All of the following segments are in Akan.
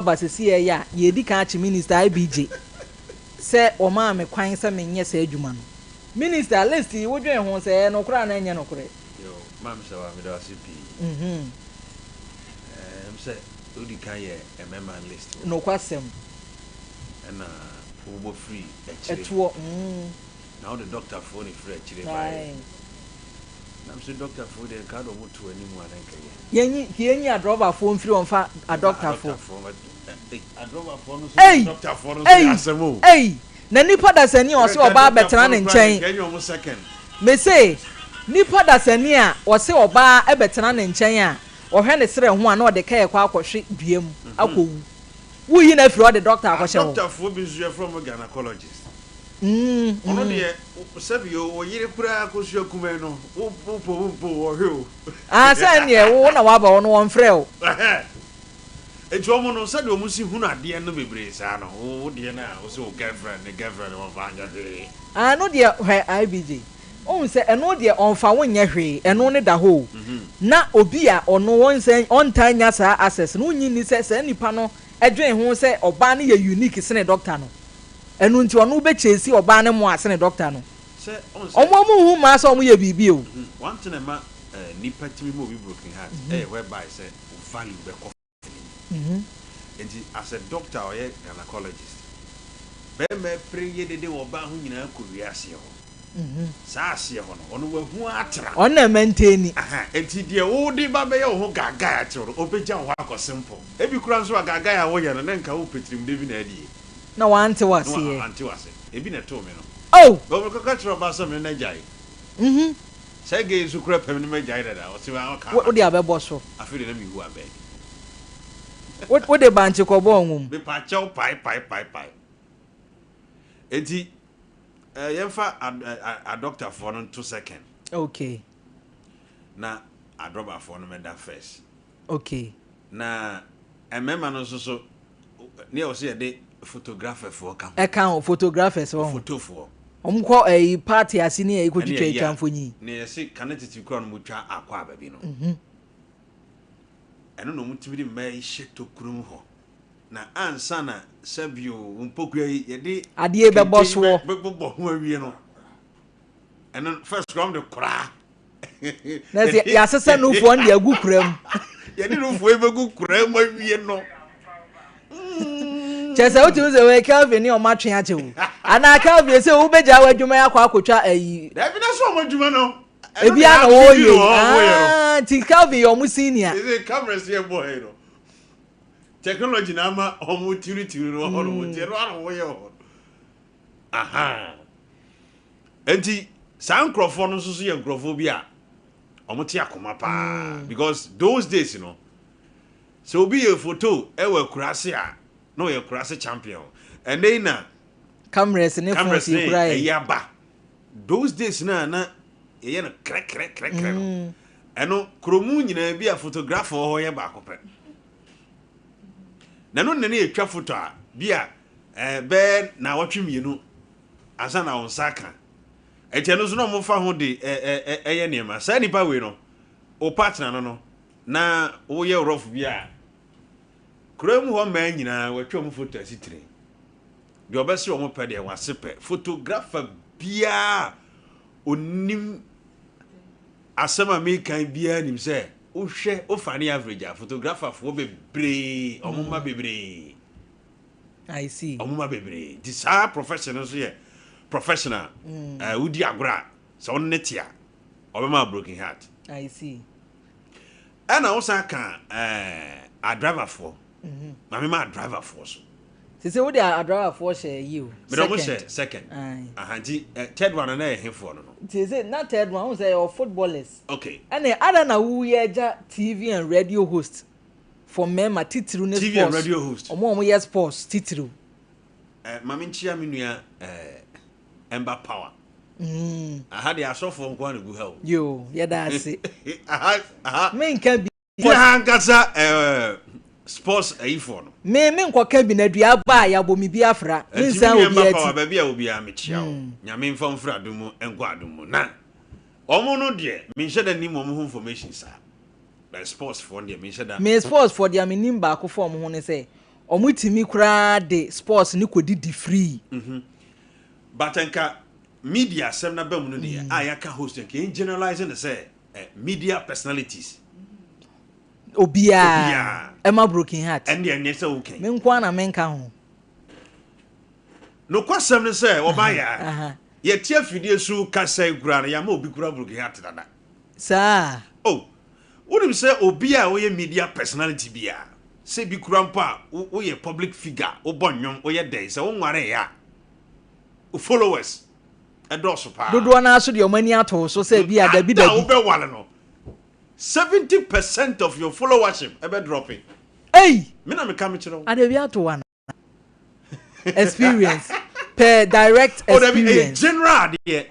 Aba sesei ɛyɛ a yɛredi kan akye Minister IBJ sɛ ɔmaa me kwan sɛ menyɛ saa adwuma no. Minister, list yi wodwen ho sɛ ɛyɛ nokorɛ anaa ɛnyɛ nokorɛ? Yoo, Maame Sawa, meda wo ase pii. Ɛɛm sɛ wodi kan yɛ mmarima list wɔ. Nokwasɛm. Ɛna wobɔ firi akyire. Ɛtoɔ, mm. Na wode dɔktafoɔ na ɛfiri akyire baeɛ. Ae. Na me se dɔktafoɔ deɛ nka wode wɔn to anim a na nka ɛyɛ. Yɛnyi, nka yɛnyi adrɔbafoɔ mfiri hɔ mfa adɔktafoɔ. Ei! Ei! Ei! Na nipa dasani a ɔse ɔbaa bɛtena ne nkyɛn. Mese, nipa dasani a ɔse ɔbaa bɛtena ne nkyɛn a, ɔhwɛ ne serɛ ho a na ɔde kɛɛ kɔ akɔhwe dua mu akɔwu. Woyi no afiri hɔ de dɔkta akɔhyɛ hɔ. Adɔktafoɔ bi nso yɛfrɛ wɔn gynecologist. Ɔno deɛ sɛbi o, wo yere koraa kosua kumaa no, wo wo po wo mpo o, ɔhwɛ o. Ah sɛ ɛnneɛ wo na waba hɔ no wɔnfrɛ wo. Ɛhɛɛ. Nti wɔn no sɛdeɛ wɔn si hunu adeɛ no bebree saa no, wo wo deɛ no a wo se wo girlfriend ne girlfriend wɔnfa nyɛ hwee. Ah ɛno deɛ hwɛ IBJ, wohu sɛ ɛno deɛ ɔnfa wo nyɛ hwee, ɛno ne da hɔ o. Na obi a ɔno wɔnsɛ ɔntaa nnya saa access no, wonnye nni sɛ saa nipa no dwen ho sɛ ɔbaa no yɛ unique sene doctor no. Ɛno nti ɔno bɛ chase ɔbaa no moa sene doctor no. Sɛ ɔn sɛ. Ɔmo ɔmo nhu mmaa sɛ ɔmo yɛ biribi o. One thing a ɛma nipa tumi ma obi broken heart ɛyɛ whereby sɛ wo value bɛkɔ fam. Nti as a doctor a ɔyɛ gynaecologist, bɛrima pere yɛ dede wɔ ɔbaa ho nyinaa kɔ wie aseɛ hɔ. Saa aseɛ hɔ no, ɔno wahu atra. Ɔno na ɛmaintaini. Aha, nti deɛ wode ba bɛyɛ wo ho gaagae akyerɛ no, ɔbɛgya wo hɔ akɔ simple. Ebi koraa nso a gaagae a woyɛ no, na nka wopɛ tirimde bi na adie. Na wante wo Na aseɛ. wante wo ase. Ebi na ɛtoo me no. Oh! But mekɔka kyerɛɛ ɔbaa sɛ me ne no agyae. Saa gay yi nso koraa pɛ me ne me agyae dada. Ɔse wa ɔka Wo mate. wode abɛbɔ so. Afei deɛ na mehu abɛn. Wo wode bankye kɔbɔɔ ngo mu. Mepa kyɛw pae pae pae pae. Enti eh, yɛmfa ad, eh, adɔktafoɔ no nto second. Okay. Na adrɔbafoɔ no mɛda first. Okay. Na mmarima no nso so, ne ɛwɔ sɛ yɛde photographerfoɔ ka ho. Ɛka ho, photographers wɔ ho. Fotofoɔ. Wɔn kɔ ɛyi party ase ne ɛyi kɔ Ɛne twitwa ɛyi atwa a, mfonyin. ne yɛse kane tete kura no wɔtwa akɔ aba bi no. Ɛno na wɔtumi de mmaa yi hyɛ tokuro mu hɔ. Na ansa na sɛbio wo mpokua yi yɛde Adeɛ bɛbɔ kente yi soɔ. bɛbobɔ ho awie no, ɛno first kora wɔde koraa. Na sɛ yɛasesa nufoɔ no de agu kura mu. Yɛde nufoɔ yi bɛgu kura mu awie no. Kyɛ sɛ wotumi sɛ wei Kelvin ne ɔmo atwe akyɛ o. Anaa Kelvin sɛ wobɛgyaa w'adwuma yi akɔ akɔtwa ayi. Dabi na sɛ ɔmo adwuma no. Ebi a na wɔyɛ yi. Ah, nti Kelvin yɛ ɔmo senior. Ɛsɛ cameras yɛ bɔ ha yi no. Technology na ama ɔmo tiritiri no hɔ no. Nti ɛno ara na wɔyɛ wɔ hɔ no. Aha. Enti saa nkurɔfoɔ no nso so yɛ nkurɔfoɔ bi a wɔte akoma paa because those days no sɛ obi yɛ photo ɛwɔ akuraase a na ɔyɛ akuraase champion. Ɛnɛ yi na Cameras ne phones cameras ne yɛ kura yɛ. ɛyi aba. Those days no a na yɛyɛ no krɛkrɛkrɛkrɛ no ɛno kuromu nyinaa bi a photographer wɔ hɔ yɛ baako pɛ. Na ɛno na ne yɛtwa photo a bi a ɛɛ bɛyɛ naawɔtwe 2 ansa na wo nsa aka. Ɛnti ɛno nso na wɔfa ho de ɛyɛ nneɛma. Saa nipa wei no, wo partner no no, na woyɛ rough bi a, kuro mu hɔ mmaa nyinaa wɔatwa wɔn photo asi tire. Deɛ ɔbɛse wɔn pɛ deɛ wɔase pɛ. Photographer biara onim asɛm a mekan biara nim sɛ wohwɛ wofa ne average a photographerfoɔ bebree, wɔn mma bebree. I see. Wɔn mma bebree. Nti saa profession no nso yɛ professional. Wodi agorɔ a, sɛ wo ne te a, ɔbɛma broken heart. I see. Ɛna wosan ka adriverfoɔ. Maame ma adriverfoɔ so. Sese wode adriverfoɔ hyɛ yi o. Mede ɔmo hyɛ second. Aha nti third one no na yɛ hefoɔ no no. Nti sese na third one, wohu sɛ yɛwɔ footballers. Okay. Ɛna ada na woyɛ agya TV and radio host for mmarima titiriw ne TV and sports. radio host. Ɔmo a ɔmo yɛ sports titiriw. Maame nkyia me nua Ember Power. Aha deɛ asɔfoɔ nko ara na gu ha o. Yo, yɛda ase. Aha, aha. Menka bi. Fi ha ankasa sports ayifoɔ no. Me menkɔka bi na dua ba a yɛabɔ me bi afra. Nti me Mensan nua obi Ember ati. Power baabi a obiara mekyia wo. Nyame mfa wo mfiri adom mu nkɔ adom mu. Na wɔn no deɛ menhyɛ da nnim wɔn ho information saa. But sports foɔ no deɛ menhyɛ da. Me sports foɔ deɛ menim baako fa wɔn ho ne sɛ. Ɔmo tumi koraa de sports ne kɔdidi free. But nka media asɛm na ba mu no deɛ a yɛaka host, nka yɛn generalize ne sɛ media personalities. Obiara. Obiara. Ɛma broken heart. Ɛne ɛnyɛ sɛ wokɛn. Me nko ara na menka ho. Nokwasɛm ne sɛ ɔba yɛ a yɛte afidie so kasa yi koraa no, yɛama obi kura broken heart dada. Saa. Oh, wonim sɛ obi a woyɛ media personality bi a, sɛ bi kura mpo a woyɛ public figure, wobɔ nnwom, woyɛ dɛn, sɛ wonwareeɛ a, wo followers ɛdɔɔso paa. Dodoɔ no so deɛ, ɔmo ani ato so sɛ bi a dabi. Ada a dabi. Wobɛwale no, 70% of your followership ɛbɛ drop. Ei! Me na meka mekyerɛ wo. Adabi ato wa na experience per direct Oh, dabi, ɛyɛ experience. general adeɛ.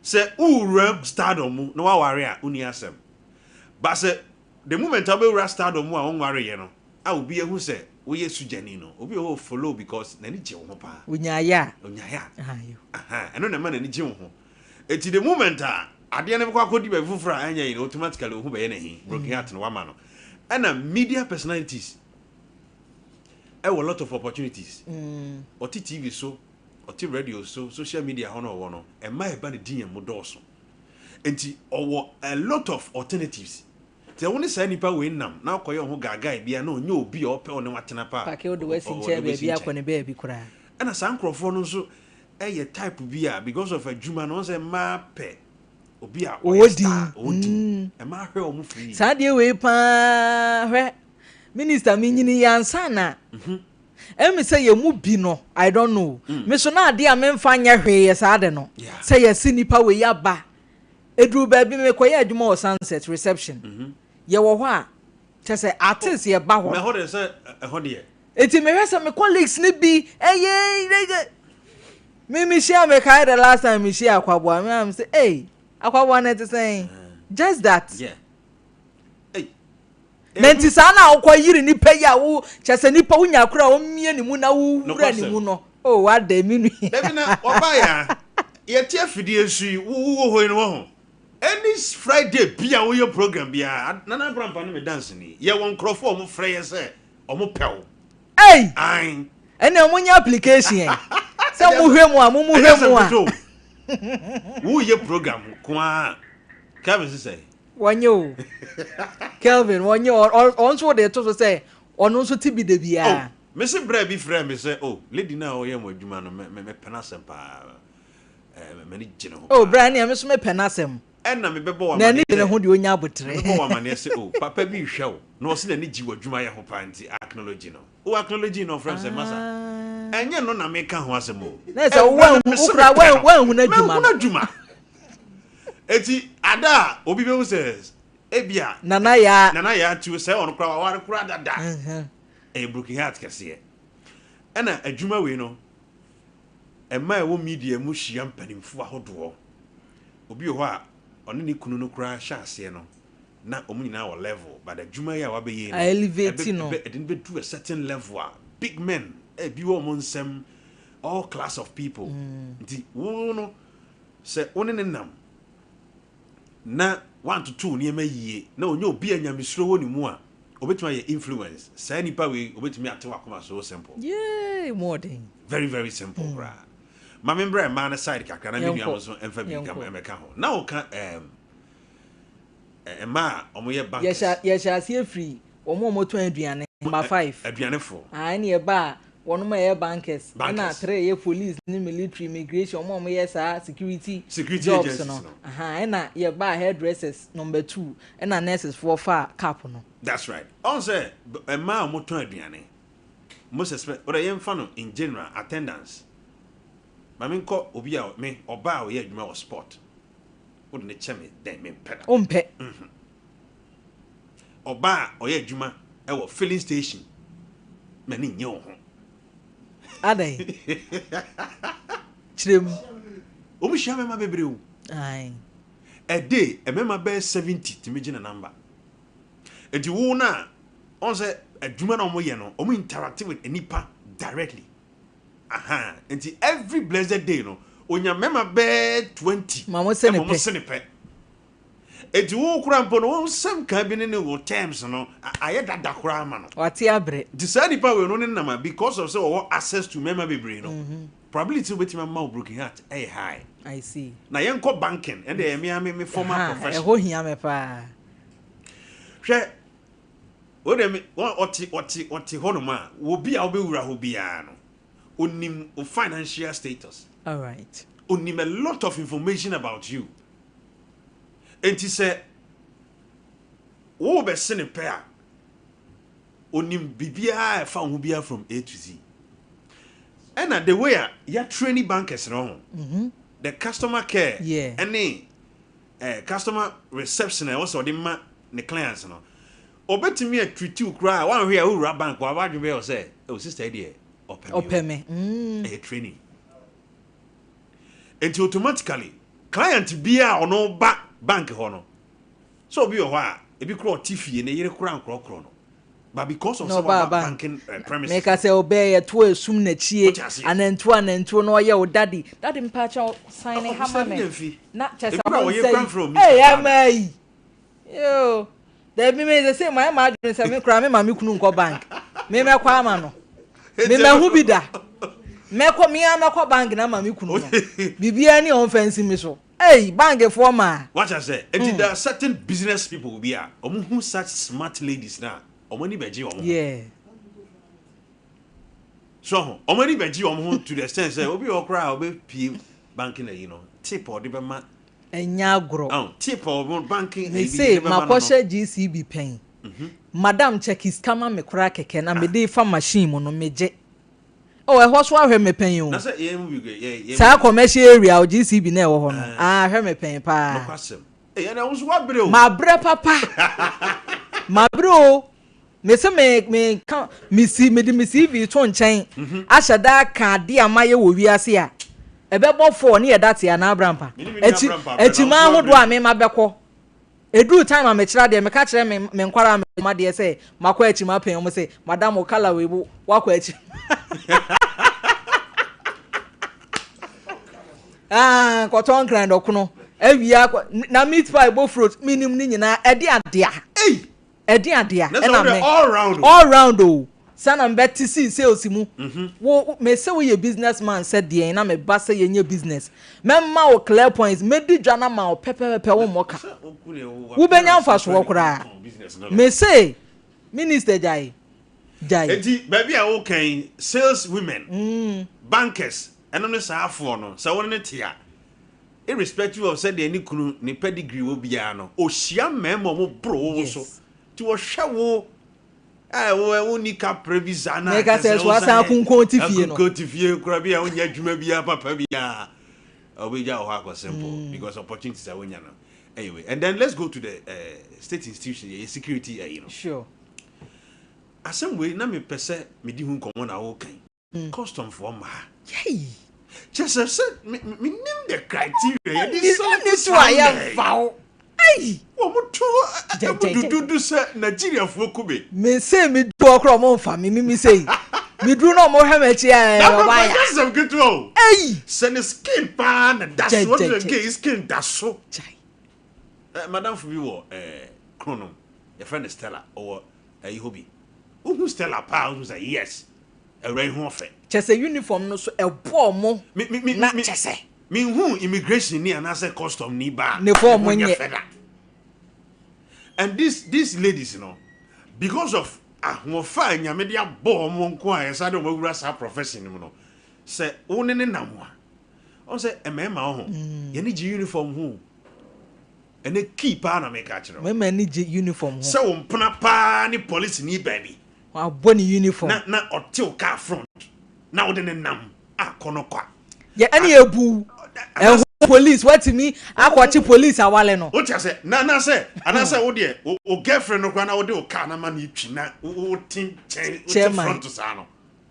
Sɛ wowura stardom mu na woaware a, wonni asɛm, ba sɛ the moment a wobɛwura stardom mu a wonwareyɛ no a, obi ahu sɛ woyɛ sugyani no, obi wɔ hɔ follow because n'ani gye wo ho paa. Onyaayɛ a. Onyaeɛ a. Ayo. Aha, ɛno na ɛma n'ani gye wo ho. Eti the moment a adeɛ no bɛkɔ akɔdi baabi foforɔ a ɛnyɛ yi no, automatically wo ho bɛyɛ n'ahi, broken heart no wama no. Ɛna media personalities ɛwɔ lot of opportunities. Ɔte TV so, ɔte radio so, social media hɔ no, ɔwɔ no ɛma ɛba ne din yɛn mu dɔɔso, nti ɔwɔ a lot of alternatives. Nti ɛwo ne saa nipa wei nam na ɔkɔyɛ ɔho gaagae bia na ɔnyɛ obi a ɔpɛ ɔne watena pa a, Pake wode wasi ɔde nkyɛn wasi baabi nkyɛn. akɔ ne baabi koraa. Ɛna saa nkurɔfoɔ no nso ɛyɛ type bi a, because of adwuma no, wɔn sɛ mmaa pɛ obi a ɔwɔ ɔyɛ star, din. ɔwɔ din, ɛmmaa hwɛ wɔn firi. Saa deɛ wei paa, hwɛ, minister, menyini yɛ ansa na ɛmi sɛ yɛn mu bi no, I don't know, me so na adeɛ a memfa nyɛ hwee yɛ saa de no. Sɛ yɛsi nipa wei aba eduru baabi, mekɔyɛ adwuma wɔ Sunset reception, yɛwɔ hɔ a, kyɛ sɛ artist yɛba mɛ hɔ. Ɛhɔ deɛ, sɛ ɛhɔ deɛ. Eti mehwɛ sɛ me colleagues ni bi ɛyɛ ɛyɛ me hyia, mekae the last time me hyia Akwaboa, me am sɛ, "Hey, Akwaboa, na ɛte sɛn?" Just that. Hey. Na nti saa na wokɔ yiri nipa yi a, wo kyɛ sɛ nipa wonya koro a wɔmmie ne mu na wowura ne mu no o, wada mi nu. Dabi, na ɔba yɛ a yɛte afidie so yi, wowɔ hɔ yi no, wɔ ho any Friday bi a woyɛ program biara, Nana Abrampa ne me dance ni, yɛwɔ nkurɔfoɔ a ɔmo frɛ yɛ sɛ ɔmo pɛ wo. Ei! Ae. Ɛnna mo nyɛ application yɛn sɛ mo hwɛ mu a, mo ɛnyɛ hwɛ mu sɛ a. ketewa o, woyɛ program ko a, Kevin sisɛ. Wɔnyɛ o, Kelvin wɔnyɛ. Ɔn nso wɔde to so sɛ ɔno nso ti bi de Oh, biara. mesi brɛ bi frɛ me sɛ, "Oh, lady na ɔyɛ mo adwuma no, mɛ mɛ mɛpɛ n'asɛm paa, m'ani gye ne ho O paa." bra, nea me nso mepɛ n'asɛm. Ɛna mebɛbɔ wɔ Na ani amaneɛ gye ne sɛ ho deɛ, onya abotire. Mebɛbɔ wɔ amaneɛ sɛ, "Oh, papa bi hwɛ wo na ɔsi n'ani gye wɔ adwuma yɛ ho paa," nti acknowledge no, o acknowledge no, ɔfrɛ me sɛ, "Masa, ɛnyɛ no na meka ho asɛm o." Na sɛ Ɛwura no, mese wokura mepɛ no. wanhu n'adwuma Manhu no. n'adwuma. Eti ada a obi bɛhu sɛ ebia Nana Yaa. Nana Yaa tuo sɛ ɔno koraa waware koraa dada. Ɛyɛ broken heart kɛseɛ. Ɛna adwuma wei no, ɛma ɛwɔ media mu hyia mpanimfoɔ ahodoɔ. Obi wɔ hɔ a ɔne ne kunu no koraa hyɛ aseɛ no na wɔn nyinaa wɔ level, but adwuma yi a wabɛyɛ yi no A elevate no. ɛde no bɛdu a certain level a big men ebi wɔ wɔn nsɛm, all class of people. Nti wo no, sɛ wo ne ne nam na wantoto nneɛma yie na onye obi a nyamesuro wɔ ne mu a, obetumi ayɛ influence saa nipa wei, obetumi ate wakoma so simple. Yee, mu ɔden. Very very simple koraa. Maame, mbrɛ mmaa no side kakra na me nua Yɛnkɔ. mo nso mfa bi nka Yɛnkɔ. ɛmɛka ho na woka mmaa a wɔyɛ bankers. Yɛhyɛ aseɛ firi wɔn a wɔtɔn aduane, number 5. Aduanefo. Ah, ɛne ɛba a, wɔn a yɛ bankers. Ɛna Bankers. 3 yɛ police ne military, immigration, wɔn a wɔyɛ saa security Security jobs agencies no. no. Aha, ɛna yɛba a, hairdressers number 2, ɛna nurses foɔ fa cap no. That's right. Ɔn sɛ mmaa a wɔtɔn aduane, most especially, ɔdɛ yɛmfa no in general, attendance. Maame, nkɔ obi a me ɔbaa a ɔyɛ adwuma wɔ sport, wode ne kyɛ me dɛn, mempɛ da. Ompɛ. Ɔbaa a ɔyɛ adwuma ɛwɔ filling station, m'ani nye wo ho. Adan kyerɛ mu. Wɔn hyia mmarima bebree o. A day, mmarima bɛyɛ 70 tumi gye ne number. Nti wo na ɔn sɛ adwuma na wɔyɛ no, wɔn interact with nipa directly. Aha, nti every blessed day no, onya mmarima bɛyɛ 20. Ma mo se ne ɛma mo pɛ. se ne pɛ. Eti wo kora mpo no, wo nsɛm kan bi ne ne wo terms no ayɛ dada koraa ama no. Wate abrɛ. Nti saa nipa wei no ne nam a, because of sɛ wɔwɔ access to mmarima bebree no, probability sɛ wobɛtumi ama wo broken heart ɛyɛ high. I see. Na yɛnkɔ banking, ɛnde ɛyɛ me ara me formal profession. Ɛhɔ hia me paa. Hwɛ, wo deɛ me, ɔte ɔte ɔte hɔnom a, obi a wobɛwura hɔ biara no, onim wo financial status. All right. Onim a lot of information about you. Enti sɛ wobɛse ne pɛ a, onim biribiara a ɛfa wo ho biara from A to Z. Ɛna the way a yɛatraini bankers no ho, the customer care ɛne customer reception a ɛwɔ sɛ ɔde ma ne clients no, ɔbɛtumi atreat wo koraa a woanhwɛ a wowura bank hɔ a w'adwene bɛyɛ wo sɛ, oh sister yi deɛ ɔpɛ me o. Ɔpɛ me. Ɛyɛ training. Nti automatically client biara a ɔno ba bank hɔ no, sɛ obi wɔ hɔ a ebi koraa ɔte fie ne yere koraa nkorɔkorɔ no, but because of Na sɛ ɔbaa waba bank. banking premises Meka sɛ ɔbɛɛ yɛto esum n'akyie Wote aseɛ? anantuo anantuo na ɔyɛ wo daddy daddy mpakyɛw sign Oh, ha ma Mr. me Gyamfi. na kyɛ sɛ Ebi koraa wo ɔyɛ nsa koraa yi mfrɛ wo Mr. ee Father. ama yi yoo dabi me sɛ sɛ mayɛ m'adwene sɛ me koraa me ma me kunu nkɔ bank me mɛkɔ ama no me mahu bi da mɛkɔ me ara mɛkɔ bank na ama me kunu no biribiara ni a ɔmfa nsi me so ei bankfoɔ maa. Wate aseɛ? Enti there are certain business people bi a wɔn hu such smart ladies no a, wɔn ani bɛgye wɔn ho. Yeah. So ho, wɔn ani bɛgye wɔn ho to the extent sɛ obi wɔ hɔ koraa a ɔbɛpie banking ayi no, tip a ɔde bɛma. Ɛnyɛ agorɔ. Oh, tip a ɔbɛ banking Me ayi bi se de bɛma no no. makɔhyɛ GCB pɛn. Madam check sika ma me koraa kɛkɛ na mede fa machine mu no megye. Oh, ɛhɔ so ahwɛ me pɛn o. Na sɛ yɛn mu bi yɛ yɛn Saa commercial area o GCB na ɛwɔ hɔ no. Ah, ahwɛ me pɛn paa. Nokwasɛm. Ɛyɛ na wo nso wabrɛ o. Mabrɛ papa. Mabrɛ o. Me se me me ka me si me de me CV to nkyɛn. Ahyɛ da ka ade a mayɛ wɔ wiase a. Ɛbɛbɔ fɔɔ ne yɛ date anaa abrampa. Akyi akyima ahodoɔ a me ma bɛkɔ. Ɛduru time a mekyerɛ adeɛ meka kyerɛ me me nkwadaa a me adeɛ sɛ makɔ akyima pɛn wɔn se madam wo colour wei wo wakɔ akyima. Ah, kɔtɔ nkran dɔkono awia akɔ na meat pie bofrot menim ne nyinaa ɛde adea. Ei! Ɛde adea Na sɛ ɛna wode me all round o. All round o. Sɛ na mebɛte sii sales mu. Wo me se woyɛ business man sɛ deɛn na meba sɛ yɛnyɛ business. Mɛma wo clear points, mɛdi dwa no ama wo pɛpɛpɛpɛ wo mmɔ ka. Wobɛnya mfasoɔ koraa. Me se minister gyae, gyae. Enti baabi a woka yi, sales women, bankers, ɛno ne saa afoɔ no, sɛ wo ne no te a, irrespective of sɛdeɛ ne kunu ne pedigree wɔ biara no, ɔhyia mmarima a wɔboro wo so. Nti wɔhwɛ wo a wo wonni kaprɛ bi saa na Meka kyerɛ sɛ sɛ so asan akunkun ti fie no. Akunkun ti fie koraa bi a wonyɛ adwuma biara papa biara. Ɔbɛgya wɔ hɔ akɔ simple because opportunities a wonya no. Anyway, and then let's go to the state institution, yɛ security ayi no. Sure. Asɛm wei na mepɛ sɛ medi ho nkɔmmɔ na woka yi. Custom foɔ mmaa. Yay! Kyɛ sɛ sɛ menim the criteria yɛde select saa so a yɛmfa wo. Ai! Wɔn to ɛmu dududu sɛ Nigeriafoɔ kube. Me se me du hɔ koraa wɔn mfa me mimi sei. Me duru na wɔn hwɛ m'akyi a ɛyɛ waya. Na asɛm ketewa o. Ei! Sɛ ne skin paa na da so ɔno sɛ gay skin da so. Gyae. Madamfo bi wɔ Kronom yɛfrɛ no Stella ɔwɔ ɛyi hɔ bi. Wohu Stella paa wohu sɛ yes. Awura yi ho ɔfɛ. Kyɛ sɛ uniform no so ɛbɔ ɔmo na kyɛ sɛ. Me nhu immigration ni anaasɛ custom ni ba a ne fɔ ɔmo nyɛ fɛ da. And this these ladies no because of ahoɔfɛ a Nyame de abɔ ɔmo nko a yɛsan de ɔmo awura saa profession no mu no sɛ wo ne ne nam a ɔn sɛ mmarima wɔ ho yɛne gye uniform ho o. Ɛnɛ key paa na meka akyerɛ wo. Mmarima ani gye uniform ho. Sɛ wo mpena paa ne polisini baabi. Wabɔ ne uniform. Na na ɔte wo car front na wode ne nam a kɔ no kwa. Yɛ ɛne ebu ɛho police watumi akɔkye police awale no. Wote ase na anaasɛ anaasɛ wo deɛ wo girlfriend no koraa na wode wo car no ama no twi na wote nkyɛn wote front saa no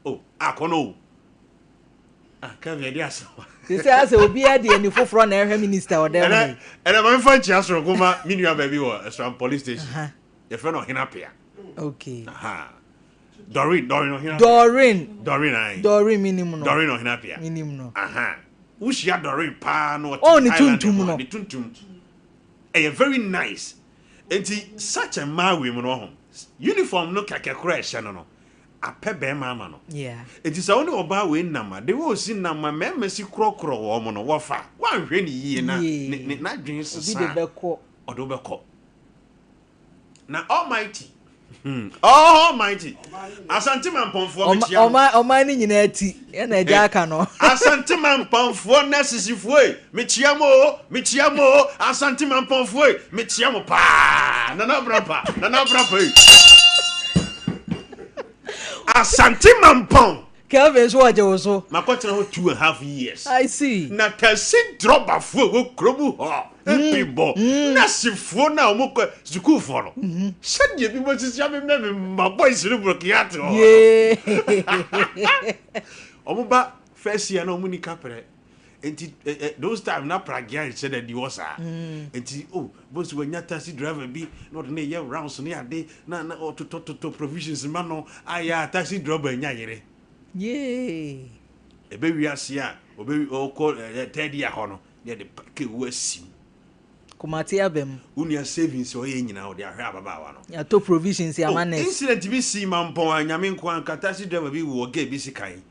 oh akɔ no o. Ah, Kevin, ɛde asɛm. Sisi asɛ obiara de ani foforɔ na ɛhwɛ minister ɔdɛm no. Ɛnɛ ɛnɛ maame fa nkyia soronko ma me nua baabi wɔ Esram police station. Yɛfrɛ no Ɔhene Apea. Okay. Aha. Doreen, Doreen Ɔhene Apea. Doreen. Doreen ayi. Doreen minim no. Doreen Ɔhene Apea. Minim no. Aha. Wohyia Doreen paa no ɔte Oh, ne tuntum no. Ne tuntum. Ɛyɛ very nice. Nti such a mmaa wei mu no, ɔho uniform no kɛkɛ koraa ɛhyɛ no, apɛ bɛrima ama no. Nti sɛ wo ne ɔbaa wei nam a, de wo osi nam a, mmarima si korɔkorɔ wɔ mo no, wɔfa woanhwɛ ne yie na ne n'adwene obi sesa de a, bɛkɔ. Ɔde wo bɛkɔ. Na Almighty, Almighty, Asante Mampɔnfoɔ, mekyia mo. Ɔman no nyinaa ti ɛna agya aka no. Asante Mampɔnfoɔ nɛsisifoɔ yi, mekyia mo o, mekyia mo o. Asante Mampɔnfoɔ yi, mekyia mo paa. Nana Abrapa, Nana Abrapa yi, Asante Mampɔn. Kelvin nso ɔgye wo so. Makɔtena hɔ 2½ years. I see. Na taxi drɔbafoɔ a ɛwɔ kurom hɔ ebi bɔ nɛɛsefoɔ no a wɔn kɔ sukuufoɔ no, sɛdeɛ bi mo sisi abɛmɛ mi ma boys no burokiyate hɔ no, wɔn ba first year na wɔn ni kaprɛ, nti ɛ ɛ those time na pragya nhyɛ dɛ di hɔ saa. Nti oh, boss wanya taxi driver bi na ɔde ne yɛ rounds ne ade na ɔtotɔtotɔ provisions ma no ayɛ a, taxi driver nya yere. Ebe wiase a obe ɔkɔ third year hɔ no, ne yɛde kewu asim. Kumate aba mu. Wo nua savings a ɔyɛ nyinaa, ɔde ahwɛ ababaawa no. Yɛatɔ provisions ama Oh, nurse. Incident bi si Mampɔn a, Nyame nko anka, taxi driver bi wɔ girl bi si kan.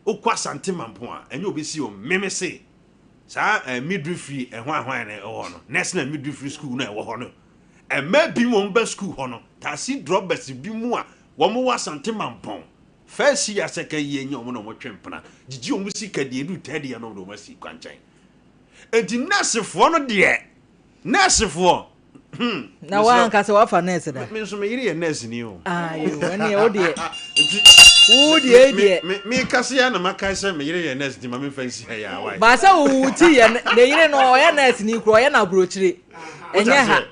Wokɔ Asante Mampɔn a, ɛnyɛ obi si o, meme se saa midwifery ɛho ahwan na ɛwɔ hɔ no, National Midwifery School na ɛwɔ hɔ no, ɛmɛ bi wɔn ba school hɔ no, taxi drivers bi mu a wɔn wɔ Asante Mampɔn first year, second year nyɛ wɔn na wɔn twɛ mpena gyigyi wɔn sika deɛ, edu third year na wɔn de wɔn asi kwankyɛn. Eti nursefoɔ no deɛ, nursefoɔ. Na wankasa wafa nurse da? Me nso me yere yɛ nurse ni o. Ayo, ɛne wo deɛ. Nti wo deɛ deɛ. Me kase ya na maka sɛ me yere yɛ nurse, nti ma me fa nsi ha yɛ awa. Baasa wo ti yɛ ne yere no ɔyɛ nurse ni kuro, ɔyɛ na aburokyire. Ɛnyɛ ha.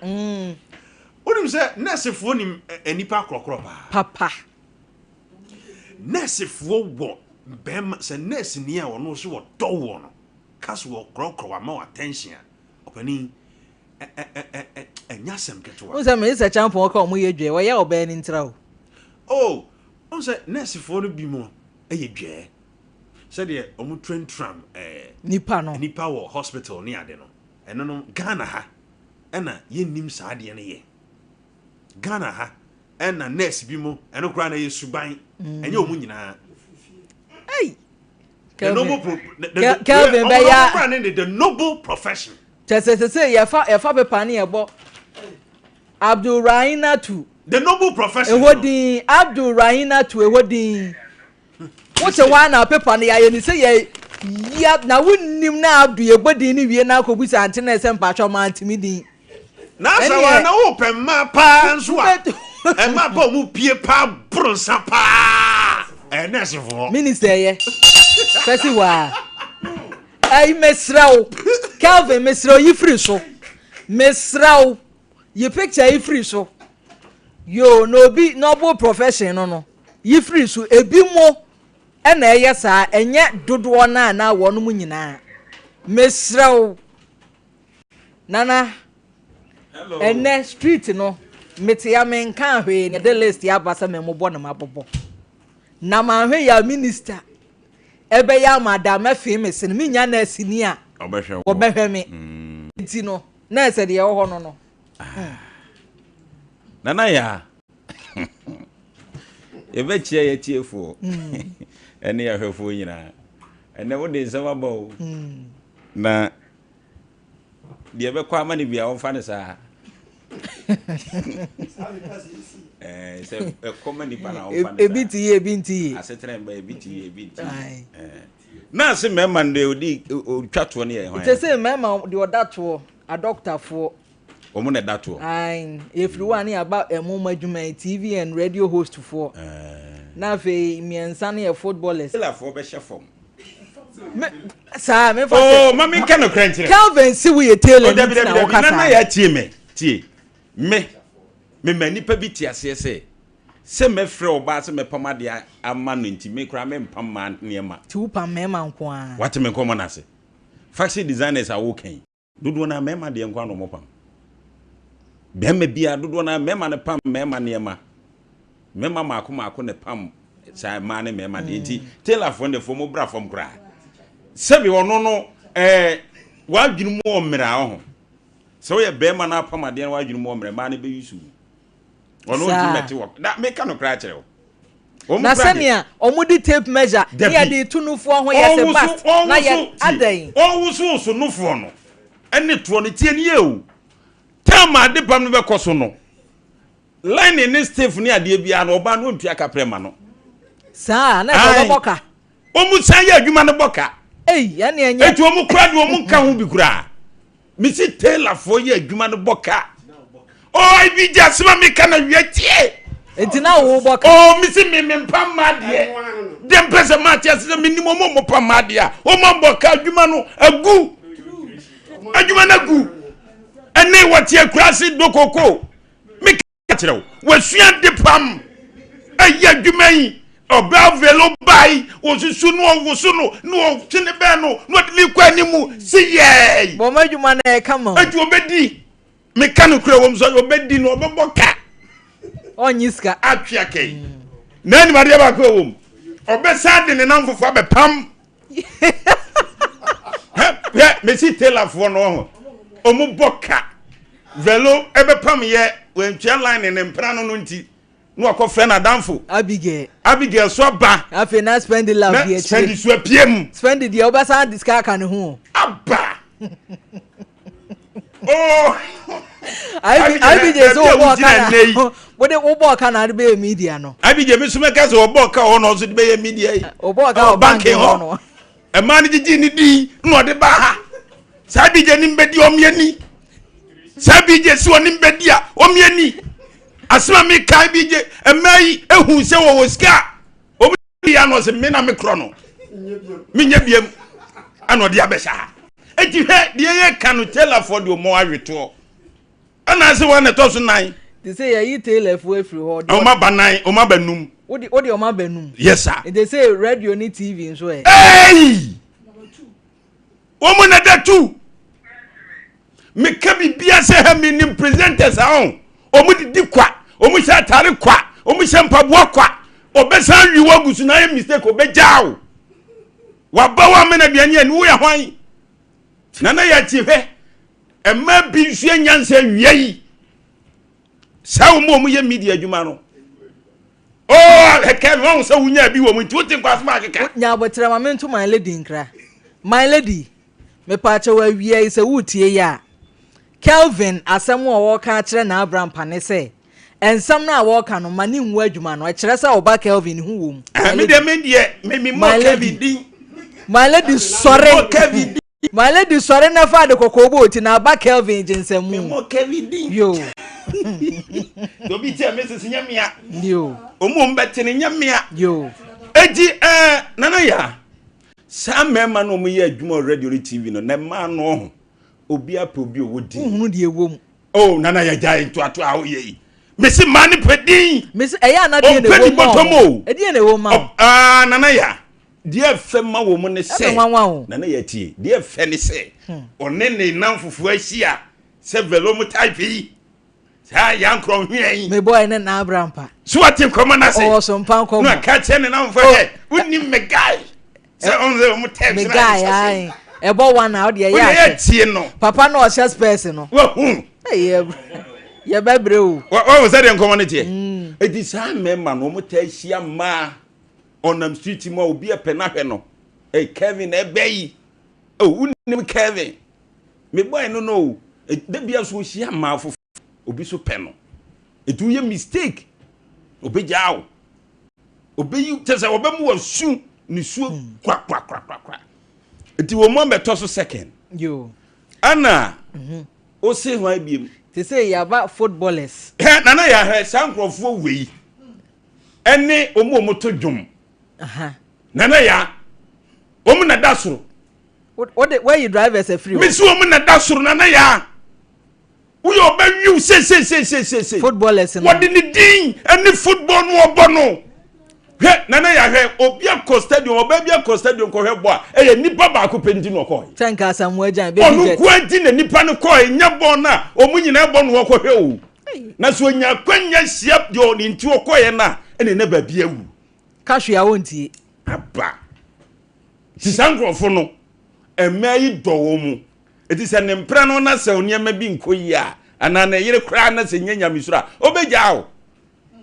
Wonim sɛ nursefoɔ nim nipa korɔkorɔ paa. Papa. Nursefoɔ wɔ bɛrima sɛ nurse ni a, ɔno nso wɔdɔ wɔ no kasi wɔ korɔkorɔ wama wɔ attention a, ɔpanin, ɛnyɛ asɛm ketewa. N sɛ mɛ sɛ champɔn ɔka ɔmo yɛ dwɛ, ɔyɛ ɔbɛn ne ntira o. Oh, n sɛ nursefoɔ no bi mu yɛ dwɛɛ sɛdeɛ ɔmo trantram nipa no. Nipa wɔ hospital ne ade no, ɛno no Ghana ha ɛna yɛnnim saa adeɛ no yɛ. Ghana ha ɛna nurse bi mu, ɛno koraa na yɛ suban, ɛnyɛ ɔmo nyinaa. Hey. The noble pro the Kelvin the bɛyɛ ɔmo ne the noble profession. Kyɛ sɛ yɛfa pepa ne yɛbɔ Abdulrahinatu. The noble profession. Ɛhɔ din Abdulrahinatu, ɛhɔ din wote hɔ a na pepa no yɛayɛ ne sɛ yɛ yia na wonnim na Abdu yɛbɔ din no wie na akɔbusa ante na ɛsɛ mpatwɔ ma antimi din. Na sɛ wa na wopɛ mmaa paa nso a, mmaa pa ɔmo pie paa boro nsa paa, ɛyɛ nɛɛsefoɔ. Minister yɛ fɛsi hɔ a, ɛyi, mesrɛ wo Kelvin, mesrɛ wo, yi firi so, mesrɛ wo, yi picture yi firi so yoo. Na obi noble profession no yi firi so. Ebi mo ɛna ɛyɛ saa, ɛnyɛ dodoɔ naa na wɔn mo nyinaa. Mesrɛ wo, Nana. Ɛnɛ street no mete ya, menka hwee na yɛde list aba sɛ memmobɔ na mabobɔ na manhwɛ yɛ a, minister ɛbɛyɛ ama da mɛfee me se no menya nurse ni a ɔbɛhwɛ wo. Wɔbɛhwɛ me nti no nurse deɛ ɛwɔ hɔ no. Nana Yaa, yɛbɛkyia yɛtiefoɔ ɛne yɛhwɛfoɔ nyinaa. Ɛnɛ wode nsɛm aba o, na deɛ ɛbɛkɔ ama no bia wɔmfa no saa. Sɛ ɛkɔ ma nipa na wɔmfa no saa. Ebi ti yie, ebi nti yie. Asetena mba, ebi ti yie, ebi nti Aye. yie. Na ase mmarima no deɛ, ɔdi ɔtwa toɔ no yɛ hwan? Nti sɛ mmarima deɛ ɔda toɔ, adɔktafoɔ. Wɔn na ɛda toɔ. Ae, yɛfiri hɔ a ne yɛaba ɛmoma adwuma yi, TV and radio host foɔ. Na afei mmiɛnsa no yɛ footballers. Tailorfoɔ bɛhyɛ fam. Me saa mefa Oh, sɛ ma menka nokorɛ nkyerɛ. Kelvin si wo yɛ tailor Oh, ni dabi nti dabi na dabi woka nana saa. Yɛ tie me, tie me. Mema nipa bi te aseɛ sɛ mɛfrɛ ɔbaa sɛ mɛpam adeɛ ama no, nti me koraa mempam maa nneɛma. Nti wopam mmarima nko ara? Wate me nkɔmmɔ no ase? Fashion designers a woka yi, dodoɔ no a mmarima deɛ nko ara na ɔmo pam. Bɛrima biara, dodoɔ no a mmarima no pam mmarima nneɛma, mmarima maako maako na pam saa mmaa ne mmarima deɛ. Nti tailorfoɔ no deɛ, mo bra fam koraa. Sɛbi ɔno no wadwene mu wɔ mmerɛ a ɔho. Sɛ woyɛ bɛrima na apam adeɛ na w'adwene mu wɔ mmerɛ, mmaa no bɛyi so wu. Ɔno ntumi mmɛte wɔ. Na meka no koraa kyerɛ wo. Wɔn Na kura deɛ. sɛnea wɔde tape measure ne Dabi. yɛde to nufoɔ ho yɛ sɛ bast na yɛ adɛn. Ɔwosowoso nufoɔ no ne toɔ no tie nie o. Time a adepam no bɛkɔ so no, lining ne stiff ne adeɛ biara no ɔbaa no ɔntua kaprɛ ma no. Saa na ɛsɛ ɔbɛbɔ ka. Wɔn san yɛ adwuma no bɔ ka. Ei, ɛne ɛnyɛ. Eti wɔn kura deɛ wɔn nka ho bi koraa. Mesi tailorfoɔ yɛ adwuma no bɔ ka. Oh, ibi gye asɛm a meka na wia tie. Eti na wo bɔ ka. Oh, mesi me me mpa mma adeɛ. Deɛ mpɛ sɛ maa te ase sɛ menim wɔn a wɔn pa mma adeɛ a wɔn abɔ ka adwuma no agu. Adwuma no agu. Ɛne wɔte akuraase dokoko. Meka kyerɛ wo wasua de pam ɛyɛ adwuma yi ɔbaa velo bae wɔsusu no ɔwoso no na ɔtwe ne bɛn no na ɔde ne kɔ anim si yɛɛ bɔn adwuma na ɛka ma eti ɔbɛdi meka no kura wɔm sɛ ɔbɛdi no ɔbɛbɔ ka ɔnyi sika atwe aka yi na anim adeɛ baako ɛwɔ mu ɔbɛsan de ne nam fofoɔ abɛpam hwɛ mesi tailorfoɔ no ho ɔmo bɔ ka velo ɛbɛpam yɛ wɔntua line ne mpena no no nti na wakɔfrɛ n'adamfo Abigail Abigail so aba afei na spendi love na deɛ akyire spendi so apue mu spendi deɛ wobɛsan de sika aka ne ho aba oh Abigail sɛ wobɔɔ ka na wode wobɔɔ ka na ade bɛyɛ media no Abigail mi so mɛka sɛ wɔbɔɔ ka hɔ na ɔso de bɛyɛ media yi wobɔɔ ka wɔ bank hɔ no ɛmaa no gyegye ne din na ɔde ba ha saa Abigail ni mbɛdi ɔmeani saa Abigail si ɔne mbɛdi a ɔmeani asɛm a meka Abigail ɛmaa yi ehu sɛ wɔwɔ sika a ya no ɔsɛ me na me korɔ no menyɛ biam ɛna ɔde abɛhyɛ ha eti hwɛ deɛ yɛ ka no tailorfoɔ deɛ ɔmo awetoɔ ɛna ase wɔn na ɛtɔ so nan. te sɛ yɛyi tailorfoɔ afiri hɔ. ɔmo aba nan ɔmo aba num. wode wode ɔmo aba num. yes sir. nti sɛ radio ne tv nso ɛ. Hey! Wɔn na da tu. Meka biribiara sɛ ha menim presenters a ɔn. Wɔn didi kwa, wɔn hyɛ atare kwa, wɔn hyɛ mpaboa kwa. Ɔbɛsan wi wagu so na ayɛ mistake ɔbɛgyaa wo. Waba wa mena aduane ani woyɛ hwan? Nana yɛ ati hwɛ. Mmaa bi nso yɛ nyansa wia yi. Saa wɔn a wɔyɛ media adwuma no. Oh, Kevin, wɔn sɛ wonya bi wɔ mu nti wote nkwa asɛm akeka. Nya abɔkyerɛ ma mento my lady nkra. My lady, mepaakyɛw awia yi sɛ woretie yi a, Kelvin asɛm a ɔreka akyerɛ n'abrampa ne sɛ, nsɛm no a wɔreka no ma ne nwu adwuma no, ɛkyerɛ sɛ ɔba Kelvin ho wɔ mu. Eh, me deɛ me deɛ me me mɔ Kelvin din. My lady sɔre. Mɔ Kelvin din. My lady sɔre na fa ade kɔkɔɔ bɔ oti na aba Kelvin gye nsɛm mu. Mɔ Kelvin din. Yo. Obi tí a mi sisi nyɛ mia. Yo. Omu omu bɛ tene nyɛ mia. Yo. Eti ɛɛ nana ya saa mmarima no wɔn yɛ adwuma wɔ radio ne tv no na mmaa no ho obi apɛ obi ɔwɔ din. Wohunu deɛ ɛwɔ mu. Oh nana yɛ gya ntoatoa a woyɛ yi. Mesi mmaa no pɛ din. Mesi ɛyɛ ana deɛ na ɛwɔ mu ma wɔn. Ɛdeɛ na ɛwɔ mu ma wɔn. Aa nana ya deɛ ɛfɛ ma wɔn ne sɛ. Ɛbɛ nwanwa o. Nana yɛ tie deɛ ɛfɛ ne sɛ ɔne ne nan fufuo ahyia sɛ velom type yi. Saa yankorɔ hwea yi. Me boy ne na abrampa. So wate nkɔmɔ na se. Ɔwɔ so mpa nkɔmɔ. Na ka kyerɛ ne namfo sɛ wonim me guy. Sɛ ɔn sɛ ɔmo types Me na guy ɛsɛ ayi. Ɛbɔ one a ɔde ɛyɛ ahwɛ. Wode tie no. Papa na ɔhyɛ spurs no. Wahu. Ɛyɛ yɛbɛbrɛ o. Wahu sɛ deɛ nkɔmɔ no teɛ. Eti saa mmarima no ɔmo taa hyia mmaa ɔnam street mu a obi ɛpɛ n'ahwɛ no. Hey Kevin ɛbɛ yi. Oh wonim Kevin. Me boy no no o. Da bia so ohyia mmaa foforɔ obi so pɛ no. Eti woyɛ mistake obegyaa wo. Obeyi kyɛ sɛ ɔbɛmu wasu ne suo kwa kwa kwa kwa kwa. Eti wɔn mu abɛtɔ so second. Yo. Ɛna ose hwan biem. Te sɛ yaba footballers. Hɛ nana yɛ ahwɛ saa nkurɔfoɔ wei ɛne wɔn a wɔto dwom. Nana ya wɔn na da soro. Wode wayi drivers afiri hɔ. Mesi wɔn na da soro nana ya. Woyɛ ɔbɛ wiw seseseseesei. Footballers no. Wɔde ne din ɛne football no ɔbɔ no. Hwɛ nana ya hwɛ obi akɔ stadium ɔbaa bi akɔ stadium kɔhwɛ bɔ a ɛyɛ nipa baako pɛ nti na ɔkɔɛ. Sɛ nka Asamoah Gyan baby Ɔno jet. nko nti na nipa no kɔɛ nyɛ bɔɔl no a wɔn nyinaa bɔ no ɔkɔhwɛ o. Na so onya akwanya hyia deɛ ɔne nti ɔkɔɛ no a ɛne na baabi awu. Ka hwee a wontie. Aba. Nti saa nkurɔfo no, mmaa yi dɔ wɔn mu. Eti sɛ ne mpena no na sɛ nneɛma bi nkɔ yie a, anaa ne yere koraa na sɛ nyɛ nyamesuro a, ɔbɛgyaa wo.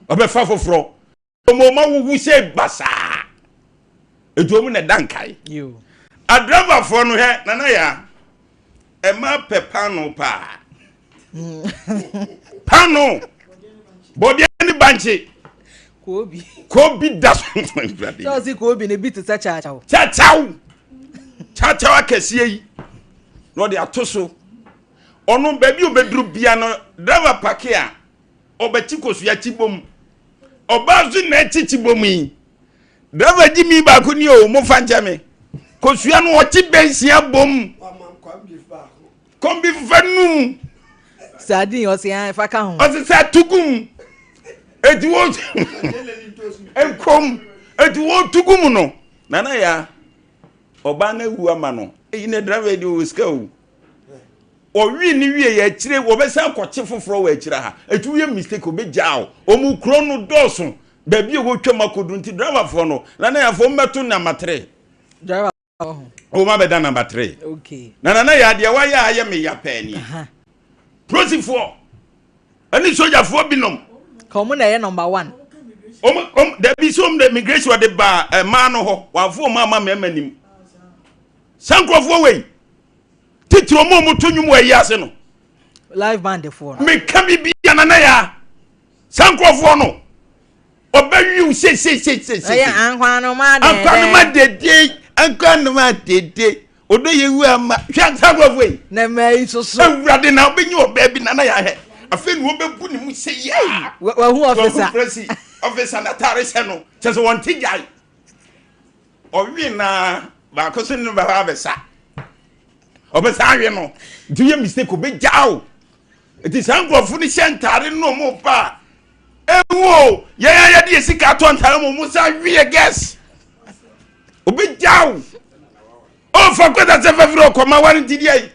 Ɔbɛfa foforɔ. Wɔn wɔn awuwu sɛ basaa. Eti wɔn na ɛda nkae. Adrabafoɔ no hɛ nana ya ɛma pɛ paano paa. Paano bɔdeɛ ne bankye. Koobi. Koobi da so. Sɛ ɔsi koobi ne bi te sɛ kyakyaw. Kyakyaw kyakyaw akɛseɛ yi na ɔde ato so. Ɔno baabi obɛduru bia no driver pake a ɔbɛkye kosua kyi bom. Ɔbaa nso na ɛkye kyi bom yi. Driver gyi mi baako ni o mo fa nkyɛn mi. Kosua no ɔkye bɛnsia bom. Kɔmbi fufa num. Sardine ɔsi an fa ka ho. Ɔsi sɛ tugum. Eti wo nkom. Eti wo tugum no. Nana ya ɔbaa no awu ama no. Eyi na driver yi de ɔwɔ sika o. Ɔwi ne wie yɛ akyire wɔbɛsan akɔkye foforɔ wɔ akyire ha. Eti woyɛ mistake ɔbɛgyaa o. Ɔmo kuro no dɔɔso. Baabi a wɔtwam akɔduru nti driverfoɔ no nana ya fo mmɛto number three. Driver Wɔn abɛda number three. Okay. Na nana yɛ adeɛ wayɛ a ayɛ me ya pɛɛ nie. Polisifoɔ ɛne sogyafoɔ binom. Ka wɔn na ɛyɛ number one. Wɔn wɔn dabi sɛ wɔn de immigration wɔde ba mmaa no hɔ wɔafo wɔn ama mmarima nim. Saa nkurɔfoɔ wei titiri wɔn a wɔto nnwom wɔ ayi ase no. Live band foɔ no. Meka bibi nana ya saa nkurɔfoɔ no. ɔbɛwiw seiseiseisei. Ɛyɛ ankwanoma dede. Ankwanoma dede, ankwanoma dede. Odo yɛ wu ama. Hwɛ ansa nkurɔfoɔ yi. Na mmaa yi soso. Awurade na ɔbɛnyi ɔbaa bi nana yɛ ahɛ. Afei na wɔbɛbu ne mu sɛ yɛ. Wahu ɔfisa. Wahu presi. Ɔfisa n'ataare hyɛ no. Kyɛ sɛ wɔn ti gyae. Ɔwe na baako so ne bɛba abɛsa. Ɔbɛsa awe no. Nti yɛ mistake ɔbɛgya o. Nti saa nkurɔfoɔ no hyɛ ntaare no ɔmo ba a. Ewu o, yɛn a yɛde yɛ sika atɔ ntare mu, mo san wie gɛs. Obi gyaw. O fa kweta sɛ fɛfiri ɔkɔma ware nti deɛ yi.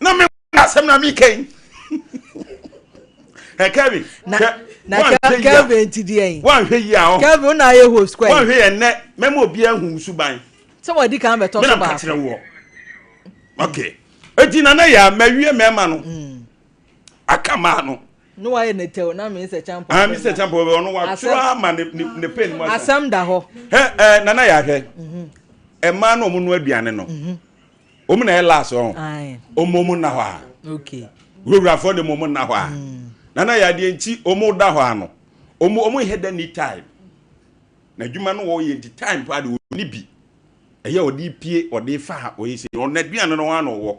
Na me asɛm na mi kɛn. Ɛ Kevin. Na na Kevin ti deɛ yi. Wɔnhwɛ yi a ɔ. Kevin na ayɛ host kɔ yi. Wɔnhwɛ yɛn nɛ mɛma obi ahu suban. Sɛ wɔadi kan bɛtɔ so baako. Mena kakyerɛ woɔ. Okay. Eti na na yɛ a mɛwie mɛma no. Mm. Aka maa no. No wayɛ ne tɛw na Mr. Champo. Ah Mr. Champo bɛ ɔno watwerɛ ama ne ne ne pen mu asa. Asɛm da hɔ. Hɛ ɛ nana yɛ ahwɛ. Mmaa na wɔn no aduane no. Wɔn na yɛ last wɔn. Wɔn wɔn nna hɔ a. Okay. Wurawurafoɔ de wɔn nna hɔ a. Nana yɛ adeɛ nti wɔn da hɔ ano. Wɔn wɔn yɛ dɛ ni time. Na adwuma no wɔyɛ nti time paa de wɔn ni bi. Ɛyɛ ɔde pie ɔde fa ha ɔyɛ sɛ ɔno aduane no wɔn ano wɔ.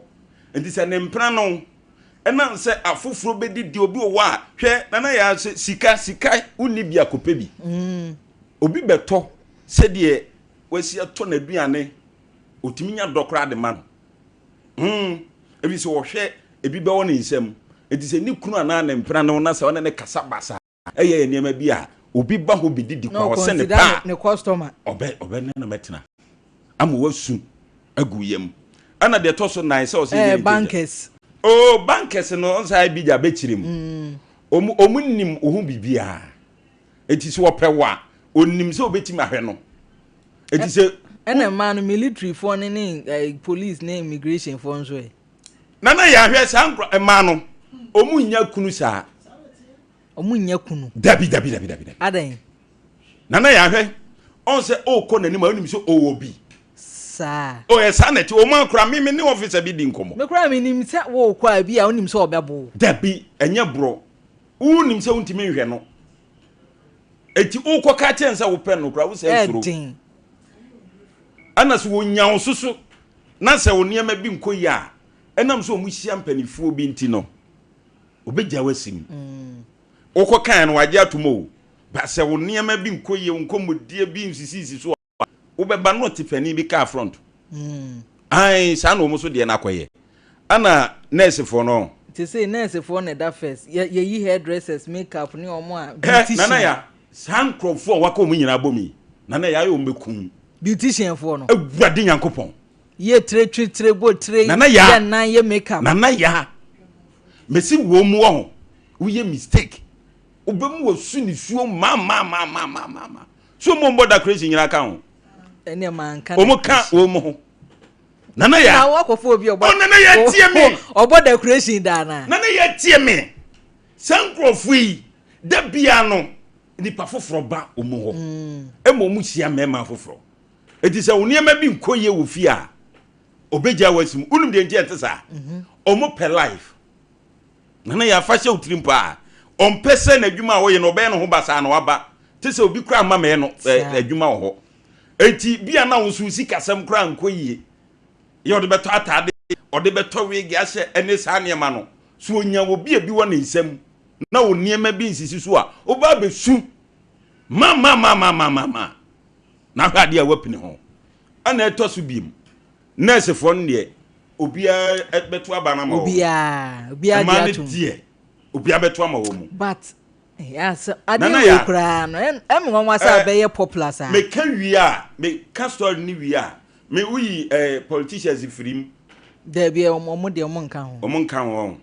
Nti sɛ ne mpena no. Ɛnam sɛ afoforɔ bɛdidi obi wɔ hɔ a hwɛ nana yɛ sɛ sika sika wonni bi akɔpɛ bi mm. Obi bɛtɔ sɛdeɛ wasi atɔ n'aduane ɔtumi nya dɔ koraa de ma no mm. Ebi sɛ ɔhwɛ ebi bɛwɔ ne nsam enti sɛ ne kunu anaa ne mpena no na sɛ ɔne ne kasa basa ɛyɛ yɛ nneɛma bi a obi ba hɔ bɛdidi kwa ɔsɛ ne paa ne customer ɔbɛ ɔbɛ ne no bɛtena ama wasu agu yam ɛna deɛ ɛtɔ so nan sɛ ɔsɛ yɛ bankers oh bankers no ɔnsa ayɛ bi gya bɛkyerɛ mu ɔmu ɔmu nim ɔho biribiara eti sɛ ɔpɛ wa ɔnim sɛ ɔbɛtumi ahwɛ no eti sɛ ɛna mmaa no military foɔ ne ne eh, police ne immigration foɔ nso ɛ nana yɛ ahwɛ saa nkora mmaa no ɔmu nya kunu saa Ɔmo nnya kunu. Dabi dabi dabi dabi. Adɛn? Nana yɛ ahwɛ. Ɔn sɛ ɔɔkɔ n'anim a onim sɛ ɔwɔ bi. Saa. Ɔyɛ saa na ɛte. Ɔmo akora me me ne officer bi di nkɔmɔ. Me koraa me nim sɛ wookɔ a bi a onim sɛ ɔbɛbo wo. Dabi ɛnyɛ borɔ. Wo nim sɛ wontumi nhwɛ no. Eti wokɔ ka kyerɛ no sɛ wopɛ no koraa wo sɛ suro. Ɛɛden. Ɛna sɛ wɔnya wo soso na sɛ wo nneɛma bi nkɔ yie a ɛnam sɛ ɔmo hyia mpanifoɔ bi nti no. Obegya wo asi mu. Wokɔ kan no wagye atom o. Ba sɛ wo nneɛma bi nkɔ yie, wo nkɔmmɔdie bi nsisisi so a, wobɛba na ɔte panin bi kaa front. Ae, saa na wɔn nso deɛ no akɔyɛ. Ɛna nɛɛsefoɔ no. Te sei nɛɛsefoɔ na ɛda first. Yɛ yɛyi hairdressers, makeup ne wɔn a Hɛ, beautician. Nana ya, saa nkurɔfoɔ a waka wɔn nyinaa bom yi, Nana ya ayɛ wɔn bɛkum. Beauticianfoɔ no. Awurade Nyankopɔn. Yɛ tire twi tire bɔ tire Nana ya. yɛ nan yɛ makeup. Nana ya. Mesi wɔ mu wɔ ho. Woyɛ mistake. Wobɛmu wɔ su ne suo ma ma ma ma ma ma ma. So mo mbɔ decoration nyinaa ka ho. Ɛnna maa nka Wɔn ka wɔn ho. Nana Na ya. wakɔfo obi ɔbɔ. Oh, Nana ya tie me. Ɔbɔ decoration da na. Nana ya tie me. Saa nkurɔfoɔ yi, da bia no, nipa foforɔ ba wɔn hɔ. Ɛma wɔn hyia mmarima foforɔ. Eti sɛ wo nneɛma bi nkɔ yie wɔ fie a, obɛgya wɔ asi mu. Wonim deɛ nti ɛnte saa? Wɔn pɛ life. Nana yɛ afa hyɛ wo tirim paa. Ɔmpɛ sɛ n'adwuma a ɔyɛ no ɔbɛyɛ ne ho basaa na waba. Te sɛ obi koraa mma mɛyɛ no adwuma wɔ hɔ. Eti bia na wo nso wo sikasɛm koraa nkɔ yie. Yɛ ɔde bɛtɔ ataade, ɔde bɛtɔ wig ahyɛ ɛne saa nneɛma no. So onya obi a bi wɔ ne nsam na wo nneɛma bi nsisi so a, woba abɛsu ma ma ma ma ma ma ma. Na ahwɛ adeɛ a wapini ho. Ɛna ɛtɔ so biem, nɛɛsefoɔ no deɛ obiara bɛto aba no ama wɔn. Obiara, obiara Mmaa gye no atom. deɛ obiara bɛto ama wɔn mu. But asɛ adeɛ Nana wei ya. koraa no ɛm nwanwa sɛ abɛyɛ popular saa. Meka wie a, meka story no wie a, me woyi politicians firi mu. Dabi, ɔmo deɛ ɔmo nka ho. Ɔmo nka ho ɔho.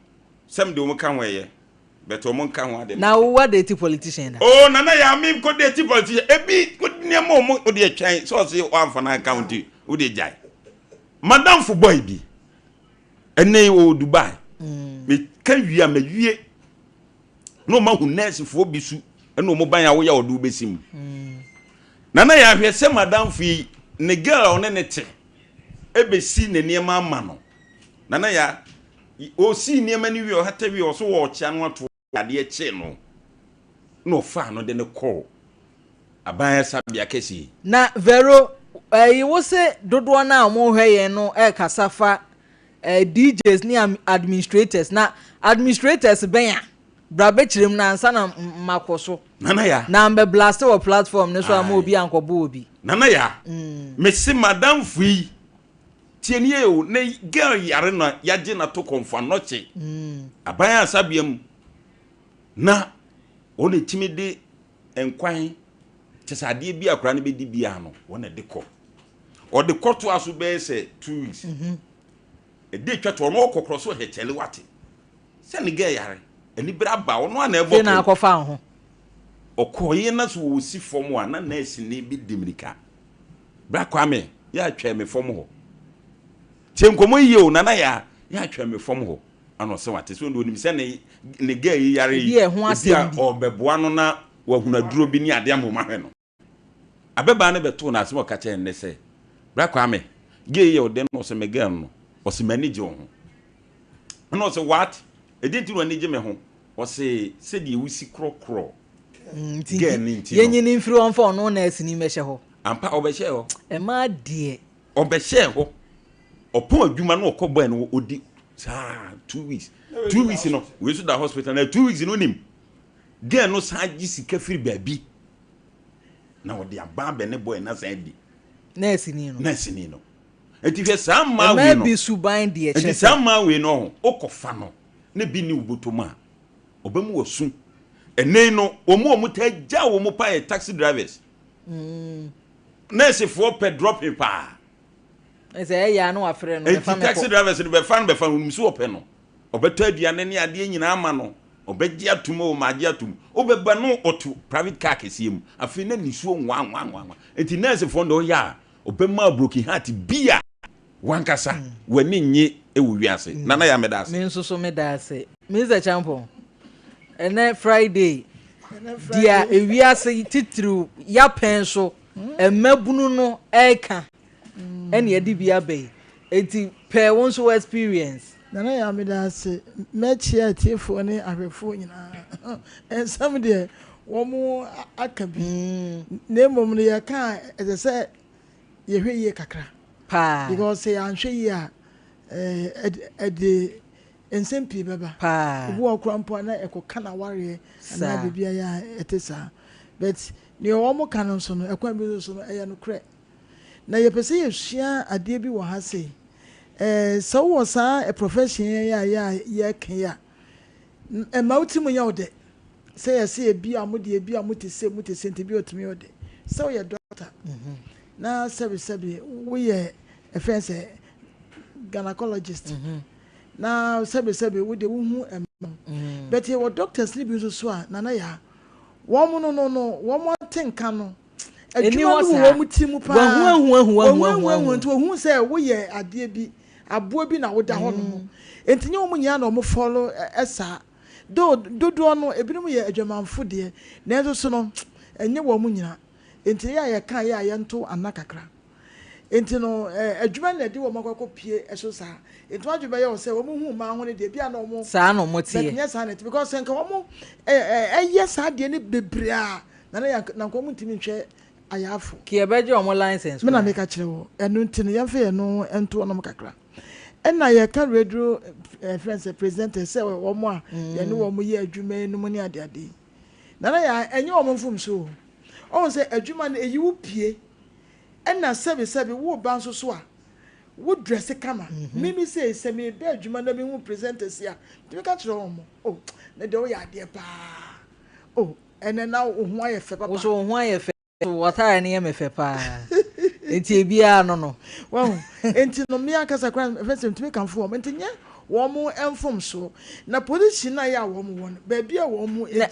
Sɛm deɛ ɔmo ka ho ɛyɛ. But ɔmo nka ho ade. Na wo wa date politician da? Oh, Nana ya, me kɔ date politician. Ebi nneɛma ɔmo o deɛ twɛn sɛ ɔse wamfa no anka ho nti o deɛ gyae. Madamfo boy bi ɛnɛ yi ɔwɔ Dubai. Meka wie a mawie na ɔma hu nɛɛsefoɔ bi su ɛna ɔmo ban a woyɛ ɔde wobɛsi mu. Nana yɛ ahwɛ sɛ madamfo yi ne girl a ɔne ne te ɛbɛsi ne nneɛma ama no. Nana ya ɔsii nneɛma no wie ɔhata wie ɔso wɔ ɔkyea no ato adeɛ kyee no na ɔfaa no de no kɔɔ aban asabea kɛseɛ yi. Na Vero, ɛyi wo se dodoɔ no a wɔhwɛ yɛn no ɛrekasa fa DJs ne administrators, na administrators bɛn a bra bɛkyerɛ mu na ansa na makɔ so. Nana ya. Na mbɛ blast wɔ platform ne so ama obi ankɔbɔ obi. Nana ya. Mese madamfo yi tie nie o, ne girl yare na yagye na to kɔnfo anɔkye. Aban asabea mu na wɔn na etimi de nkwan kyɛ sɛ adeɛ bi akora no bɛdi biara no wɔn na de kɔ. Ɔde kɔtoa so bɛyɛ sɛ 2 weeks. Ɛde atwa to ɔno ɔkɔkorɔ so hɛkyɛle wate sɛ ne girl yare anibere aba ɔno a na ɛbɔ Fe na akɔfa ho. Ɔkɔɔyɛ na so wɔsi fam a na nɛɛse ne bi di mirika. Bra Kwame yɛ atwɛn me fam hɔ. Tie nkɔmmɔ yie o Nana ya yɛ atwɛn me fam hɔ. Ana ɔsɛ wate so onim sɛ ne girl yi yare yi Ebi a ɛho ebi a asɛm bi. ɔbɛboa no na wahunu aduro bi ne adeɛ ama ɔmo ahwɛ no. Abɛbaa no bɛtoo no asɛm a ɔka kyerɛ no ne sɛ, Bra Kwame, girl yi yɛ ɔdɛn? Na ɔsɛ me girl no, ɔsɛ m'ani gye wo ho. Ɛna ɔsɛ what? Ɛdeɛ nti na w'ani gye me ho? Ɔsɛ sɛdeɛ wosi korɔkorɔ Nti girl no nti no. yɛnyini mfiri hɔ mfa ɔno nurse ni mmɛhyɛ hɔ. Ampa ɔbɛhyɛ hɔ. Ɛmaa deɛ. Ɔbɛhyɛ hɔ. Ɔpɔn adwuma na ɔkɔ bɔɛ no ɔdi saa 2 weeks. 2 weeks no, wei nso da hospital na 2 weeks no nim. Girl no san gye sika firi baabi. Na ɔde aba abɛ ne bɔɛ na san di. Nurse ni no. Nurse ni no. Enti hwɛ saa mmaa wei no. Ɛmaa bi suban deɛ kyerɛ Enti saa mmaa wei no ho wokɔfa no ne bi ne wo bɔtɔ mu a ɔbɛmu wɔ su. Ɛnɛ no wɔn a wɔn taa gya wɔn pa yɛ taxi drivers. Nursefoɔ pɛ dropping paa. Ɛsɛ ɛyɛ ano afrɛ no. Enti taxi drivers no bɛfa no bɛfa no wɔn so wɔpɛ no. Ɔbɛtɔ aduane ne adeɛ nyinaa ama no. Ɔbɛgye atum o maagye atum. Wobɛba no ɔto private car kɛseɛ mu. Afei na nisuo nwa nwa nwa nwa. Enti nursefoɔ no deɛ ɔyɛ a ɔbɛma broken heart bi a wankasa w'ani nye wɔ wiase. Nana ya meda ase. Me nso so meda ase. Mr. Champon, ɛnɛ Friday deɛ ewiase titiriw yapɛn so mmabunu no ɛreka ɛne yɛde bi aba yi. Enti pɛɛ wo nso experience. Nana ya meda ase. Mɛkyia atiefoɔ ne ahwɛfoɔ nyinaa. Nsɛm deɛ wɔn aka bi. Na mmom no yɛka a ɛsɛ sɛ yɛhwɛ yie kakra. Paa. Because sɛ yɛanhwɛ yie a ɛde nsɛm pii bɛba. Paa. Obi wɔ kora mpo a na ɛkɔka n'awareɛ anaa biribi ayɛ a ɛte saa. But nea wɔn ka no nso no ɛkwan bi nso no ɛyɛ nokorɛ. Na yɛpɛ sɛ yɛsua adeɛ bi wɔ ha sei. Sɛ wowɔ saa profession yi a yɛka yi a, ɛma wo ti mu nyɛ wo dɛ. Sɛ yɛsɛ ebi a mo deɛ ebi a mo te se mo te se nti bi otumi yɛ wo dɛ. Sɛ woyɛ doctor na sɛbi sɛbi woyɛ ɛfɛn sɛ gynecologist na sɛbi sɛbi wo de wohu ɛmma. But yɛwɔ doctors ne bi nso so a Nana ya wɔn no wɔn ate nka no. Adwuma no wɔ wɔn ti mu paa. Wɔahuahuahu nti wɔhu sɛ woyɛ adeɛ bi, aboa bi na woda hɔ nom. Nti nyɛ wɔn nyinaa na wɔn follow saa. Though dodoɔ no ebinom yɛ adwamanfo deɛ, nanso so no ɛnyɛ wɔn nyinaa. Nti yɛ a yɛka yɛ a yɛnto ana kakra. Nti no adwuma no na ɛde wɔn akɔ akɔpie so saa. Nti wɔn adwene bɛyɛ wɔ sɛ wɔn hu mmaa ho no deɛ ebi a na wɔn. Saa na wɔn teɛ. But nyɛ saa na ɛte because nka wɔn ɛyɛ saa deɛ no bebree a na na yɛn na nka wɔn ntumi nhwɛ ayaafo. Kì ɛbɛgye wɔn license. Me na meka kyerɛ wɔ ɛno nti no yɛmfa yɛn no nto wɔn kakra. Ɛna yɛka radio ɛfrɛ sɛ presenter sɛ wɔn a yɛne wɔn yɛ adwuma yi nom ne adeade yi. Na na yɛ ɛnyɛ wɔn mfomso o. Ɔhu sɛ adwuma no eyi wo pie. Ɛna sɛbi sɛbi wo ba nso so a wo dress kama. Mimi sɛ sɛ me ba adwuma na me hu presenters a ntumi ka kyerɛ wɔn, oh, ne deɛ woyɛ adeɛ paa, oh, ɛnɛ na wo ho ayɛ fɛ papa. Wo so wo ho ayɛ fɛ, wɔtaare no yɛ me fɛ paa, nti ebiara no. Wahu, nti no mmea ankasa koraa ɛfɛ sɛ ntumi kamfo wɔn, nti nyɛ wɔn mfomsoɔ na position na yɛ a wɔn wɔ no, baabi a wɔn gyina.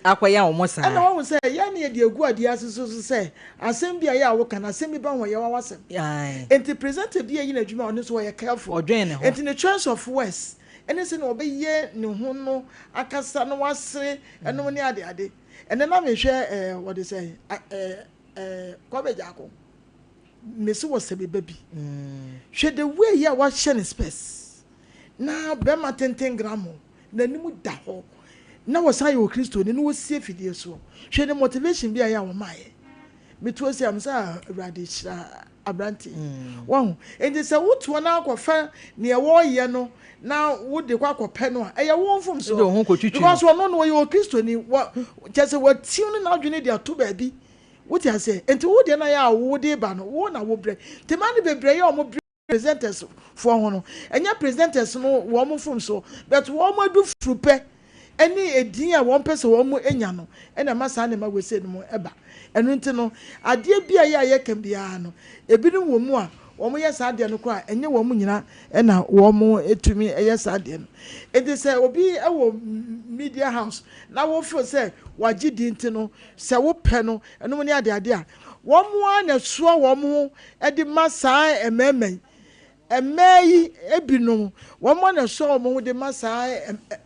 Akɔyɛ wɔn saa. Ɛna wɔn sɛ yɛn ne yɛde egu adeɛ ase so so sɛ asɛm bi a yɛ a wɔka no, asɛm bi ba ho yɛ wawa asɛm. Nti presenter bi a yi n'adwuma, ɔno nso ɔyɛ careful. Ɔdwen ne ho. Nti ne choice of words ɛne sɛ na ɔbɛyɛ ne ho no akasa na wasere ɛnom ne ade ade. Ɛnɛ na mehwɛ wɔde sɛ Kwame Gyako mesi wɔ sɛ beba bi hwɛ the way yi a wahyɛ ne specs na bɛrima tenten gramo n'anim da hɔ na wɔsan yɛ Okristoni na wɔsie fidie soɔ. Hwɛ ne motivation bi a yɛ a wɔmaayɛ metu ɔsi am sɛ Awurade hyira aberante wɔn. Nti sɛ wotoɔ na akɔfa nea wɔreyɛ no na wode kɔ akɔpɛ no a, ɛyɛ wɔn mfomsoɔ, because ɔno no wɔyɛ Okristoni, wɔ kyɛ sɛ wɔatiw ne n'adwene de ato baabi. Wote aseɛ? Nti wo deɛ na yɛ a wode ba no, wo na wobrɛ. Nti mmaa no bebree yɛ ɔmo brɛ presenters foɔ ho no, ɛnyɛ presenters no wɔn mfomsoɔ, but wɔn adu furu pɛ ɛne edin a wɔn pɛ sɛ wɔn anya no ɛna ɛma saa nneɛma wɔ ese no mu ɛba. Ɛno nti no adeɛ bi a yɛ a yɛka biara no, ebinom wɔ mu a wɔn yɛ saa adeɛ no koraa, ɛnyɛ wɔn nyinaa ɛna wɔn etumi ɛyɛ saa adeɛ no. Nti sɛ obi ɛwɔ media house na wɔfeel sɛ wagye din ti no sɛ wopɛ no ɛnom ne adeade a, wɔn ara na ɛsoa wɔn ho ɛde ma saa mmarima yi, mmaa yi ebinom wɔn ara na ɛsoa wɔn ho de ma saa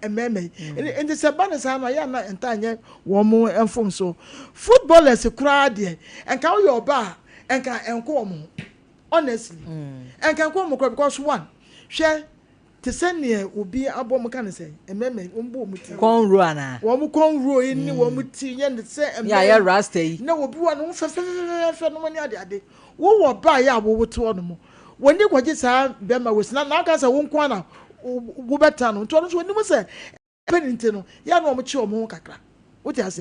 mmarima yi. Nti sɛ ba ne saa no, ayɛ ana nta nyɛ wɔn mfomso. Footballers koraa deɛ, nka woyɛ ɔbaa a, nka ɛnkɔ wɔn ho. Honestly, nka ɛnkɔ wɔn koraa, because one, hwɛ te sɛ nea obi abɔ mo ka ne sɛ mmarima yi wɔn bɔ wɔn ti. Kɔnro ana? Wɔn kɔnro yi ne wɔn ti yɛ ne sɛ mmaa yi yɛ rasta yi. Na obi wɔ ne ho fɛfɛfɛfɛfɛ no ne ade ade. Wowɔ baa yɛ a wɔwɔ te hɔ nom, wɔn ni kɔgye saa bɛrima wɔ si na n'aka sɛ wɔn nko ara wobɛta no, nti ɔno nso onim sɛ ɛpɛ ne nti no yɛ na wɔn kye wɔn ho kakra. Wote ase?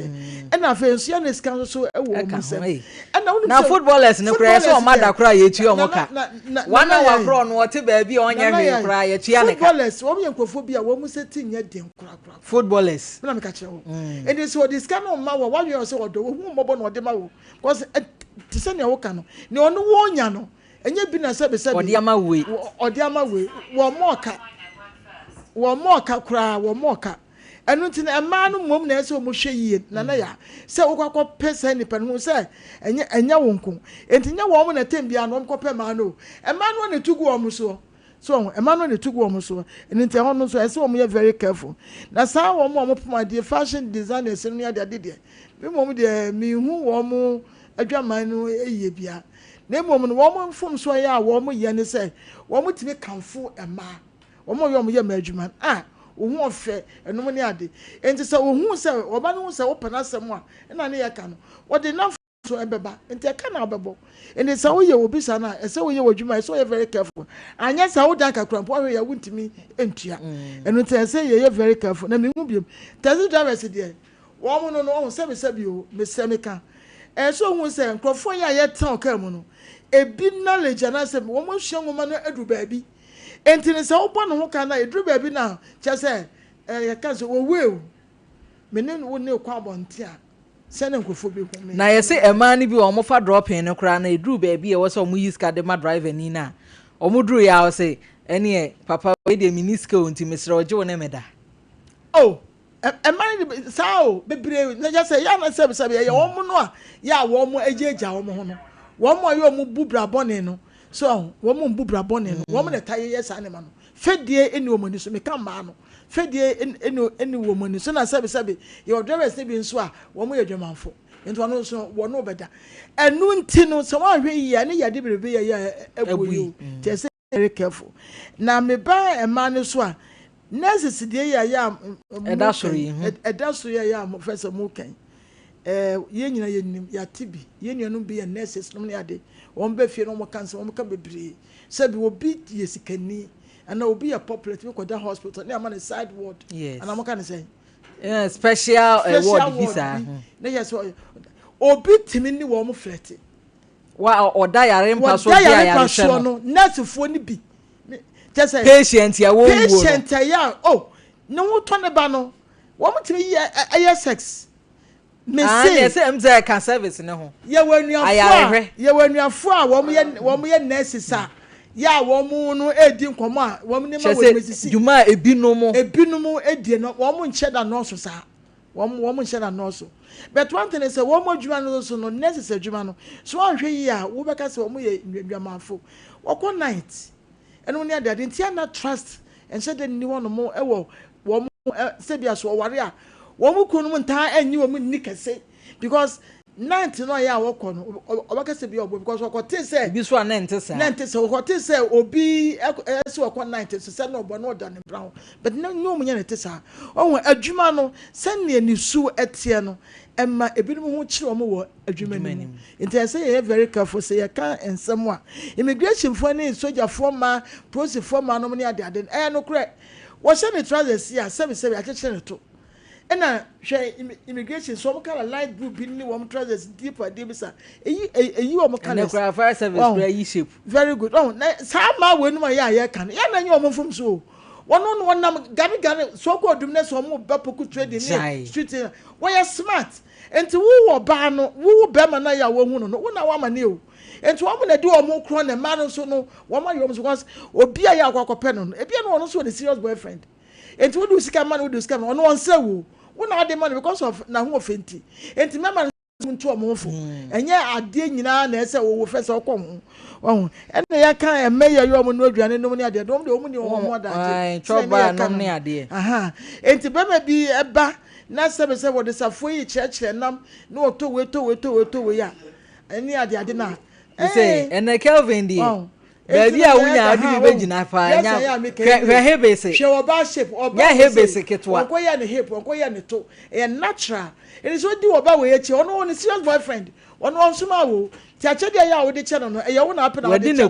Ɛna afei nso yɛ ne sika nso so wɔ wɔn nsam. Ɛna wonim na footballers no koraa sɛ ɔma da koraa yɛtua wɔn ka. 1 hour korɔ no ɔte baabi a ɔnyɛ hwee koraa yɛtua ne ka. Footballers, wɔn yɛ nkurɔfoɔ bi a wɔn sɛ ti nyɛ den korakora. Footballers. Mena meka kyerɛ wo. Ɛnti sɛ ɔde sika no ma wɔ wadwene sɛ ɔdɔ wɔn hu mmɔbɔ na ɔde ma wo, because te sɛ nea woka no, nea ɔno wɔn nya no ɛnyɛ bi na sɛbi sɛbi. Ɔde ama wei. Ɔde ama wei, wɔn mɔ ɔka, wɔn mɔ ɔka koraa, wɔn mɔ ɔka. Ɛno nti no mmaa no mmom na ɛsɛ wɔn hwɛ yie nana ya sɛ wokɔ akɔpɛ saa nipa no ho sɛ ɛnyɛ wo nko. Nti nyɛ wɔn na tɛm biara na wɔn kɔpɛ mmaa no o, mmaa no na etu gu wɔn soɔ so, mmaa no na etu gu wɔn soɔ. Ɛno nti ɛhɔ no nso ɛsɛ wɔn yɛ very careful. Na saa wɔn a wɔn pom adeɛ, fashion designers no ne ade ade deɛ, mi mmom deɛ mihu wɔn adwaman no yie bia, na mmom no wɔn mfomsoɔ yɛ a wɔn yɛ ne sɛ wɔn tumi kamfo mmaa wɔn a wɔyɛ mmaa adwuma a ohun ɔfɛ ɛnum ne ade. Nti sɛ ohun sɛ ɔba no ho sɛ wopɛ n'asɛm a, ɛna ne yɛ ka no wɔde nam so ɛbɛba, nti ɛka na ɔbɛbɔ. Nti sɛ woyɛ obi saa na ɛsɛ woyɛ wɔ adwuma, ɛsɛ woyɛ very careful, anyɛ sɛ wodan kakra mpo ahwɛ yɛ wontumi ntua. Ɛno nti ɛsɛ yɛyɛ very careful. Na mehu biom, taxi drivers deɛ, wɔn no ɔho sɛbi sɛbi o, mesɛ meka ɛsɛ ohun sɛ nkurɔfoɔ yi a yɛtɛn ɔkaa mu no, ebi knowledge anaasɛ wɔn asua nwoma no aduru baabi. Nti ne sɛ wobɔ ne ho ka na eduru baabi na kyerɛ sɛ yɛka sɛ wɔwue o, me ne wo ne kɔ abɔnten a, sɛne nkurɔfoɔ bi hu me. Na yɛsɛ mmaa no bi wɔ wɔn fa dropping no koraa na eduru baabi a ɛwɔ sɛ wɔn yi sika de ma driver ni na wɔn duru yɛ a, ɔsɛ ɛneɛ papa wei deɛ mi ni sika o, nti mesrɛ ɔgye wo ne me da. Oh. Ɛma no de saa o bebree na kyɛ sɛ yɛ ana sɛ sɛ yɛyɛ wɔn no a yɛ a wɔn agyaagyaa wɔn ho no, wɔn a yɛ wɔn bu bra bɔne no so, wɔn mbu bra bɔne no, wɔn na ɛta yɛyɛ saa nneɛma no. Fɛdie ɛni wɔn ani so. Meka mmaa no, fɛdie ɛni wɔn ani so. Na sɛbi sɛbi, yɛwɔ drivers ne bi nso a wɔn yɛ adwamanfo, nti wɔn nso wɔn no bɛda. Ɛnu nti no, sɛ wɔn ahwɛ yie a, ne yɛde bebrebe yɛ yɛ ɛbu yi o, kyɛ sɛ very careful. Na meba mmaa no so a, nurses deɛ yɛ a ɛda soro yi. Ɛda soro yɛ a mo fɛ sɛ mo kɛn yɛn nyinaa yɛ nim, yɛate bi. Yɛn nuanom bi yɛ nurses nom ne ade, wɔn bɛ fie na wɔn ka nsɛm, wɔn ka bebree. Sɛbi, obi yɛ sikani ana obi yɛ popular, tumi kɔda hospital ne ama ne side ward. Ana mo ka ne sɛn? Special ward bi saa. Ne yɛ sɛ obi tumi ne wɔn flirt. Wa ɔda yare mpa so. Wɔda yare mpa soɔ no, nursefoɔ ni bi kyɛ sɛ patient a wɔwuo no. Patient a yɛ a, oh, ne ho tɔ ne ba no, wɔn tumi yɛ ɛyɛ sex. Mese ɛsɛ sɛ ɛka service ne ho. Yɛwɔ anuafo a wɔn yɛ nurses a yɛ a wɔn no edi nkɔmɔ a wɔn nneɛma wɔ mu esisi. Dwuma a ebinom. Ebinom edie no, wɔn nkyɛ da nɔɔso saa, wɔn nhyɛ da nɔɔso. But one thing is sɛ wɔn adwuma no so no, nurses adwuma no so, wɔnhwɛ yie a, wɔbɛka sɛ wɔn yɛ ndwamanfo. Wɔkɔ night ɛno ne adeade, nti ana trust nhyɛ da nni hɔnom ɛwɔ wɔn. Sɛbi, aso ɔware a, wɔn kunu no ntaa ɛnyi wɔn nni kɛse, because night no a yɛ a wɔkɔ no, ɔbɛka sɛ bi ɔbɔ because ɔkɔte sɛ ebi so a ne nte saa. Ne nte sɛ ɔkɔte sɛ obi ɛsɛ ɔkɔ night so sɛ na ɔbɔ na ɔda ne bra ho, but ne nye wɔn nyɛ ne te saa. Ɔho adwuma no, sɛnea ne su ɛteɛ no, ɛma ebinom ho kyerɛ wɔn wɔ adwuma no mu. Nti ɛsɛ yɛyɛ very careful sɛ yɛka nsɛm a immigration foɔ ne sogyafoɔ mmaa, polisifoɔ mmaa nom ne adeade no. Ɛyɛ nokorɛ, wɔhyɛ ne trousers yi a, sɛbisɛbi, akyekyere ne to. Ɛna hwɛ immigration so, wɔn colour light blue bi ne wɔn trousers deep adeɛ bi sa, eyi wɔn colours. Ɛnɛ kura fire service kura yi shape. Very good. Ɔn na saa mmaa wɔ enum a yɛ a yɛka no, yɛn na nye wɔn mfom so o. Wɔn no wɔnam gari gari so kɔ odum ne so, wɔn bɛ poku trading ne street, wɔyɛ smart. Nti wo wɔ baa no, wo bɛrima na yɛ a wɔn hu no, wo na wɔama ne o. Nti wɔn na di wɔn korɔ na mmaa no nso no, wɔn ayɛ wɔn so, because obi a yɛ akɔ akɔpɛ no, ebi no, wɔn nso wɔ ne serious boyfriend. Nti wode sika ma no, wode sika ma no, ɔno ɔnsɛ wo, wo na ade ma no because of n'ahoɔfɛ. Nti mmarima no nto ɔmo ho fo. Ɛnyɛ adeɛ nyinaa na ɛsɛ wɔwɔ fɛ sɛ ɔkɔ ho ɔho. Ɛna yɛka ɛmɛ yɛ yɛ ɔmo no aduane nom ne adeɛ, wɔn de wɔn ni wɔn ho adagye. Chɔba nom ne adeɛ. Nti bɛrima bi ɛba na sɛbi sɛ wɔde safoa yi kyerɛkyerɛ nam na wɔtɔ wei, tɔ wei, tɔ wei, tɔ wei a ɛne ade ade na. Sɛ ɛnɛ Kelvin deɛ, baabi a wonya ade bi bɛgyina paa nya, hwɛ hebese. Hwɛ ɔbaa shape ɔbaa. Nyɛ hebese ketewa. Wɔnkɔ yɛ ne hip, wɔnkɔ yɛ ne to, ɛyɛ natural. Ɛni sɛ odi ɔbaa wɔ akyi, ɔno wɔ ne serious boyfriend, ɔno ɔnsoma wo ti akyɛdeɛ yɛ a wode kyɛ no, ɛyɛ wo na apɛ na wode kyɛ no.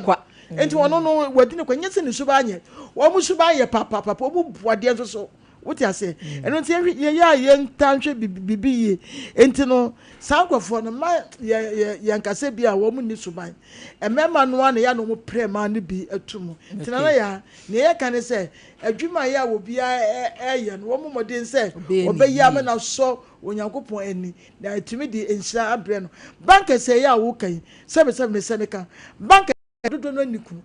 Nti ɔno no wadi ne kwa. Nyɛ sɛ ne suba anyɛ, wɔn suba yɛ papapapa, wɔn bu adeɛ nso so, wote aseɛ? Ɛno nti yɛyɛ a yɛnta nhwɛ bibi yie. Nti no, saa nkurɔfoɔ no ma yɛ yɛ yɛn bi a wɔn ni suban. Mmarima no a na yɛ na wɔn pere mmaa no bi ato mu. Nti nana yɛ nea yɛka ne sɛ adwuma yɛ a obiara ɛyɛ no, wɔn mmɔden sɛ wɔbɛyɛ ama na sɔ Onyankopɔn ani na etumi de nhyira abrɛ no. Bank sɛ yɛ a wɔka yi, sɛbi sɛbi, mesɛ meka bank dodo no ani kunu.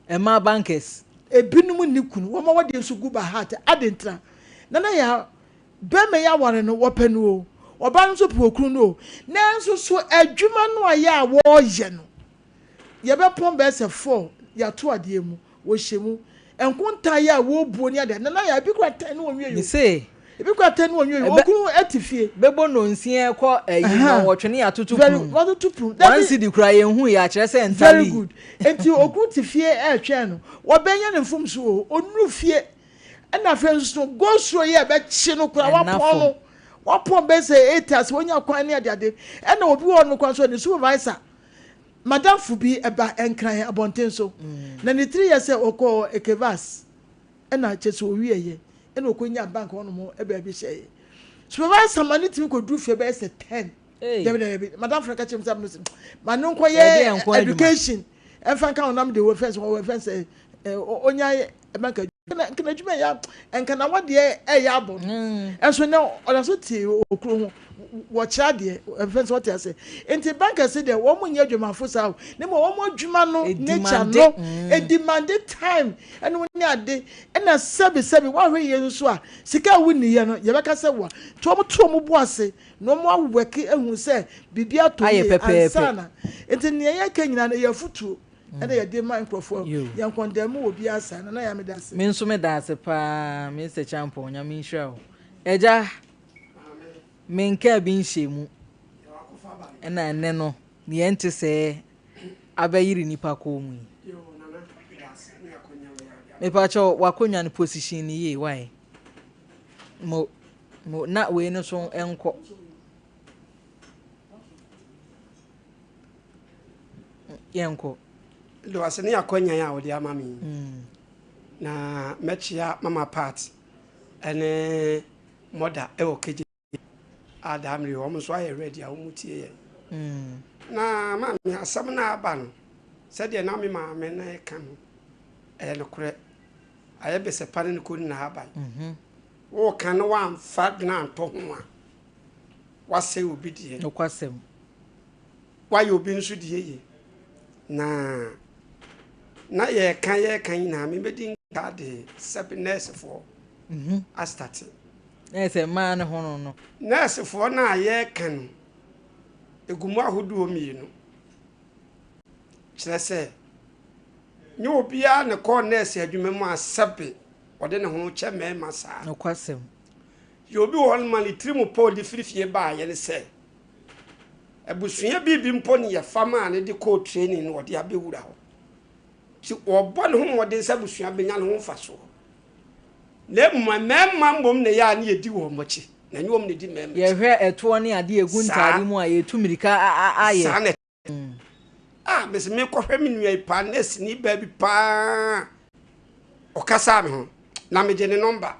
Ɛmaa bankers. Ebinom ni kunu, wɔn a wɔde nso gu ba heart ade ntena. Nana yɛ bɛrima yi aware no, wɔpɛ no o, ɔbaa no nso pɛ okunu no o, nanso so adwuma no a yɛ a wɔreyɛ no, yɛbɛpɔn bɛyɛ sɛ 4, yɛato adeɛ mu, wɔhyɛ mu nkonta yɛ a wɔrebuo ne adeɛ. Nana yɛ ebi kura 10 ne wɔn wie yi, ebi kura 10 ne wɔn wie yi, okunu ɛte fie. Bɛbɔ nonsia kɔ ɛyi na wɔtwe ne atoto pum. Wɔatoto pum. 1 cedi kura yɛn hu yɛ akyerɛ sɛ ntali. Very good. Nti okunu te fie ɛretwɛn no, wɔbɛnyɛ ne mfom so o, onuru fie ɛna afei nso go slow yɛ ɛbɛkye no kora, wapɔn no, wapɔn bɛyɛ sɛ 8 ase, wɔnya kwan ne adeade. Ɛna obi wɔ no kwan so, ne supervisor madamfo bi ɛba Nkran abɔnten so na ne tiri yɛ sɛ ɔkɔ Ekevas, ɛna kyɛ sɛ owie yɛ ɛna ɔkɔnya bank hɔnom baabi hyɛ yɛ supervisor ma ne tumi kɔduru fie bɛyɛ sɛ 10. Dabi dabi, madamfo no ka kyerɛ mi sɛ mo ma no nkɔyɛ education ɛnfa nka honam de wɔ fɛn sɛ ɔnya bank. Nka n'adwuma yɛ nka n'awadeɛ ɛyɛ abɔ no mm. ɛnso nɛ ɔda so te okuro ho wɔkyerɛ adeɛ ɛfɛn sɛ ɔte ase nti bankers deɛ wɔn nyɛ adwumafo saa o ne mu wɔn adwuma no nature no mm. edimande time ɛne wɔn ne ade ɛna sɛbi sɛbi wɔahwɛ yie nso a sika a wonni yɛ no yɛbɛka sɛ wa to wɔn to wɔn bo ase na wɔn awɛke ehu sɛ biribi atɔ yie ansana nti nea yɛka nyinaa no yɛ afutuo. ɛna yɛde ma nkurɔfoɔ yɛn kɔndɛm wɔ biara saa nana yaa meda ase. Me nso meda ase paa Mister Champon Nyame nhyira wo Agya me nkaa bi nhyɛ mu ɛna ɛnɛ no neɛ nte sɛɛ abɛyere nipa kɔn mu yi mepakyɛw wakonnwa no position no yie why mo mo na wei no so nkɔ. Yɛnkɔ. Meda wo ase ne akwanya a wode ama me yi. Na mɛkyea Mama Pat ne Mother wɔ KJ a daa mmere wɔn nso ayɛ ready a wɔn tie yɛn. Na maame asɛm no a aba no sɛdeɛ na me maame no reka no ɛyɛ nokorɛ. Ayɛ bɛsɛpa ne ne kɔn na aba yi. Woka no woamfa dwene anto ho a woasɛe obi deɛ. Nokwasɛm. Woayɛ obi nso deɛ yie. Na na yɛreka yɛreka nyinaa mebɛdi nka de sɛbe nɛɛsefoɔ mhm. astate. Ɛyɛ sɛ mmaa ne ho no no. Nɛɛsefoɔ no a yɛreka no ɛgu mu ahodoɔ mmienu. Kyerɛ sɛ nyɛ obiara na kɔɔ nɛɛse adwuma mu a sɛbe ɔde ne ho kyɛ mmarima saa. Nokwasɛm. Yɛ obi wɔ hɔ no ma ne tiri mu pɔ ɔde firi fie baayɛ ne sɛ Abusua bi bi mpo ne yɛfa maa no de kɔɔ training no wɔde abɛwura hɔ. Nti wɔbɔ ne ho mmɔden sɛ abusua bɛnya ne ho mfasoɔ. Na mmom mmarima mmom na ɛyɛ a ne yɛdi wɔn akyi, na ɛnyɛ wɔn na ɛdi mmarima akyi. Yɛhwɛ ɛtoɔ ne adeɛ ɛgu ntaade mu a yɛtu mmirika ayɛ. Saa na Ah, mese mekɔhwɛ me nua yi paa, nɛɛseni baa bi paa. Ɔkasaa me ho, na megye ne nɔmba.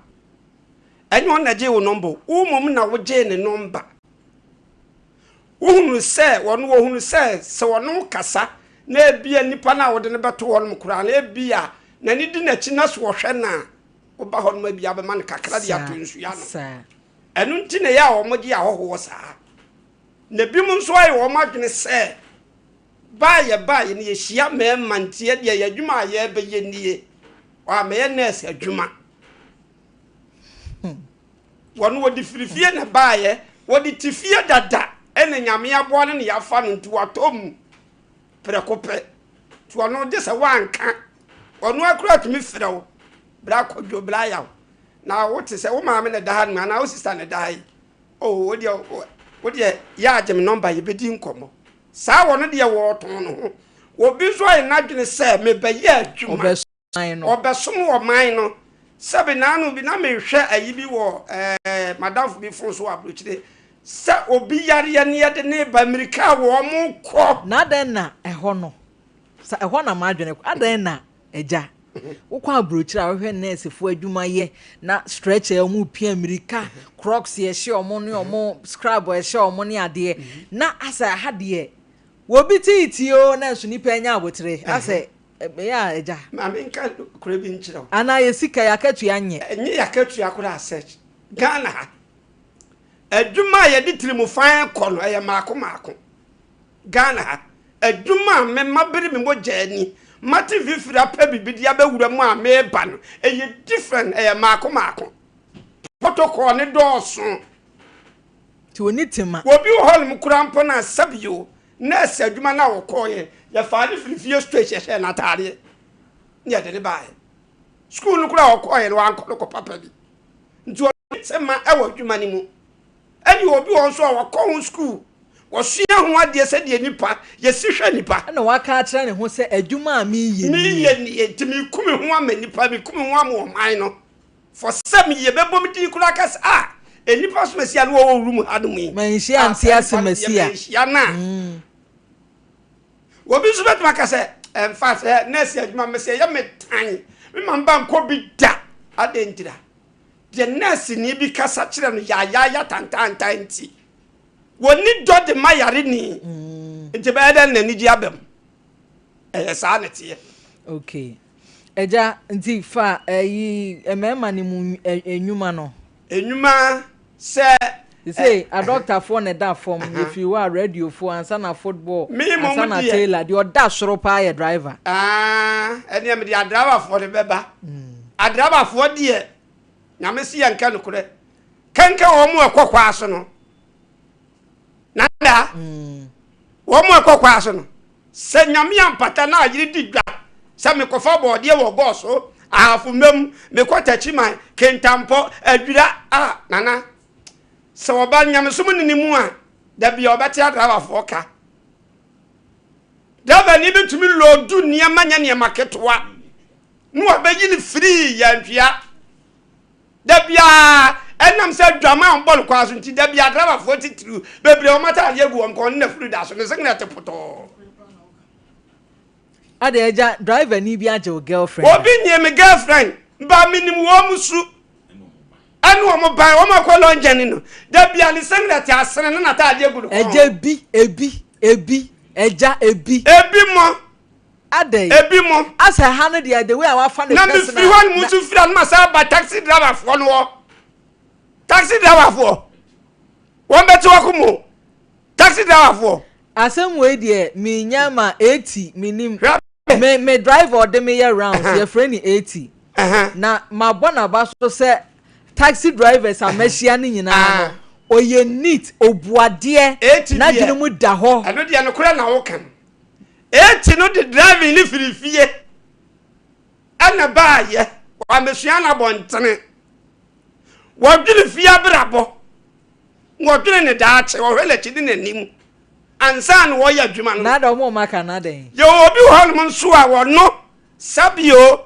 Ɛnyɛ ɔno na gyee wo nɔmba o, wo mmom na wogyee ne nɔmba. Wohunu sɛ, wɔn wɔhunu sɛ, sɛ wɔne wo kasa, na ebia nipa no a wode no bɛto hɔnom koraa no, ebia n'ani di n'akyi na so ɔhwɛ no a, woba hɔnom a ebia wobɛma no kakra de ato nsuo ano. Ɛno nti na ɛyɛ a wɔgye ahɔhoɔ saa. Na ebinom nso ayɛ wɔn adwene sɛ, Ba a yɛbaeɛ no, yɛhyia mmarima nti ɛdeɛ yɛn adwuma a yɛrebɛyɛ nie. Wɔammɛyɛ nɛɛse adwuma. Wɔn wɔde firi fie na baeɛ, wɔde te fie dada ɛna Nyame aboa no na yɛafa no nti watɔ mu prɛko pɛ. Nti ɔno gye sɛ woanka, ɔno ara koraa tumi frɛ wo, bra Kwadwo, bra Yaw. Na wote sɛ wo maame na ɛda ha nom anaa wo sista na ɛda ha yi. Oh, wo deɛ, wo deɛ, yɛ agye me nɔmba, yɛbɛdi nkɔmmɔ. Saa wɔno deɛ wɔɔtɔn ne ho. Obi nso ayɛ n'adwene sɛ mebɛyɛ adwuma. Ɔbɛsom ɔman no. Sɛbe naano bi na mehwɛ ayi bi wɔ ɛɛ madamfo bi fon so wɔ aburokyire sɛ obi yareɛ ne yɛde ne ba mmirika a wɔn kɔ. Na adɛn na ɛhɔ no, sa ɛhɔ na m'adwene kɔ, adɛn na Agya, wokɔ aburokyire a wohwɛ nɛɛsefoɔ adwuma yɛ na stretcher a wɔn pia mmirika, crocs ɛhyɛ wɔn ne wɔn scrub ɛhyɛ wɔn ne adeɛ na asɛ aha deɛ wɔbi tiitii o na nso nipa anya abotire asɛ ɛyɛ a agya. Maame nka kura bi nkyerɛ wo. Anaa yɛ sika yɛ akatua nyɛ. Ɛnyɛ yɛ akatua koraa sɛ Ghana ha adwuma a yɛde tirimufan kɔ no ɛyɛ maako maako. Ghana ha, adwuma a me mabere me mogya ani, mate mfifiri apɛ biribi de abɛwura mu a meba no, ɛyɛ different, ɛyɛ maako maako. Protocol no dɔɔso. Nti ɔnni tema. Obi wɔ hɔnom koraa mpo no a sɛbio nurse adwuma no a ɔkɔeɛ, yɛfaa no firi fie straight yɛhyɛɛ no ataadeɛ na yɛde no baeɛ. Sukuu no koraa a ɔkɔeɛ no wankɔ no kɔ papa bi. Nti ɔnni tema wɔ adwuma no mu. Ɛne obi wɔ hɔ nso a wakɔ ho sukuu, wasua ho adeɛ sɛdeɛ nipa, yɛsi hwɛ nipa. Ɛna waka akyerɛ ne ho sɛ, Adwuma a mereyɛ nie. Mereyɛ nie, nti meku me ho ama nipa, meku me ho ama ɔman no. For sɛ meyɛ, bɛbɔ me din koraa ka sɛ, ah, nnipa asomasi a na wɔwɔ room hanom yi. Manhyia Ah, nte saa ase nipa no deɛ Masia. manhyia no a. Obi nso bɛtumi aka sɛ, ɛmfa sɛ nɛɛse adwuma mesɛ ɛyɛ me tan, me ma mba nkɔ bi da. Adɛn ntira? Deɛ nɛɛseni bi kasa kyerɛ no yaayaaya tantaantan nti, wɔnni dɔ de ma yareni. Nti bɛyɛ dɛn na anigye aba mu? Ɛyɛ saa na ɛteɛ. Okay. Agya, nti fa ɛyi mmarima no mu nnwuma no. Nnwuma sɛ. Sesei adɔktafoɔ na ɛda fam, yɛfiri hɔ a radiofoɔ ansa na football, ansa na tailor, deɛ ɔda soro paa yɛ driver. Aah, ɛneɛ mede adrabafoɔ no bɛba. Adrabafoɔ deɛ, Nyame se yɛnka nokorɛ, kɛnkɛn wɔn a ɛkɔ kwaa so no. Nada, wɔn a ɛkɔ kwaa so no, sɛ Nyame ampata na ayere di dwa sɛ mekɔfa bɔɔdeɛ wɔ gɔɔ so, Ahafo Mmam, mekɔ Takyiman, Kintampɔ, Adwira a, Nana, sɛ ɔba nyamesom ne ne mu a, da bia ɔbɛte adrabafoɔ ka. Drabani bi tumi loodu nneɛma nyɛ nneɛma ketewa na wabɛyi no firii yɛntwea. Da biara, ɛnam sɛ adwaman a wɔbɔ no kwan so nti, da biara driverfoɔ titiriw bebree wɔn ataadeɛ gu wɔn kɔn ne n'afuru da so, ne singlet potɔɔ. Ade agya, driver ni bi agye wo girlfriend a? Obi nyee me girlfriend, ba menim wɔn su ɛne wɔn ban, wɔn akɔ long journey no, da biara ne singlet asene ne n'ataadeɛ gu ne kɔn ho. Agya ebi, ebi, ebi, agya ebi. Ebi mo. Adɛn? Ebi mo. Asɛ ha no deɛ the way a wafa ne Na mefiri hɔ nom nso firi a no masan aba taxi driver foɔ no hɔ. Taxi driver foɔ. Wɔn bɛte wɔ ko Taxi driver foɔ. Asɛm wei deɛ menya ma 80 menim. Me me driver ɔde me yɛ rounds yɛfrɛ ne 80. Na mabɔ n'aba so sɛ taxi drivers a mahyia no nyinaa no ɔyɛ neat obuadeɛ n'adwene mu da hɔ. Ɛno deɛ nokorɛ na woka no. Eti no de driving no firi fie ɛna baayɛ, wambɛsua no abɔntene. Wɔdwene fie abrabɔ, wɔdwene ne daakye, wɔhwɛ n'akyi ne n'anim ansa na wɔyɛ adwuma no. Na ada wɔn a wɔaka no adɛn? Yɛwɔ obi wɔ hɔnom nso a wɔno sɛbio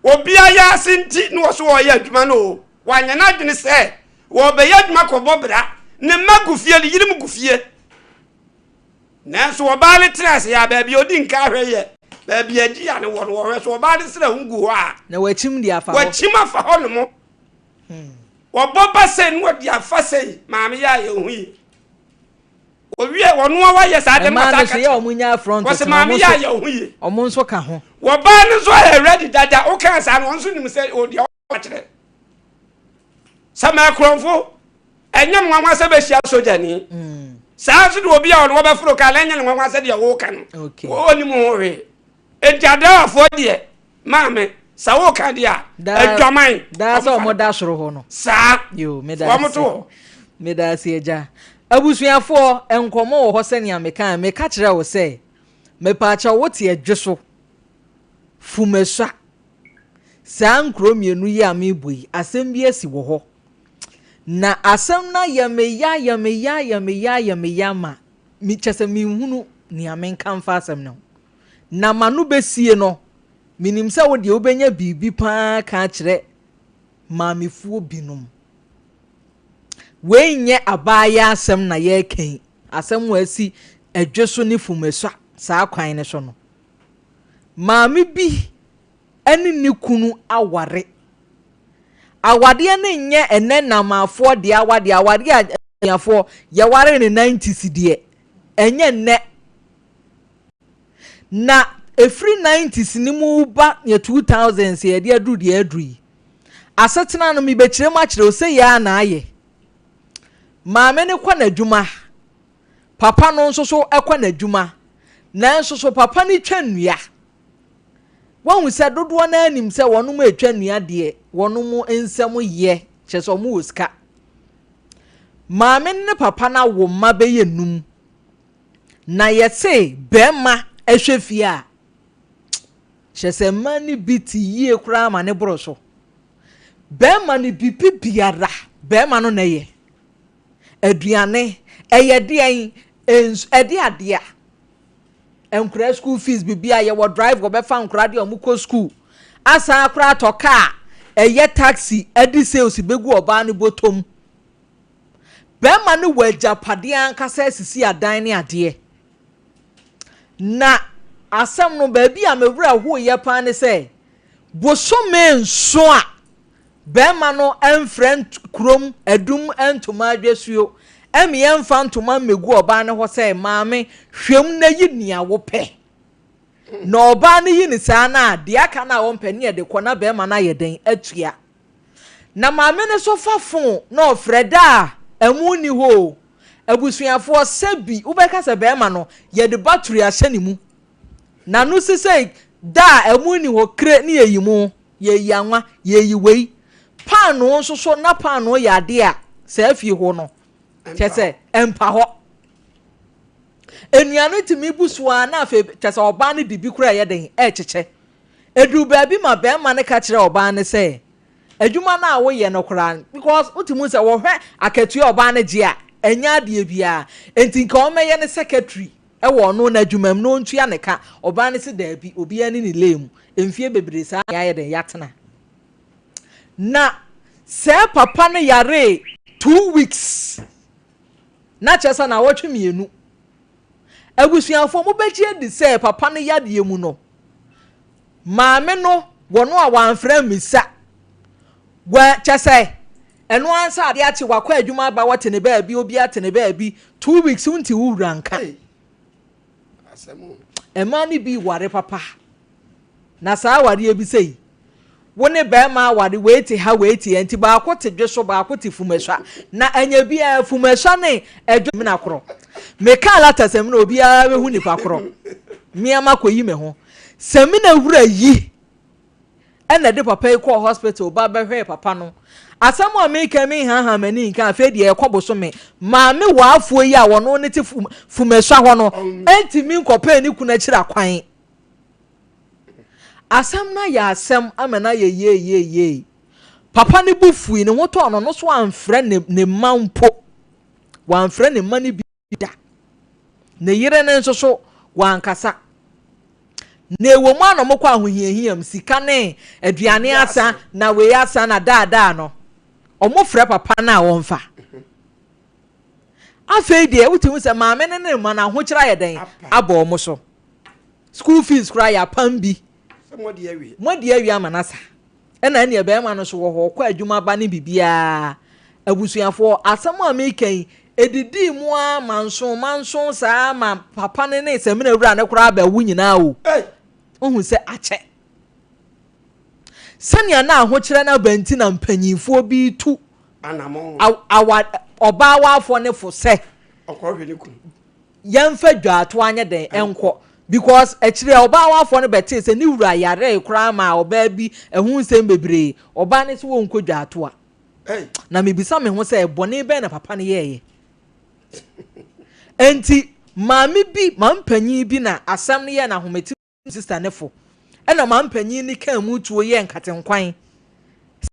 obi ayɛ ase nti na wɔso wɔyɛ adwuma no o, wanyɛ n'adwene sɛ wɔbɛyɛ adwuma kɔbɔ bra, ne mma gu fie, ne yerim gu fie. Nanso ɔbaa no tena ase a, baabi a odi nka ahwɛ yɛ baabi a agyia no wɔ no. Wɔhwɛ so ɔbaa no srɛ ho gu hɔ a. Na wakyim de afa hɔ. Wakyim afa hɔ nom. Wɔbɔ ba sei na wɔde afa sei. Maame yɛ a yɛn ho yi. Owie wɔn a wɔayɛ saa de ma saa kɛkyɛ. Mmaa no so yɛ wɔn nya front tena. Wɔsɛ maame yɛ a yɛn ho yi. Wɔn nso ka ho. Wɔbaa no nso ayɛ ready dada. Wokaa saa no wɔn nso nim sɛ ɔdeɛ ɔkyerɛ. Sɛ mɛkorɔmfo ɛnyɛ me nwanwa sɛ bɛhyia sogyani. Mm. Saa nso de obi a ɔne wɔbɛforo kaa na ɛnyɛ ne nwanwa sɛ deɛ woka no. Ɔnim ho hwee. Enti adrawafoɔ deɛ maame sɛ woka deɛ a adwaman. Daa sɛ wɔn da soro hɔ no. Saa. Yo, meda ase. Wɔn to hɔ. Meda ase agya. Abusuafoɔ nkɔmɔ wɔ hɔ sɛnea meka meka kyerɛ wo sɛ mepaakyɛw wote adwe so fumasua Saa nkuro mmienu yi a merebɔ yi, asɛm bi asi wɔ hɔ. Na asɛm no ayɛ me ya, ayɛ me ya, ayɛ me ya, ayɛ me ya ma me kyɛ sɛ menhunu nea menka mfa asɛm no ho. Na m'ano bɛsie no, menim sɛ wo deɛ wobɛnya biribi pa ara ka akyerɛ maamefoɔ binom. Wei nyɛ abaayewa asɛm na yɛreka yi, asɛm a asi Adwo so ne Fumasua saa kwan no so no. Maame bi ne ne kunu aware. Awadeɛ no nyɛ ɛnɛ nnamaafoɔ deɛ awadeɛ, awadeɛ a abusuafoɔ yɛware no 90s deɛ, ɛnyɛ nnɛ. Na ɛfiri 90s no mu ba yɛ 2000s yɛde aduru deɛ aduru yi. Asetena no mebɛkyerɛ mu akyerɛ wo sɛ yɛ a na ayɛ. Maame no kɔ n'adwuma. Papa no nso so kɔ n'adwuma, nanso so papa no twa nnua? Woahu sɛ dodoɔ no ara nim sɛ wɔnom retwa nnua deɛ wɔnom nsam yɛ, kyerɛ sɛ wɔn wɔ sika. Maame no ne papa no awo mma bɛyɛ num, na yɛse bɛrima hwɛ fie a, kyerɛ sɛ mmaa no bi te yie koraa ma ne boro so. Bɛrima no biribi biara, bɛrima no na ɛyɛ. Aduane, ɛyɛ deɛn? Nsu, ɛde adeɛ a. Nkwadaa school fees, biribi a yɛwɔ drive wɔbɛfa nkwadaa deɛ wɔn kɔ school. Asan akora atɔ kaa, ɛyɛ taxi, ɛde sales bɛgu ɔbaa no bɔtɔm. Bɛrima no wɔ agyapadeɛ ankasa asisi adan ne adeɛ. Na asɛm no baabi a me werɛ hoeɛ paa ne sɛ, bosome nso a Bɛɛma no mfrɛ kurom adum ntoma adwasuo ɛmeɛ mfa ntoma mmɛgu ɔbaa no hɔ sɛ maame hwɛm na yi nea wopɛ. Na ɔbaa no yi no saa no a, deɛ aka no a ɔmpɛ ne yɛde kɔ na barima no ayɛ dɛn atua. Na maame no nso fa fon na ɔfrɛ da a ɛmo nni hɔ o. Abusuafoɔ, sɛbi wobɛka sɛ barima no, yɛde battery ahyɛ ne mu. N'ano si sɛ da a ɛmo nni hɔ kire ne yɛyi mo, yɛyi anwa, yɛyi wei. Paanoo nso so na paanoo yɛ adeɛ a saa fie hɔ no, kyɛ sɛ ɛmpa hɔ. Nnuane tumi bu so ara na afei kyɛ sɛ ɔbaa no de bi koraa ɛyɛ den ɛrekyekyɛ. Ɛduru baabi ma barima no ka kyerɛ ɔbaa no sɛ, adwuma no a woyɛ no koraa no, because wotumi hu sɛ wɔhwɛ akatua a ɔbaa no gye a, ɛnyɛ adeɛ biara. Enti nka ɔmmɛyɛ ne secretary wɔ ɔno n'adwuma mu na ɔntua ne ka. Ɔbaa no se daabi, obiara ne ne lane mu. Mfeɛ bebree saa na yɛayɛ dɛn, yɛatena. Na sɛ papa no yaree 2 weeks, na kyerɛ sɛ naawɔtwe 2. Abusuafoɔ, mobɛgye adi sɛ papa no yadeɛ mu no, maame no wɔno a wɔamfrɛ mmisa wɔ kyɛ sɛ ɛno ansa adeɛ akye wakɔ adwuma aba, wɔte ne baabi, obi ate ne baabi 2 weeks nti wo wura nka. Mmaa no bi ware papa na saa awareɛ bi sɛ yi wo ne bɛrima aware, wei te ha, wei te ha, nti baako te dwe so, baako te fumasua, na ɛnyɛ biara fumasua ne ɛdwo mina korɔ. Meka lata sɛ mina obiara bɛhu nipa korɔ mmeama kɔyi me ho sɛ mina wura yi ɛna de papa yi kɔɔ hospital ba bɛhwɛɛ papa no. Asɛm a meka mi nhaha m'ani nka. Afei deɛ ɛkɔ bosome, maame waafoɔ yi a wɔno ne te fumasua hɔ no ɛntumi nkɔpɛɛ ne kunu akyiri akwan. Asɛm no ayɛ asɛm ama no ayɛ yie. Papa no bu fui ne ho tɔɔ no no so amfrɛ ne mma mpo, wamfrɛ ne mma no bi da. Ne yere no nso so wankasa. Na ɛwɔ mu a na ɔmokɔ ahohiahia mu, sika ne aduane asa na wei asa na daadaa no, ɔmo frɛ papa no a wɔmfa. Afei deɛ wotumi sɛ maame no ne mma no ahokyerɛ ayɛ dɛn abɔ ɔmo so. School fees koraa yɛ apam bi mo adi awie ama nasa. Ɛna ɛneɛ bɛrima no so wɔ hɔ, ɔkɔ adwuma ba ne biribiara. Abusuafoɔ, asɛm a meka yi edidi mu a manso manso saa ma papa no ne sɛmina wura no koraa bɛwo nyinaa o. Ohun sɛ akyɛ sɛnea na ahokyerɛ no aba nti na mpanyinfoɔ bi tu awa ɔbaa waafoɔ ne fo sɛ yɛmfa dwaato anyɛ dɛn ɛnkɔ, because akyire a ɔbaa waafoɔ no bɛtee sɛ ne wura yaree koraa ma ɔbaa bi ɛho nsɛm bebree, ɔbaa no sɛ wɔnkɔ dwaato a. Na mebisa me ho sɛ bɔne bɛn na papa no yɛɛyɛ? Nti maame bi, maame panyin bi na asɛm no yɛ na ahomete sister ne fo, ɛna maame panyin ne kaa mu tuo yɛ nkatenkwan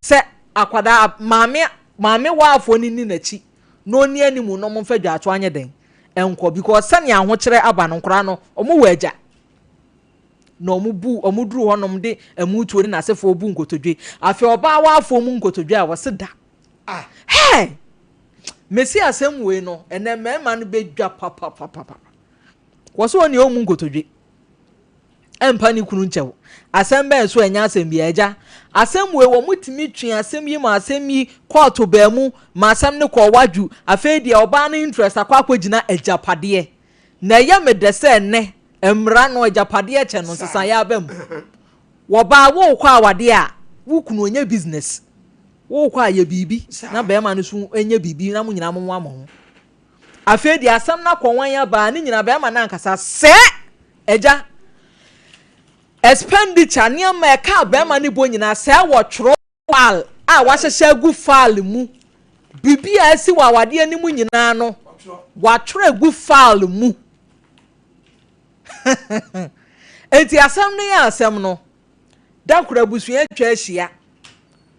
sɛ akwadaa maame waafoɔ no ni n'akyi na ɔni anim na ɔmo mfa dwaato anyɛ den nkɔ, because sɛnea ahokyerɛ aba no, nkwadaa no ɔmo wɔ agya na ɔmo bu ɔmo duru hɔnom de ɛmu tuo ne n'asefoɔ bu nkotodwe. Afei ɔbaa waafoɔ mu nkotodwe a wɔsi da. Ah, hey, mesi asɛm wei no ɛnɛ mmarima no bɛdwa papapapapa. Wɔsɛ wɔn nea ɔmu nkotodwe ɛmpa ne kunu nkyɛw. Asɛm bɛn so? Ɛnyɛ asɛm bi agya. Asɛm wei wɔn tumi twe asɛm yi ma asɛm yi kɔɔto bɛn mu ma asɛm no kɔɔ wadwu. Afei deɛ ɔbaa no interest akɔ akɔgyina agyapadeɛ, na ɛyɛ me dɛ sɛ ɛnɛ mmara no agyapadeɛ kyɛ no nsesan yɛ aba mu. Wɔbaa wɔrekɔ awadeɛ a, wo kunu onye business, wɔrekɔ a yɛ biribi na bɛrima no so nyɛ biribi na mo nyinaa mo mo ho. Afei deɛ asɛm no akɔ wɔn abaa ne nyinaa, bɛrima no ankasa sɛ agya expenditure nneɛma ɛka bɛrima no bɔ nyinaa sɛ wɔtwerɛ file a wahyehyɛ agu file mu. Biribi a asi wɔ awadeɛ no mu nyinaa no watwerɛ agu file mu. Nti asɛm no yɛ asɛm no da koro abusua atwa ahyia,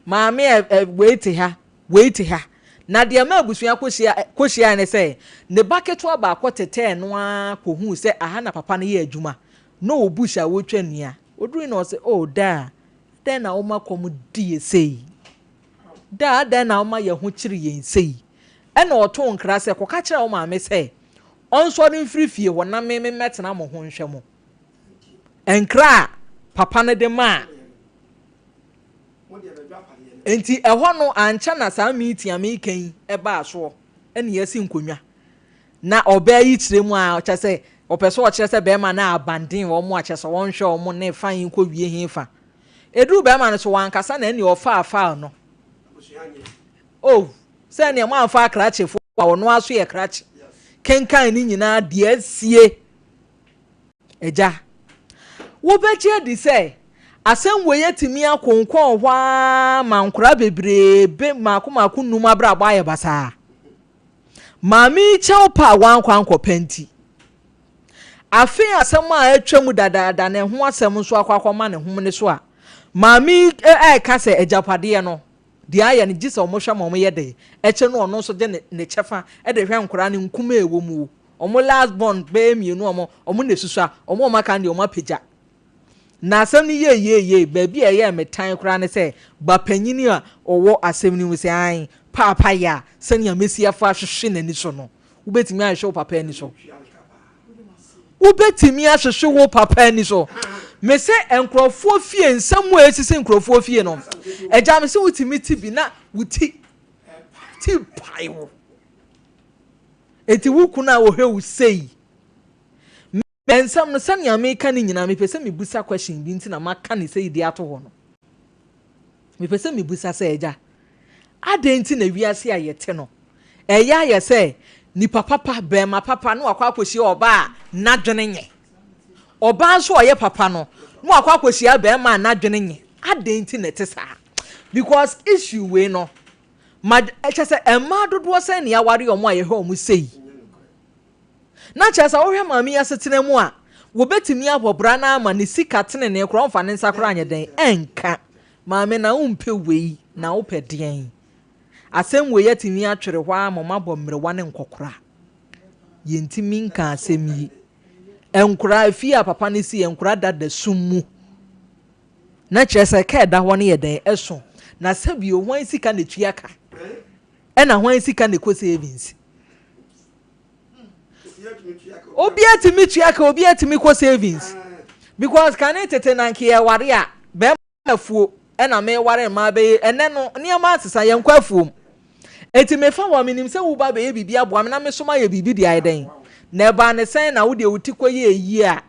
maame ɛ wei te ha, wei te ha, na deɛ ma abusua kɔhyia ne sɛ ne ba ketewa baako tetɛɛ no ara kɔhuu sɛ aha na papa no yɛ adwuma na ɔwɔ bush a wɔretwa nnua. Oduru na ɔsɛ, "Oh daa, dɛn na wɔma kɔm di yɛ sei? Daa, dɛn na wɔma yɛn ho kyere yɛn sei?" Ɛna ɔto nkra sɛ, "Kɔka kyerɛ wo maame sɛ ɔnsɔre mfiri fie hɔ na me memmɛtena mo ho nhwɛ mo." Nkra a papa no de maa nti ɛhɔ no ankyɛ na saa meeting a meka yi ɛbaa soɔ, ɛna yɛasi nkonnwa na ɔbaa yi kyerɛ mu a ɔkyɛ sɛ Ɔpɛ sɛ ɔkyerɛ sɛ bɛrima no abandon wɔn a kyerɛ sɛ wɔnhwɛ wɔn ne fa yi nkɔ wie he fa. Ɛduru bɛrima no so wankasa na ɛneɛ ɔfaa file no. Oh, sɛ ɛneɛ moamfa akrakyefoɔ a ɔno ara so yɛ krakye. Kenkan ne nyinaa deɛ asie. Agya, wobɛgye adi sɛ asɛm wei atumi akonkɔn hɔ ara ma nkoraa bebrebe mmaako mmaako nnum abrabɔ ayɛ basaa? Maame yi kyɛw pa a wankɔ ankɔpɛ nti, afei asɛm a atwam dadaada na ɛho asɛm nso akɔ akɔma ne homene so a, maame yi reka sɛ agyapadeɛ no, deɛ ayɛ no gye sɛ wɔhwɛ ma wɔyɛ dɛ, ɛkyɛ no ɔno nso de ne kyɛfa de hwɛ nkoraa no nkumaa a ɛwɔ mu o. Wɔn last born bɛyɛ mmienu a wɔn na ɛsusua, wɔn a wɔaka no deɛ wɔapagya. Na asɛm no yɛɛ yie yie, baabi a ɛyɛɛ me tan koraa ne sɛ, ba panyin a ɔwɔ asɛm no mu sɛ, Ae, Paapa yɛ a, sɛnea mesi afa ahwehwe n'ani so no, wobɛtumi ahwehwe wo papa ani so? Wobɛtumi ahwehwe wo papa ani so? Mese nkurɔfoɔ fie, nsɛm a ɛsisi nkurɔfoɔ fie no, agya mese wotumi ti bi na wo ti ti pae wo. Enti wo kunu a ɔhwɛ wo sei, Me nsɛm no, sɛnea meka no nyinaa, mepɛ sɛ mebisa question bi nti na maka no sei de ato hɔ no. Mepɛ sɛ mebisa sɛ, Agya, adɛn nti na wiase a yɛte no, ɛyɛ ayɛ sɛ nipa papa, bɛrima papa, na wakɔ akɔhyia ɔbaa a n'adwene nyɛ? Ɔbaa nso a ɔyɛ papa no, na wakɔ akɔhyia bɛrima a n'adwene nyɛ. Adɛn nti na ɛte saa? Because issue wei no, ma kyɛ sɛ mmaa dodoɔ sɛn na yɛaware wɔn a yɛhwɛ wɔn sei? Na kyerɛ sɛ wohwɛ maame yi asetena mu a, wɔbɛtumi abɔ bra no ama ne sika tenenee koraa ɔmfa ne nsa koraa nyɛ dɛn ɛnka. Maame na wompɛ wei na wopɛ deɛn? Asɛm wei atumi atwere hɔ ara ma wɔabɔ mmerewa ne nkɔkora. Yɛntumi nka asɛm yi. Nkora, efie a papa no si nkora da da sum mu. Na kyerɛ sɛ ka ɛda hɔ no yɛ dɛn ɛso. Na sɛbio hwan sika na ɛtua ka? Ɛna hwan sika na ɛkɔ savings? Obiara tumi tua ka, obiara tumi kɔ savings. Because kane tete na nka yɛware a, bɛrima afuo ɛna meware mmaa bɛyɛ ɛnɛ no nneɛma asesa yɛnkɔ afuom. Eti mefa wɔ menim sɛ woba bɛyɛ biribi aboa me na me so mayɛ biribi de ayɛ dɛn. Na ɛbaa ne sɛn na wo deɛ wo ti kɔ yɛ yie a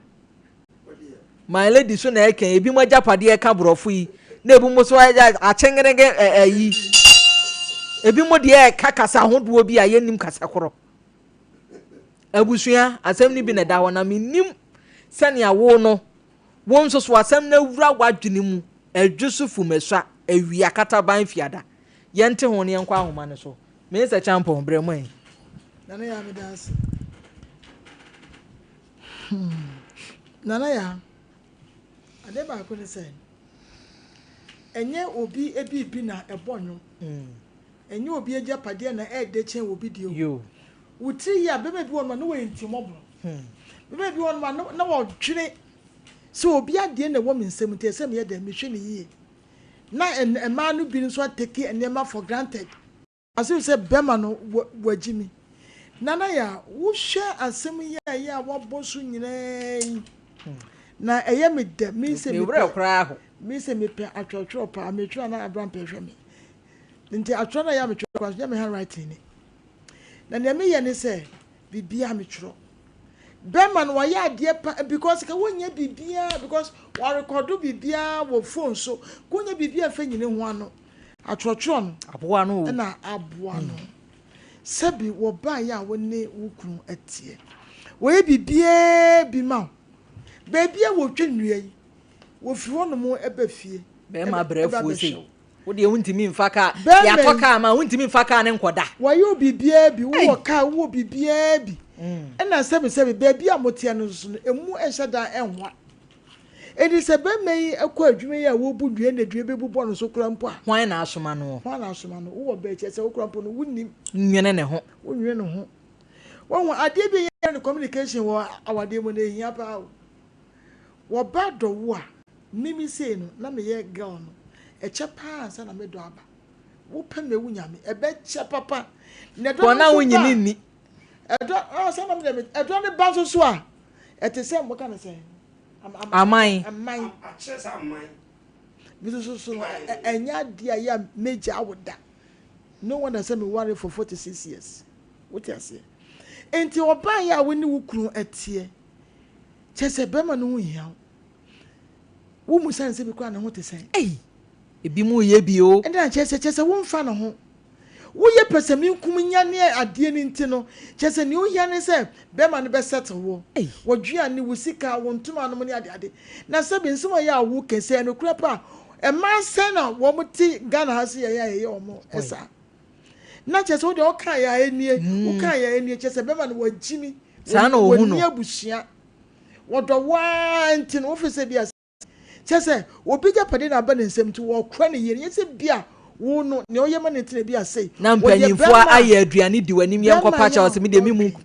My lady so na ɛka ebi mo agyapadeɛ ɛka borɔfo yi na ebi mo so akyengerege ɛyi ebi mo deɛ ɛka kasa ahodoɔ bi a yɛnnim kasa korɔ abusua asɛm no bi na ɛda hɔ na mennim sɛnea wo no wo nso so asɛm no awura w'adwene mu ɛdwo so fumasua awia kataban fiada yɛnte ho ne yɛnkɔ ahoma no so Mensah Kyampɔn brɛ mo ɛ. Nana Yaa meda ase. Hmm. Nana Yaa, adeɛ baako ne sɛ, ɛnyɛ obi biribi na ɛbɔ nnwom. Ɛnyɛ obi agyapadeɛ na ɛɛdɛ kyɛn obi deɛ o. Wo tiri yie a, bɛrima bi wɔ hɔnom a na wɔyɛ ntimmɔborɔ. Bɛrima bi wɔ hɔnom a na wɔdwene sɛ obi adeɛ na ɛwɔ me nsam nti ɛsɛ meyɛ dɛn, mehwɛ no yie. Na mmaa no bi nso atake nneɛma for granted. As if sɛ bɛma no wagyi me. Nana Yaa, wohwɛ asɛm yi a ɛyɛ a wabɔ so nyinaa yi, na ɛyɛ me dɛ. Me sɛ mepɛ, me sɛ mepɛ atwerɛtwerɛ paa. Metwerɛ a na Abrampɛ hwɛ me. Nti atwerɛ no a ɛyɛ a metwerɛ koraa nso nyɛ me handwriting ni. Na nea meyɛ ne sɛ, biribiara metwerɛ. Bɛma no wayɛ adeɛ pa because ka wonyɛ biribiara because warekɔdo biribiara wɔ phone so. Ka wonyɛ biribiara mfa nyini ho ano. Atwerɛtwerɛ no Aboa no o. na aboa no. Sɛbi wɔbaeɛ a wo ne wo kunu teɛ. Wɔyɛ biribiara bi ma wo. Baabi a wɔtwa nnua yi, wɔfiri hɔnom ba fie Bɛrima ba brɛfoɔ bɛhwɛ sei. wo. Wo deɛ wontumi mfa kaa. Bɛrima Yɛatɔ yi. kaa ma wo, wontumi mfa kaa no nkɔda. Wɔayɛ wo biribiara bi, Ei! wowɔ kaa, wowɔ biribiara bi. Ɛna sɛbesɛbe, baabi a moteɛ no nso no, emu nhyɛ da nwa. Enti sɛ bɛrima yi kɔ adwuma yi a wɔbu dua na dua bɛbu bɔ no so koraa mpo a. Hwan na asoma noɔ? Hwan na asoma no? Wowɔ bɛ kyerɛ sɛ wo koraa mpo no wonnim. Nnwene ne ho. Wonnwene ne ho. Wahu, adeɛ bi a yɛfrɛ no communication wɔ awadeɛ mu no, ɛhia paa o. Wɔba dɔ wo a, mimi sei no, na meyɛ girl no, ɛkyɛ paa ansa na me dɔ aba. Wopɛ me wo nya me, ɛbɛkyɛ papa. Na ɛdɔ Kɔ no na nso ba wonyini a, nni. ɛdɔ, ah, sɛ na me deɛ, ɛdɔ no ba nso so a, Ɛte sɛ moka no sɛn? Aman. Aman. Akyerɛ sɛ aman. Me nso so no, ɛnyɛ adeɛ a ɛyɛ a mɛgya wo da. No wonder sɛ me ware for 46 years. Wote aseɛ? Nti ɔbaa yi a wo ne wo kunu teɛ. Kyerɛ sɛ bɛrima no ho nhia wo. Wo mu sane sɛ bi koraa ne ho te sɛn. Ei! Ebi mu yɛ bi o. Ɛna kyerɛ sɛ, kyerɛ sɛ womfa ne ho. Woyɛ pɛsɛmenkominya ne adeɛ no nti no, kyerɛ sɛ nea ohia ne sɛ bɛrima no bɛ settle wo. W'aduane, wo sika, wo ntoma nom ne adeade. Na sɛbi nsɛm a ɛyɛ a woka yi, sɛ ɛyɛ nokorɛ paa a, mmaa sɛn na wɔn te Ghana ha sei a ɛyɛ a yɛyɛ wɔn saa? Na kyerɛ sɛ wo deɛ woka yɛ a ɛnie, woka yɛ a ɛnie, kyerɛ sɛ bɛrima no wagyimi, Saa na ɔhu no. wɔnni abusua. Wɔdɔ wo ara nti no, wofi sɛ bi a Kyerɛ sɛ, obi agyapade na aba ne nsam nti, wɔkora no yie. Ɛnyɛ sɛ bi a wo no, nea ɔyɛ ma no nti na ebi a sei. Na Wɔyɛ mpanyimfoɔ bɛrima a, ayɛ aduane di w'anim yɛnkɔ bɛrima pa yɛ kyɛw a sɛ me deɛ me mu ɔdwen.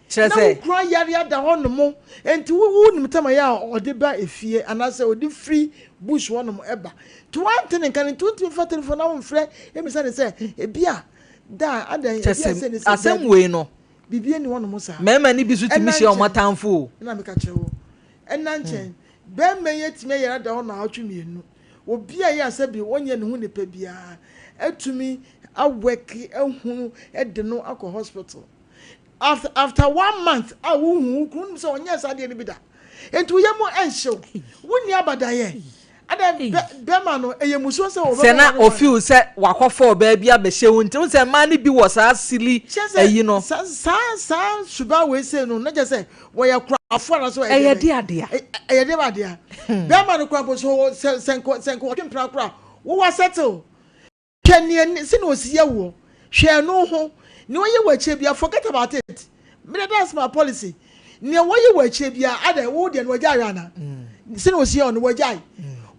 kyerɛ Na wo sɛ. kunu ayare ada hɔnom, nti wo wonim tam a ɛyɛ a ɔde ba efie anaasɛ ɔde firi bush hɔnom ba. Nti woante ne nka no nti wontumi mfa telefon na womfrɛ mmisa no sɛ ebi a da a adɛn, Kyerɛ ebi a sɛ sei ne sei, asɛm daabi. wei no Biribi nni hɔnom saa. mmarima no bi nso tumi Ɛnna hyia wɔn nkyɛn atamfo o. na meka kyerɛ wo. Ɛnna nkyɛn, barima yi atumi ayare ada hɔ nnawɔtwe mmienu. Obi a ɛyɛ a sɛbi ɔnyɛ ne ho nipa biara atumi awɛke ahunu de no akɔ hospital. After, after one month a wohu wo kunu, wonim sɛ ɔnyɛɛ saa adeɛ no bi da. Enti wo yam nhyew, wonni abadayɛ. Adɛn, bɛ, bɛrima no, ɛyɛ musuo sɛ Sɛ wɔbɛbɔ na ware wo ɔfeel anaa? sɛ wakɔfa ɔbaa bi abɛhyɛ wo nti, wohu sɛ mmaa no bi wɔ saa silly Kyerɛ sɛ, ayi no. sa, saa, saa suban wei sei no, na kyerɛ sɛ wɔyɛ korafo anaasɛ wɔyɛ Ɛyɛ deɛ de bɛn? adea. Ɛ, ɛyɛ deɛ bɛn adea? Bɛrima no koraa mpo, sɛ ɔwɔ, sɛ, sɛ nka, sɛ nka ɔtwe mpena koraa a, wo wasɛtew. Hwɛ nea ne, sɛnea ɔsi yɛ woɔ. Hwɛ ɛno ho. Nea ɔyɛ wɔ akyire biara, forget about it. Me deɛ that's my policy. Nea wɔyɛ wɔ akyire biara, adɛn, wo deɛ no wagyae hwɛ anaa? Sɛnea ɔsi yɛ wo no, wagyae.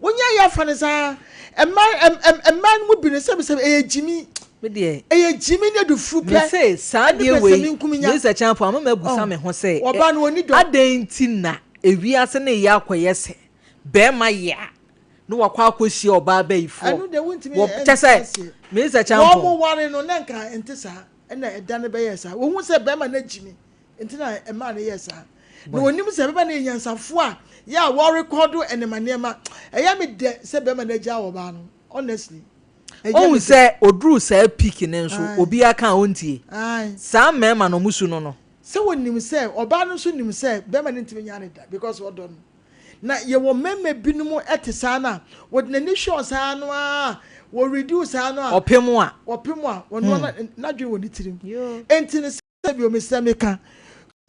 Wonya yɛ afa no saa. Mmaa, ɛm, ɛm, mmaa no mu bi no, sɛbisɛbi, ɛyɛ gyimi. Me deɛ. Ɛyɛ gyimi ne adufuru pɛ. Me se saa Ɛne adeɛ wei, pɛsɛmenkominya. Mr. Kyampong, ama mabusa Oh, me ho sɛ, ɛ, ɔbaa no ɔnni dɔ. adɛn nti na ewiase no reyɛ akɔyɛ sɛ barima yɛ a, na wakɔ akɔhyia ɔbaa bayifoɔ Ɛno deɛ wontumi wɔ nte kyɛ sɛ aseɛ. Mr. Wɔn Kyampong. mo ware no na nka ɛnte saa ɛna ɛda no bɛyɛɛ saa. Wɔhu sɛ bɛrima no agyimi nti na ɛmaa no yɛɛ saa. Na Boy. wɔnim sɛ bɛrima no yɛ nyansafoɔ a yɛ a wɔrekɔdo nneɛma nneɛma. Ɛyɛ me dɛ sɛ bɛrima no agyaa ɔbaa no honestly. Ɛyɛ Ohu me dɛ. sɛ oduru saa peak no nso Ae. obiara ka a ɔntie. Ae. Saa mmarima no wɔn su no no. Sɛ wɔnim sɛ ɔbaa no nso nim sɛ bɛrima no ntumi nyaa no da because ɔdɔ no. Na yɛwɔ mmarima binom te saa no a, wɔde n'ani hwɛ wo saa no ara a, wɔredi wo saa no a, Ɔpem a. Ɔpem a, ɔno ara n'adwene wɔ ne tirim. Enti no sɛ bio mesrɛ meka,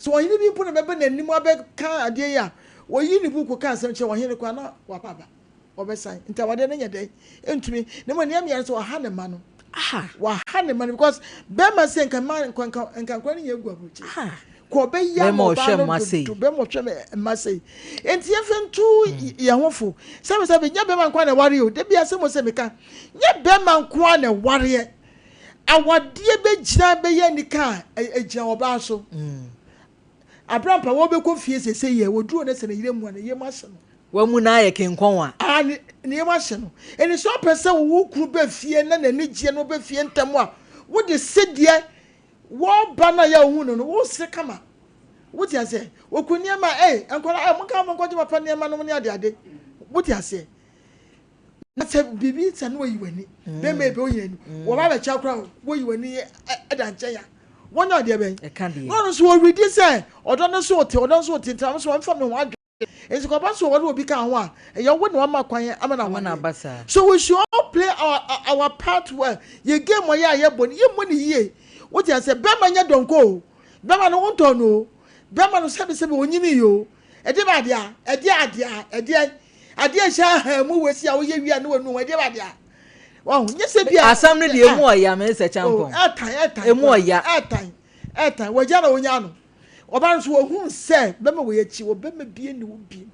sɛ ɔhene bi mpo na bɛba n'anim abɛka adeɛ yi a, wɔyi ne buku ka asɛm kyerɛ ɔhene koraa na wapa aba. Ɔbɛsan. Nti awadeɛ no nyɛ dɛn? Ɛntumi. Na mmom nea meyɛ no sɛ waha ne mma no. Waha ne mma no because bɛrima sɛ nka mma nka nka nka nkora no nyɛ gu aburokyire. Kɔ ɔbɛyɛ ama ɔbaa no dodo bɛrima ɔhwɛ mma sei. Nti yɛmfa ntu yɛn ho fo. Sɛbi sɛbi nyɛ bɛrima nko ara na ɛware o. Da bi asɛm o sɛ meka. Nyɛ bɛrima nko ara na ɛwareɛ. Awadeɛ bɛgyina bɛyɛ anika a ɛgyina ɔbaa so. Abrampa wɔbɛkɔ fie sese yɛ wɔduru ne sɛ ne yere mu a ne yam ahye no. Wamu no ayɛ kenkɔn a. Ah, ne, ne yam ahye no. Ɛni sɛ ɔpɛ sɛ wo kunu bɛ fie na n'ani gyeɛ na ɔbɛ fie ntɛm a, wode sedeɛ wɔba no a yɛ ohun no no, wosere kama. Wote aseɛ? Wɔku nneɛma, ei, nkwadaa, ei, monka mo nkɔgye papa nneɛma nom ne adeade. Wote aseɛ? Na sɛ biribi sɛ no wɔyi w'ani, bɛrima ebe oyi n'ani, wɔba abɛkyɛ koraa wɔyi w'ani ɛda nkyɛn a, wɔnyɛ ɔdeɛ bɛn? Ɛka deɛ. Na ɔno nso wɔredi sɛ ɔdɔ no so te, ɔdɔ no so te, nti na nso wɔmfa me ho adwene. Nti kɔba so wɔne obi ka ho a, ɛyɛ wo na wama kwan ama no Ama no awareɛ. aba saa. So we should all play our, our part well. Yɛ game ɔyɛ a yɛbɔ no, yɛmmɔ no yie. Wote aseɛ? Bɛrima nyɛ dɔnkɔ o. Bɛrima no wontɔn no o. Bɛrima no sɛbesɛbe ɔnyinii o. Ɛdeɛ bɛ adeɛ a? Ɛdeɛ adeɛ a? Ɛdeɛ adeɛ a ɛhyɛ ahan mu wɔ si a woyɛ wie a ne wanu ho ɛdeɛ bɛ adeɛ a? Wahu? Nyɛ sɛ bi a. Asɛm no deɛ emu ah, ɔya me sɛ oh, kyampɔn. ɛtan ɛtan Emu koraa ɔya. ɛtan ɛtan wɔgya na wonya no. Ɔbaa no nso wɔhunu sɛ bɛma wei akyi wɔ bɛma bie ne wo biem.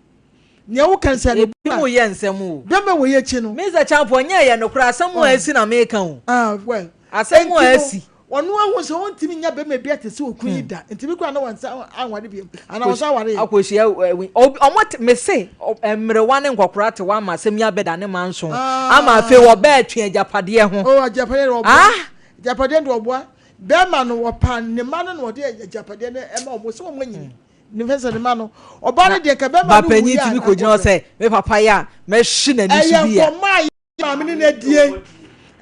Nea woka no sɛ no Ebi mu yɛ nsɛm o. Bɛma wei akyi no. Mister Champon nyɛ ɛyɛ nokorɛ asɛm a asi na meka o. Ah well. Asɛm a asi. Ɔno ahu sɛ ɔntumi nya bɛma bi ate sɛ okunu yi da. Nti bi koraa na wansa anware biem. Anaa ɔsa aware yɛ. Akɔhyia ɔmo te mese mmerewa ne nkɔkora te hɔ ama asɛm yi abɛda ne manso. Ama afei wɔbɛɛtwe agyapadeɛ ho. Oh agyapadeɛ de ɔboa. Agyapadeɛ de ɔboa. Bɛrima no wɔpa ne mma no na ɔde agyapadeɛ no ɛma wɔn sɛ wɔn anyini ne fɛ sɛ ne mma no ɔbaa no deɛ nka bɛrima no Ba panyin wuiɛ a tumi na kɔgyina hɔ akɔpɛ. sɛ me papa yɛ a mɛhwe n'ani so Ɛyɛ bi a. nkɔmmɔ a yɛ maame ne no adie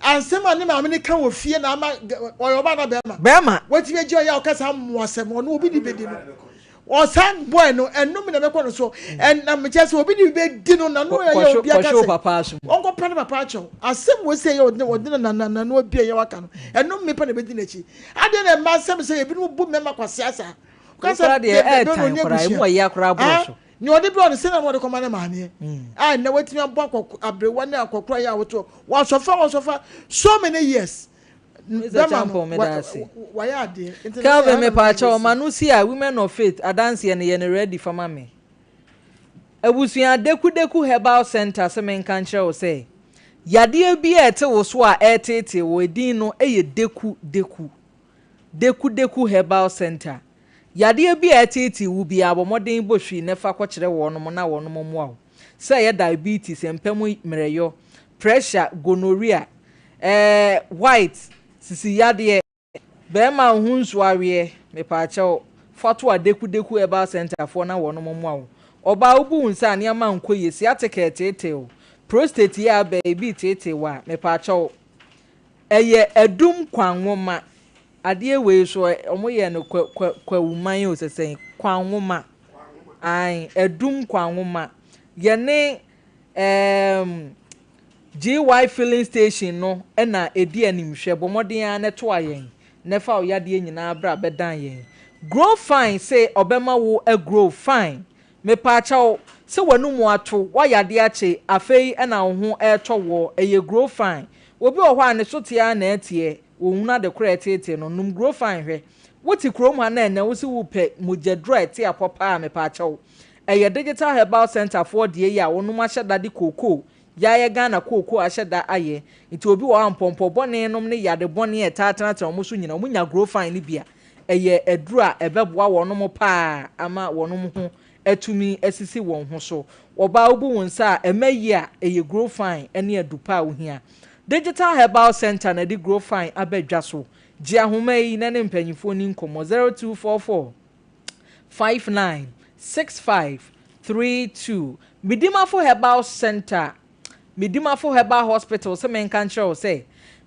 ansɛm a ne maame no ka wɔ fie na ama ɔyɛ ɔbaa na bɛrima Bɛrima. watumi agye ɔyɛ a ɔka saa mmoasɛm ɔno obi de bɛdi no. Ɔsan boy no ɛnum na ɛbɛkɔ no so ɛnam kyɛ sɛ obi de bi bɛdi no na no ɛyɛ obi aka sɛ ɔnkɔ pɛ ne papa akyɛw asɛm wɔ sɛ ɛyɛ ɔde ɔde na na na no obi ɛyɛ waka no ɛnum mi pɛ na ɛbɛdi n'akyi adeɛ na mmaa sɛm sɛ ebinom bu mmarima kwasi asa kasa deɛ ɛɛtan koraa emu ɔyɛ koraa boro so nea ɔde brɛ ɔno sɛ na ɔde kɔma ne maameɛ a nnɛ watumi abɔ akɔkɔ aberewa ne akɔkora yɛ awotoɔ wɔsɔfa wɔsɔfa so many years. Mr. Champon, me da ase. Kelvin, me pa kyɛw, ma no si a Women of Faith adanseɛ no yɛ no ready fama me. Abusua Dekudeku Herbal Center sɛ menka nkyerɛ wo sɛ yadeɛ bi a ɛte wo so a ɛreteetee wo edin no yɛ Deku Deku. Deku Deku Herbal Center. Yadeɛ bi a ɛreteetee wo biara bɔ mmɔden bɔ hwii na fa kɔkyerɛ wɔnom na wɔnom mmoa wo. Sɛ ɛyɛ diabetes, mpa mu mmerɛyɔ, pressure, gonorrhea, ɛɛ white, sisi yadeɛ, bɛɛma wo ho nsuo aweɛ, mepaakyɛw, fa to Adekudeku Herbal Centre foɔ na wɔnom mmoa wo. Ɔbaa wo bu wo nsa a nneɛma nkɔ yie, sciatica ɛteetee wo, prostate yɛ aba ebi reteetee wo a, mepaakyɛw, ɛyɛ Adum Kwanwoma, adeɛ wei so wɔn yɛ no kwa kwa kwawuman o sɛ sɛn, Kwanwoma, ae, Adum Kwanwoma, yɛne ɛɛm. GY filling station no na ɛdi animhwɛ, bɔ mmɔden ara na toa yɛn na fa wo yadeɛ nyinaa bra bɛdan yɛn. Grow fine se ɔbɛma wo a grow fine. Mepaakyɛw, sɛ w'anum ato, w'ayadeɛ akye, afei na wo ho retɔ woɔ, ɛyɛ grow fine. Obi wɔ hɔ a ne so te ara na ɛteɛ, ɔnhunu ade korɔ a ɛteetee no, nom grow fine hwɛ. Wote kurom ha na ɛnnɛ wose wopɛ mogyaduro a ɛte apɔ paa a, mepaakyɛw, ɛyɛ Digital Herbal Centre foɔ deɛ yi a wɔnom ahyɛ da de kookoo Yayɛ Ghana kookoo ahyɛ da ayɛ nti obi wɔ hɔ a mpɔmpɔ bɔne nom ne yade bɔne a ɛtaa tenatena wɔn so nyina wɔn nya grow fine no bi a ɛyɛ aduru a ɛbɛboa wɔnom paa ama wɔnom ho atumi asisi wɔn ho so. Ɔbaa wobu wo nsa a ɛma yie a ɛyɛ grow fine ne adu pa a wohia. Digital Herbal Centre na ɛde grow fine aba dwa so. Gye ahoma yi na ne mpanyinfoɔ ni nkɔmmɔ 0244 59 65 32 Medimafo Herbal Centre, Medimafo Herbal Hospital sɛ menka nkyerɛ wo sɛ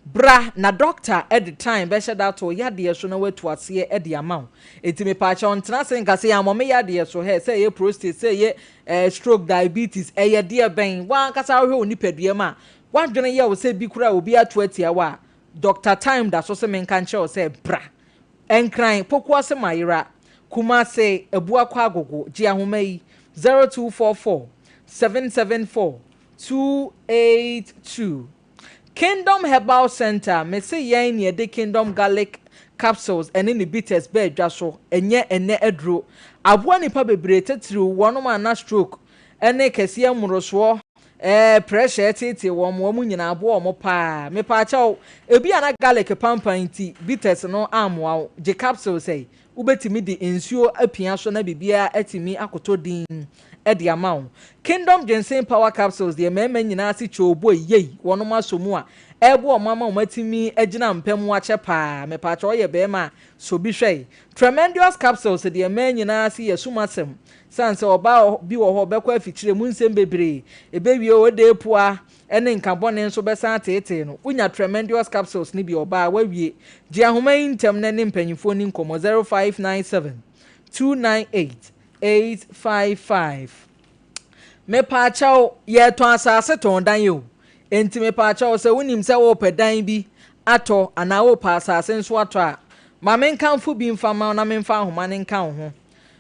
bra na doctor de time bɛhyɛ da ato wo yadeɛ so na watu aseɛ de ama wo. Enti mepaakyɛw ntena ase nka sɛ yɛammɔ me yadeɛ so hɛ, sɛ ɛyɛ prostate, sɛ ɛyɛ eh, stroke, diabetes, ɛyɛ deɛ bɛn, w'ankasa wohwɛ wo nipadua mu a, w'adwene yɛ wo sɛ bi koraa obi ato atia wo a, doctor time da so sɛ menka nkyerɛ wo sɛ bra. Nkran, Pokuase Mayera, Kumase, Abuakwa Agogo, gye ahoma yi, 0244 774 282. Kingdom Herbal Centre, mese yɛn na yɛde Kingdom Garlic Capsules ɛne ne bitters baa dwa so, ɛnyɛ ɛnnɛ aduro. Aboa nnipa bebree titiriw wɔnom a na stroke ɛne kɛseɛ mmorosoɔ Ɛɛ pressure ɛteetee wɔn, wɔn nyinaa aboa wɔn paa. Mepaakyɛw, ebia na garlic pampan nti bitters no ammoa wo. Gye capsule sɛɛ, wobɛtumi de nsuo apia so na biribiara atumi akotɔ dinn de ama wo. Kingdom Ginseng Power Capsules deɛ mmarima nyinaa ase kyooboi yei wɔnom asɔ mu a, ɛreboa wɔn ama wɔn atumi agyina mpa mu akyɛ paa. Mepaakyɛw woyɛ barima a, sɔ bi hwɛ. Tremendous Capsules deɛ mmaa nyinaa ase yɛ sum asɛm. Esiane sɛ ɔbaa bi wɔ hɔ a ɔbɛkɔ afikyire mu nsɛm bebree, ɛbɛwie odeepua ne nka bɔne nso bɛsan ateetee no. Wonya Tremendous capsules no bi a, ɔbaa, woawie. Gye ahoma yi ntɛm na ne mpanimfoɔ nni nkɔmmɔ, 0597 298 855. Mepaakyɛw, yɛretɔn asase tɔn dan o. Enti mepaakyɛw, sɛ wonim sɛ worepɛ dan bi atɔ anaa worepɛ asase nso atɔ a, ma menkamfo bi mfa mma wo na memfa ahoma no nka wo ho.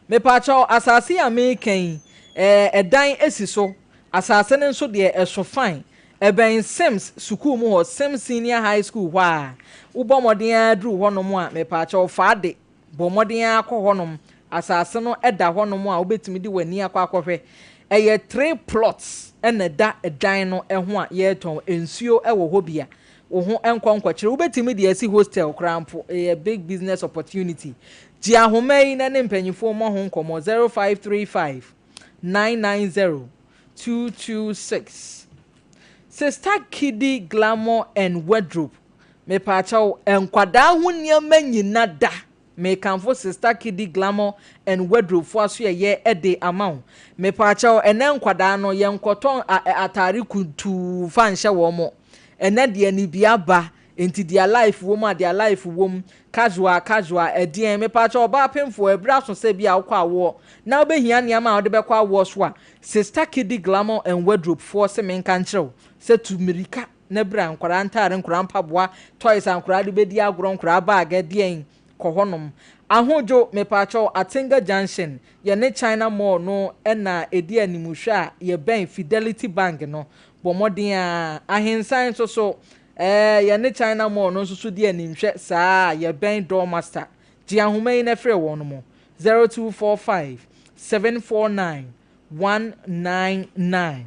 Mepaakyɛw, asase yi a mereka yi, ɛɛ, ɛdan si so. Asase no nso deɛ, ɛso fine. Ɛbɛn Sims sukuu mu hɔ, Sims Senior High School hɔ ara. Wobɔ mmɔden ara duru hɔnom a, mepaakyɛw, fa ade. Bɔ mmɔden ara kɔ hɔnom. Asase no da hɔnom a wobɛtumi de w'ani akɔ akɔhwɛ. Ɛyɛ three plots na ɛda dan no ho a yɛretɔn. Nsuo wɔ hɔ bi a, wo ho nkɔ nkɔkyere. Wobɛtumi de asi hostel koraa mpo. Ɛyɛ big business opportunity. Gye ahoma yi na ne mpanyimfoɔ mmɔ ho nkɔmmɔ, 0535 990 226. Sister Kidi Glamour and Wardrobe, Mepaakyɛw, nkwadaa ho nneɛma nyina da. Mekamfo Sister Kidi Glamour and Wardrobe fo asoɛyɛ de ama wo. Mepaakyɛw, ɛnɛ nkwadaa no, yɛnkɔtɔn atare kuntuu mfa nhyɛ wɔn. Ɛnɛ deɛ, nibea ba. Enti deɛ life wom a deɛ life wom, casual a casual, ɛdeɛn? Mepaakyɛw ɔbaa pemfoɔ, ɛberɛ aso sɛ ebia wokɔ awoɔ na wobɛhia nneɛma a wode bɛkɔ awoɔ so a, Sister Kiddy Glamour and Wardrobe foɔ se menka nkyerɛ wo sɛ tu mmirika na bra, nkwadaa ntaare, nkwadaa mpaboa, toys a nkwadaa de bɛdi agorɔ, nkwadaa bag, ɛdeɛn? Kɔ hɔnom. Ahodwo, mepaakyɛw, Atenga Junction, yɛne China Mall no na ɛdi animhwɛ a yɛbɛn Fidelity Bank no. Bɔ mmɔden ara. Ahensan nso so, ɛɛ, yɛne China Mall no nso so di animhwɛ saa a yɛbɛn Doormaster. Gye ahoma yi na frɛ wɔn, 0245 749 199.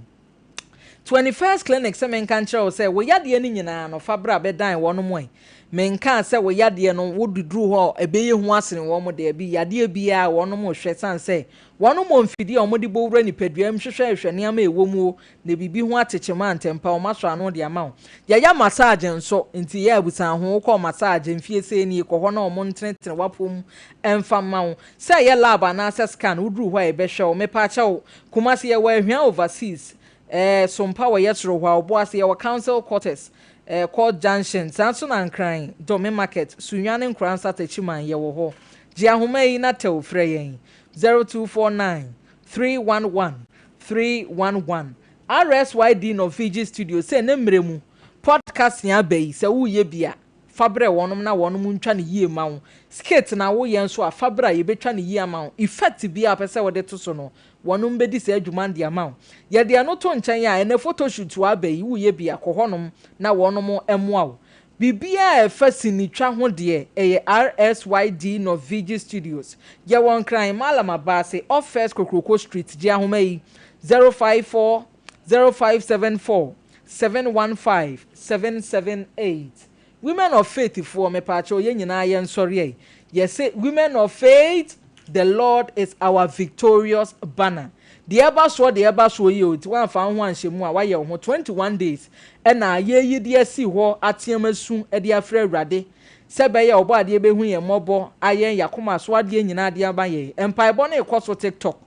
21st Clinic sɛ menka nkyerɛ wo sɛ wo yadeɛ no nyinaa no fa bra bɛdan wɔnom ɛ. Menkaa sɛ wo yadeɛ no wo de duru hɔ a ɛbɛyɛ hu asene wɔn, daabi, yadeɛ biara wɔnom hwɛ sane sɛ wɔnom wɔ mfidie a wɔde bɔ wura nipadua mu hwehwɛ hwɛ nneɛma a ɛwɔ mu o na biribi ho atekyem a ntɛmpa wɔn asɔ ano de ama wo. Yɛyɛ massage nso nti yɛ abusan ho wokɔ massage mfie sei nie kɔ hɔ na wɔn ntenetene w'apɔ mu mfa mma wo. Sɛ ɛyɛ lab anaasɛ scan woduru hɔ a yɛbɛhwɛ wo. Mepaakyɛw, Kumasi yɛwɔ Ahwea Overseas Eh, Sompa wɔ yɛ soro hɔ a, Obuasi yɛwɔ Council Quarters, eh, Court Junction, saa nso na Nkran, Dome Market, Sunyani Nkoransa Techiman yɛwɔ hɔ. Gye ahoma yi na tɛw frɛ yɛn, 0249 311 311. RSYD Norvigi Studio sɛ ne mmerɛ mu podcasting aba yi, sɛ woreyɛ bi a, fa brɛ wɔnom na wɔnom ntwa no yie mma wo. Skit na woyɛ nso a, fa bra yɛbɛtwa no yie ama wo. Effect biara a wopɛ sɛ wode to so no, Wɔnom bɛdi saa dwuma no de ama wo. Yɛde ɛno to nkyɛn a, ɛnnɛ photoshoot a aba yi, woreyɛ bi a, kɔ hɔnom na wɔnom mmoa wo. Biribiara a ɛfa sinitwa ho deɛ, ɛyɛ RSYD Norvigi Studios. Yɛwɔ Nkran, Mallam Abaase, off First Kokroko Street. Gye ahoma yi, 054 0574 715 778. Women of faith foɔ mepaakyɛw yɛn nyinaa yɛn sɔre ɛ yɛse women of faith the Lord is our victorious banner deɛ ɛba soɔ deɛ ɛba soɔ yi o nti woanfa wo ho anhyɛ mu a woayɛ wo ho 21 days ɛna yɛyi de asi hɔ ateam asu de afrɛ Awurade sɛ ɛbɛyɛ a ɔbɔ adeɛ bɛhu yɛn mmɔbɔ ayɛn yakoma so adeɛ nyinaa de ama yɛn mpaebɔ no rekɔ so tiktok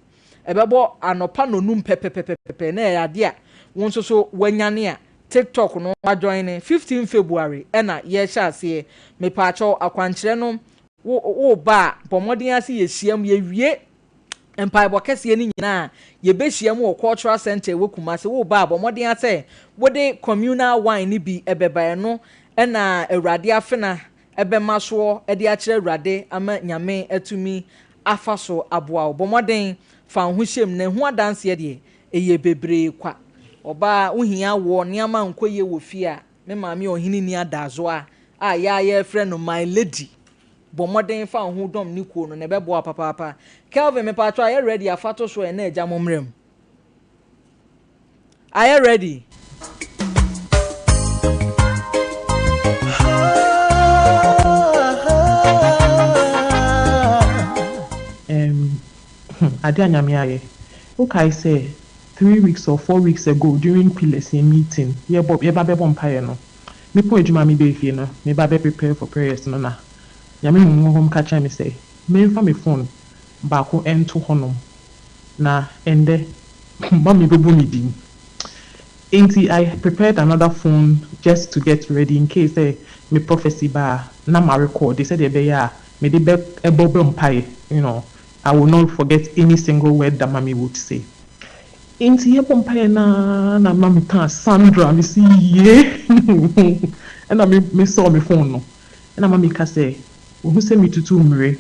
ɛbɛbɔ anɔpa nonum pɛpɛpɛpɛpɛ na ɛyɛ adeɛ a wo nso so woanyane a Tiktok no wa joine 15 February ɛna yɛhyɛ aseɛ mepaakyɛw akwankyerɛ no wo wo ba a bɔ mmɔden ara sɛ yɛhyiam yɛwie mpaebɔ kɛseɛ no nyinaa a yɛbɛhyiam wɔ cultural center ɛwɔ Kumasi wo ba a bɔ mmɔden ara sɛ wode communal wine no bi ɛbɛba ɛno ɛna Awurade afena ɛbɛma soɔ ɛde akyerɛ Awurade ama Nyame atumi afa so aboa wo bɔ mmɔden fa wo ho hyɛm na ɛho adanseɛ deɛ Ɛyɛ bebree kwa. Ɔbaa, wo hia awoɔ, nneɛma nkɔ yie wɔ fie a, me maame Ɔhene Ni Adazoa a yɛ a yɛfrɛ no My Lady, bɔ mmɔden fa wo ho dɔm ne kuo no na ɛbɛboa wo papaapa. Kelvin, mepaatwɔ ayɛ ready a fa to so ɛ na agya mo mmra mu. Ayɛ ready? Erm hmm ade a Nyame ayɛ. Wokae sɛ 3 weeks or 4 weeks ago during pillars yɛn meeting yɛbɔ yɛba bɛbɔ mpaeɛ no mepɔn adwuma a mebaa fie no meba bɛ prepare for prayers no na Nyame honhom ka kyerɛɛ me sɛ memfa me phone baako nto hɔnom na ɛndɛ mummy bɛbɔ me din nti I prepared another phone just to get ready in case sɛ me prophecy ba a na ma record sɛdeɛ ɛbɛyɛ a mede bɛ ɛbɔ bɔ mpaeɛ I will not forget any single word that mommy would say. Nti yɛbɔ mpaeɛ naa na mummy kaa Sandra me si yie ɛna me me sɔɔ me phone no ɛna mummy ka sɛ ohu sɛ metutu mmire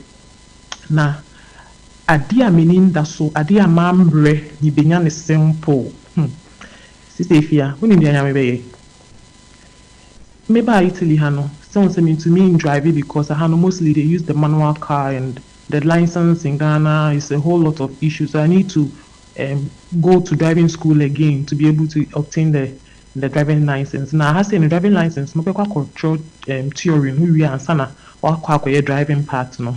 na adeɛ a m'ani nda so adeɛ a mambrɛ mebenya ne simple Sister Efia wonim deɛ Nyame bɛyɛ mebaa Italy ha no sɛ wɔn sɛ mentumi ndrive because aha no mostly they use the manual car and the license in Ghana is a whole lot of issues so I need to go to driving school again to be able to obtain the driving license na aha sɛ no driving license no bɛkɔ akɔtwerɛ theory no wie ansa na wakɔ akɔyɛ driving part no.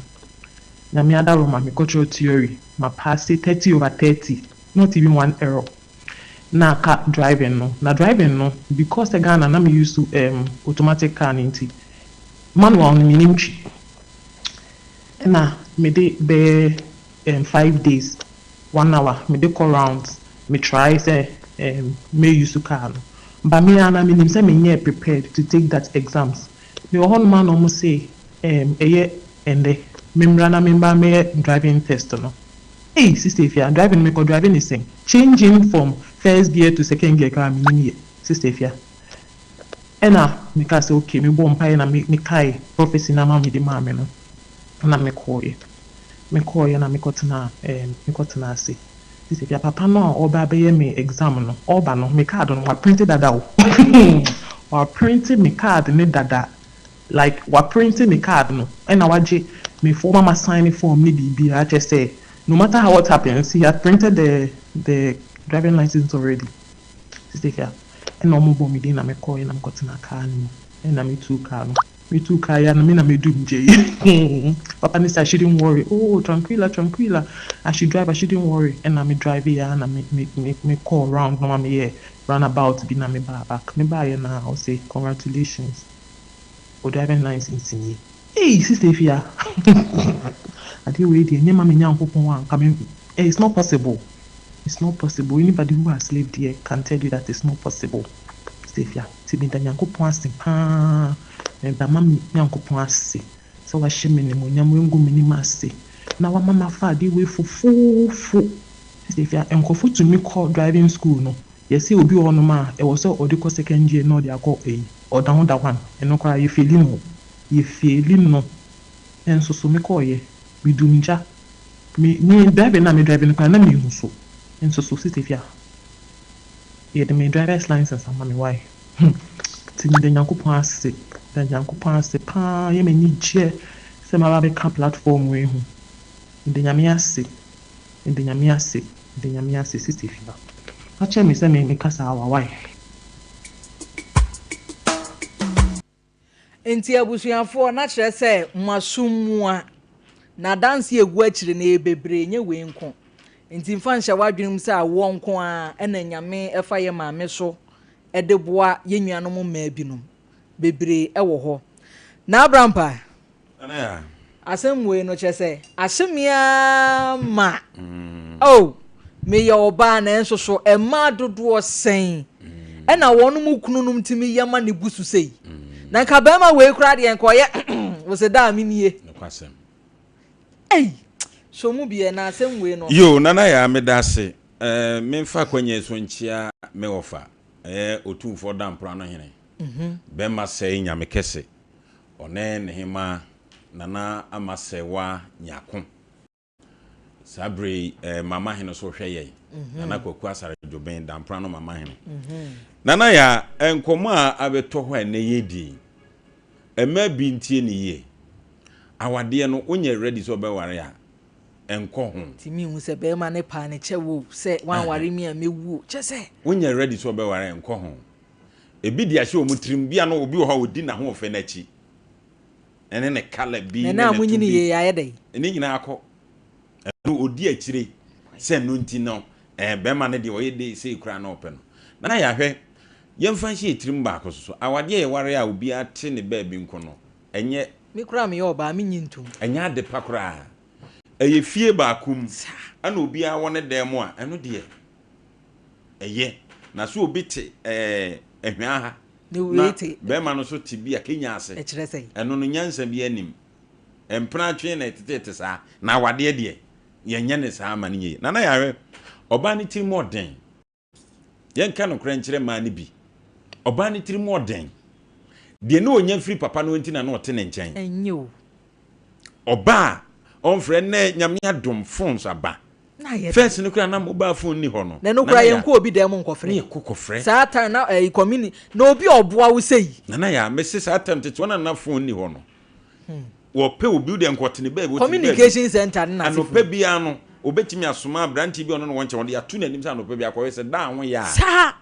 Nyame adaroma mekɔtwerɛ theory ma pass 30 over 30, not even one error na aka driving no. Na driving no, because sɛ Ghana na me use automatic car no nti manual no menim twi ɛna mede bɛyɛ 5 days one hour mede kɔ rounds me try sɛ me use car no, but me ara na menim sɛ menyɛ prepared to take that exams. Mewɔ hɔnom a na wɔn se ɛɛm ɛyɛ ɛndɛ memmra na memma mɛyɛ driving test no. Ei Sister Afia, driving no mekɔ driving ne sɛn? Changing from first gear to second gear koraa mennim yɛ, Sister Afia. Ɛna mekaa sɛ okay, mebɔɔ mpaeɛ na me mekae prophecy no a maame de maa me no, ɛna mekɔeɛ. Mekɔeɛ na mekɔtenaa ɛɛm mekɔtenaa ase. Sister Afia, papa no a ɔreba abɛyɛ me exam no, ɔreba no, me card no waprinte dada o. Waprinte me card no dada. Like waprinte me card no, ɛna wagye me form ama sign form ne biribiara, kyerɛ sɛ no matter how what happens, he had printed the the driving license already. Sister Afia, ɛna ɔmo bɔɔ me din na mekɔeɛ na mekɔtenaa car no mu, ɛna metuu car no. Metuu car yi a na me na medum gya yi. Papa no sɛ I shouldn't worry, oh tranquila tranquila, I should drive, I shouldn't worry. Ɛna me drive yɛ a na me me me mekɔɔ round na ɔma meyɛɛ runabout bi na mebaa back. Mebaeɛ no a ɔse congratulations, wo driving license nie. Ei Sister Afia, adeɛ wei deɛ ɛnyɛ ma me Nyankopɔn a nka me, eh, it's not possible. It's not possible. Anybody who has lived here can tell you that it's not possible. Sister Afia, nti meda Nyankopɔn ase paa. Meda ma me Nyankopɔn ase sɛ wahyɛ me animuonyam, wangu m'anim ase na wama mafa adeɛ wei fofoofo. Sister Afia, nkurɔfo tumi kɔ driving school no, yɛsɛ obi wɔ hɔnom a ɛwɔ sɛ ɔde kɔ second gear na ɔde akɔ ɛyi, ɔda ho da one, ɛno koraa yɛfaili no, yɛfaili no. Nso so mekɔɔyɛ, medum gya. Me me driving na me driving no koraa na mehu so. Nso so Sister Afia, yɛde me driver's license ama me why. Nti meda Nyankopɔn ase, da Nyankopɔn ase paa, yɛ m'ani gye sɛ maba abɛka platform wei ho. Meda Nyame ase, meda Nyame ase, meda Nyame ase Sister Afia. Fakyɛ me sɛ me meka saa wa why. Nti abusuafoɔ na kyerɛ sɛ mo asom mua na adanse egu akyire no ɛyɛ bebree nyɛ wei nko. Nti mfa nhyɛ w'adwene mu sɛ awoɔ nko ara ɛna Nyame ɛfa yɛ maame so ɛde boa yɛn nuanom mmaa binom. Bebree ɛwɔ hɔ. Na Abrampa, asɛm wei no kyerɛ sɛ ahye me ara ma. Oh, meyɛ ɔbaa nanso so mmaa dodoɔ sɛn ɛna wɔn mu kununom tumi yɛ ma ne bu so sei? Na nka bɛrima wei koraa deɛ nka ɔyɛ wɔ sɛ daa me nie. Ei, so mu bi na asɛm wei no. Yo, Nana Yaa, meda ase. Eh, memfa akwanya yi so nkyea me wɔfa, ɛyɛ Otumfoɔ Dampra no hene, bɛrima sɛe Nyame kɛse, ɔne ne hemaa Nana Ama Sɛwa Nyako. Saa berɛ yi, eh, Mama Hene so hwɛ yɛn. Nana Kwaku Asare Dwoben, Dampra no Mama Hene. Nana Yaa, nkɔmmɔ a abɛtɔ hɔ a ɛnnɛ yɛredi yi, mmaa bi ntie no yie. Awadeɛ no, wonyɛ ready sɛ wobɛware a, ɛnkɔ ho. Nti menhu sɛ bɛrima no paa ne kyɛw o, sɛ woanware me a mɛwu o, kyɛ sɛ. Wonyɛ ready sɛ wobɛware a, ɛnkɔ ho. Ebi de ahyɛ wɔn tirim, bi a na obi wɔ hɔ a ɔdi n'ahoɔfɛ no akyi, ɛne ne colour bi ne ne ne to bi. Yɛ ayɛ dɛn? Ne nyinaa kɔ. Ɛno ɔdi akyire sɛ ɛno nti no, ɛɛ bɛrima no deɛ ɔyɛ dei sei koraa na ɔpɛ no. Na yɛahwɛ, yɛmfa nhyɛ yɛn tirim baako so so, awadeɛ a yɛware a obiara te ne baabi nko no, ɛnyɛ. Me koraa meyɛ ɔbaa, mennye ntom. Ɛnyɛ ade pa koraa. Ɛyɛ fie baako mu ɛna obiara wɔ ne dan mu a, ɛno deɛ ɛyɛ. Na sɛ obi te ɛɛ Ahwea ha na bɛrima no nso te bi a Kenya ase, ɛno no nyansa biara nnim. Mpena twe na ɛteteete saa. Na awadeɛ deɛ, yɛnyɛ no saa ma no nyɛ yie. Nana Yare, ɔbaa no tirim ɔden. Yɛnka nokorɛ nkyerɛ mmaa no bi. Ɔbaa no tirim ɔden. Deɛ na ɔnya firi papa no nti na na ɔte ne nkyɛn. Ɛnyɛ o. Ɔbaa a ɔmfrɛ nnɛ Nyame adom phones aba. First no koraa na mobile phone nni hɔ no. Na ɛno koraa yɛnkɔ obi dan mu nkɔfrɛ. Ne yɛkɔ kɔfrɛ. Saa time na ɛyi community na obi a ɔboa wo sei. Nana Yaa, mese saa time tete wɔn a na phone nni hɔ no. Wɔpɛ obi wode nkɔte ne baabi. Communication center ne n'asefo. Anɔpa biara no, obetumi asoma aberante bi a ɔno ne wɔn nkyɛn, ɔde ato n'anim sɛ anɔpa bi akɔhwɛ sɛ daa ho yɛ a. Saa.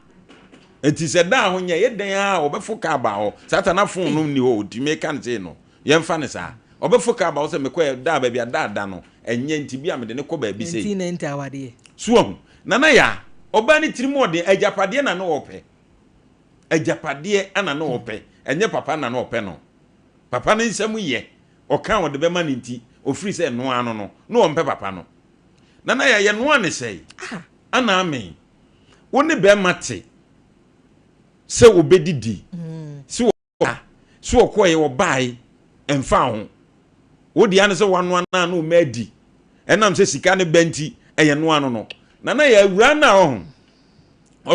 Enti sɛ daa ho nyɛ, ɛyɛ dɛn ara a ɔbɛfo kaa aba hɔ. Saa ta na phone no nni hɔ, otumi ka no sei no, yɛmfa no saa. Ɔbɛfo kaa aba hɔ sɛ mekɔ daa baabi a daa da no, ɛnyɛ nti bi a mede no kɔ baabi sei. 1990 awadeɛ. So wahu? Nana Yaa, ɔbaa no tirim ɔden, agyapadeɛ na na ɔpɛ. Agyapadeɛ na na ɔpɛ, ɛnyɛ papa na na ɔpɛ no. Papa no nsam yɛ, ɔka a ɔde bɛma no nti, ɔfiri sɛ ɛnoa ano no, na ɔmpɛ papa no. Nana Yaa, yɛnoa no sɛe? Ana amen? Wo ne bɛrima te sɛ wɔbɛdidi, sɛ wɔda, So ɔkɔɛ ɔbae ɛmfa ho. Wo dea ne sɛ wanoa no a na ɔma adi. Ɛnam sɛ sika no ba nti ɛyɛ noa no no. Nana yɛ awura no a ɔho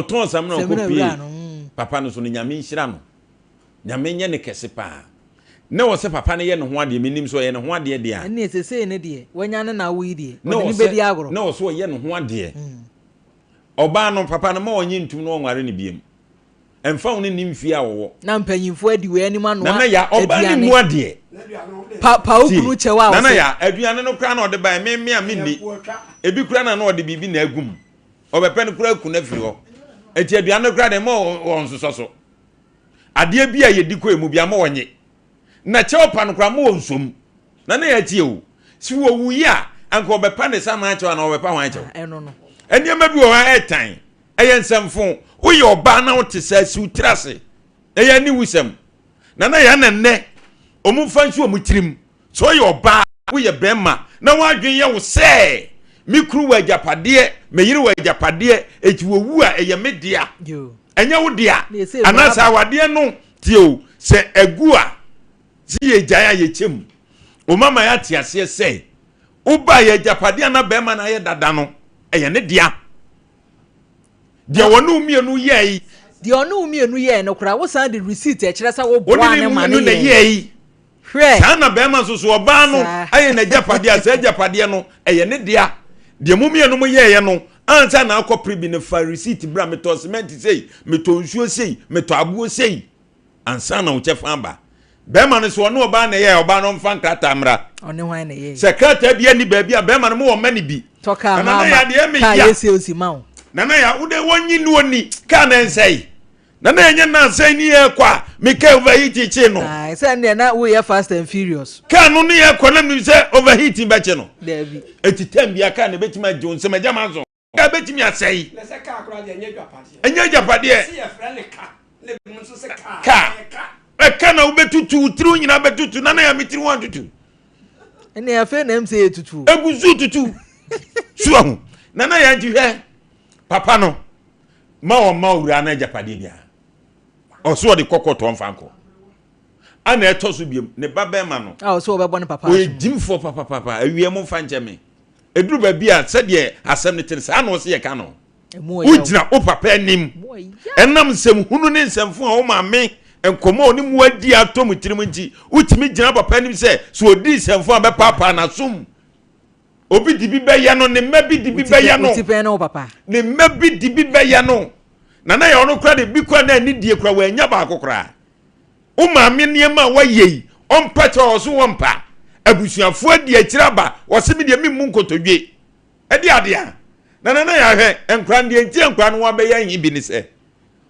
ɔtɔn samina ɔkɔ pie mm. papa no so no nyame nhyira no. Nyame nyɛ ne kɛse paa. Na wɔ sɛ papa no yɛ ne ho adeɛ menim sɛ ɔyɛ ne ho adeɛ deɛ a. Ɛnneɛ sesei ne deɛ wanya ne na awo yi deɛ ɔde ne bɛdi agorɔ. Na wɔ sɛ ɔyɛ ne ho adeɛ. Mm. Ɔbaa no papa no ma ɔnye ntum na ɔnware no biem. Ɛmfa ho ne ne mfie a ɔwɔ. Na mpanyimfoɔ adi wei anim anoa Nana ya, ɔbaa no mmu adeɛ. Pa pa wo kunu kyɛw a ɔse. Nana ya, aduane no koraa na ɔde baeɛ, me me a menni. Ebi koraa na na ɔde biribi na agu mu. Ɔbɛpɛ no koraa aku no afiri hɔ. Enti aduane no koraa deɛ mma ɔnsosɔ so. Adeɛ bi a yɛdi kɔ emu biara mma ɔnnye. Na kyɛw pa no koraa mma ɔnsɔ mu. Nana ya tie o, sɛ ɔwuiɛ a, anka ɔbɛpa ne saman kyɛw anaa ɔbɛpa hwan kyɛw? Nneɛma bi wɔ hɔ a ɛtan. Ɛyɛ nsɛmfo. Woyɛ ɔbaa na wote saa, si wo tiri ase. Ɛyɛ aniwusɛm. Nana yɛn na nnɛ, wɔn mfa nsi wɔn tirim. Sɛ woyɛ ɔbaa, woyɛ bɛrima, na w'adwene yɛ wo sɛ, me kunu wɔ agyapadeɛ, me yere wɔ agyapadeɛ, enti wɔwu a, ɛyɛ me dea. Ɛnyɛ wo dea. Anaasɛ awadeɛ no, tie o, sɛ agu a, sɛ yɛgyae a yɛkyɛ mu. Wɔn ama yɛate aseɛ sɛ, wobaa yɛ agyapadeɛ a na bɛrima no ayɛ dada no, ɛyɛ ne dea. Deɛ wɔne wo mmienu yɛe. Deɛ ɔne wo mmienu yɛe no koraa, wosan de receipt a ɛkyerɛ sɛ woboaa no ma no yɛe. Hwɛ! Saa na barima nso so, ɔbaa no ayɛ n'agyapadeɛ a, saa agyapadeɛ no, ɛyɛ ne dea. Deɛ mo mmienu mo yɛeɛ no, ansa na akɔ pere bi no, fa receipt bra, metɔɔ cement sei, metɔɔ nsuo sei, metɔɔ aboɔ sei. ansa na wo kyɛfa aba. Bɛrima no sɛ ɔne ɔbaa na ɛyɛ ɔbaa no ɔmfa nkrataa mmra. Ɔne hwan na ɛyɛ? Sɛ krataa bi ani baabi a bɛrima no mo wɔ mma no bi. Tɔ kaa ma ama kaa yɛ sales ma wo. Nana ya wo de wɔnyi ne ɔni kaa na ɛnsɛe. Nana yɛ nyɛ nansɛn ni yɛ kɔ a me kaa overheat kye no. Ayi sɛ ɛndeɛ na woyɛ fast and furious. Kaa no ne yɛ kɔ na menim sɛ overheating bɛkye no. Daabi. Eti tɛm bia kaa na ebetumi agye wo nsam agya ma nso. Kaa bɛtumi asɛe. Ɛnyɛ agyapadeɛ. Kaa ɛka na wobɛtutu wo tiri nyinaa bɛtutu na na yɛ me tiri ho antutu. Ɛnna afei na ɛm sɛ yɛtutu. Egu so tutu. So ahu. Na na yɛn ti hwɛ papa no ma wɔn ma owura no agyapadeɛ biara. Ɔso ɔde kɔkɔ tɔn fa nkɔ. Ana ɛtɔ so biom ne ba bɛrima no. A ɔso ɔbɛbɔ ne papa. Ɔyɛ gyimfoɔ papapapa awia mo nfa nkyɛn me. Ɛduru baabi a sɛdeɛ asɛm no te no, saa na ɔse yɛka no. Wogyina wo papa anim ɛnam nsɛm hunu ne nsɛmfo a wo maame nkɔmmɔ a ɔne mu adi atɔ mu tirim nti, wotumi gyina papa anim sɛ sɛ ɔdi nsɛmfo a bɛpaapaa n'asom. Obi de bi bɛyɛ no, ne mma bi de bi bɛyɛ no. Ne mma bi de bi bɛyɛ no. Nana yɛ ɔno koraa de bi koraa na anidie koraa wɔanya baako koraa. Wo maame nneɛma a wayɛ yi, ɔmpa kyɛw a ɔso wɔmpa. Abusuafoɔ adi akyire aba, wɔse me deɛ memmu nkotodwe. Ɛde adeɛ a, na nana yɛ ahwɛ, nkora no deɛ nti a nkora no wɔabɛyɛ ahi bi ne sɛ,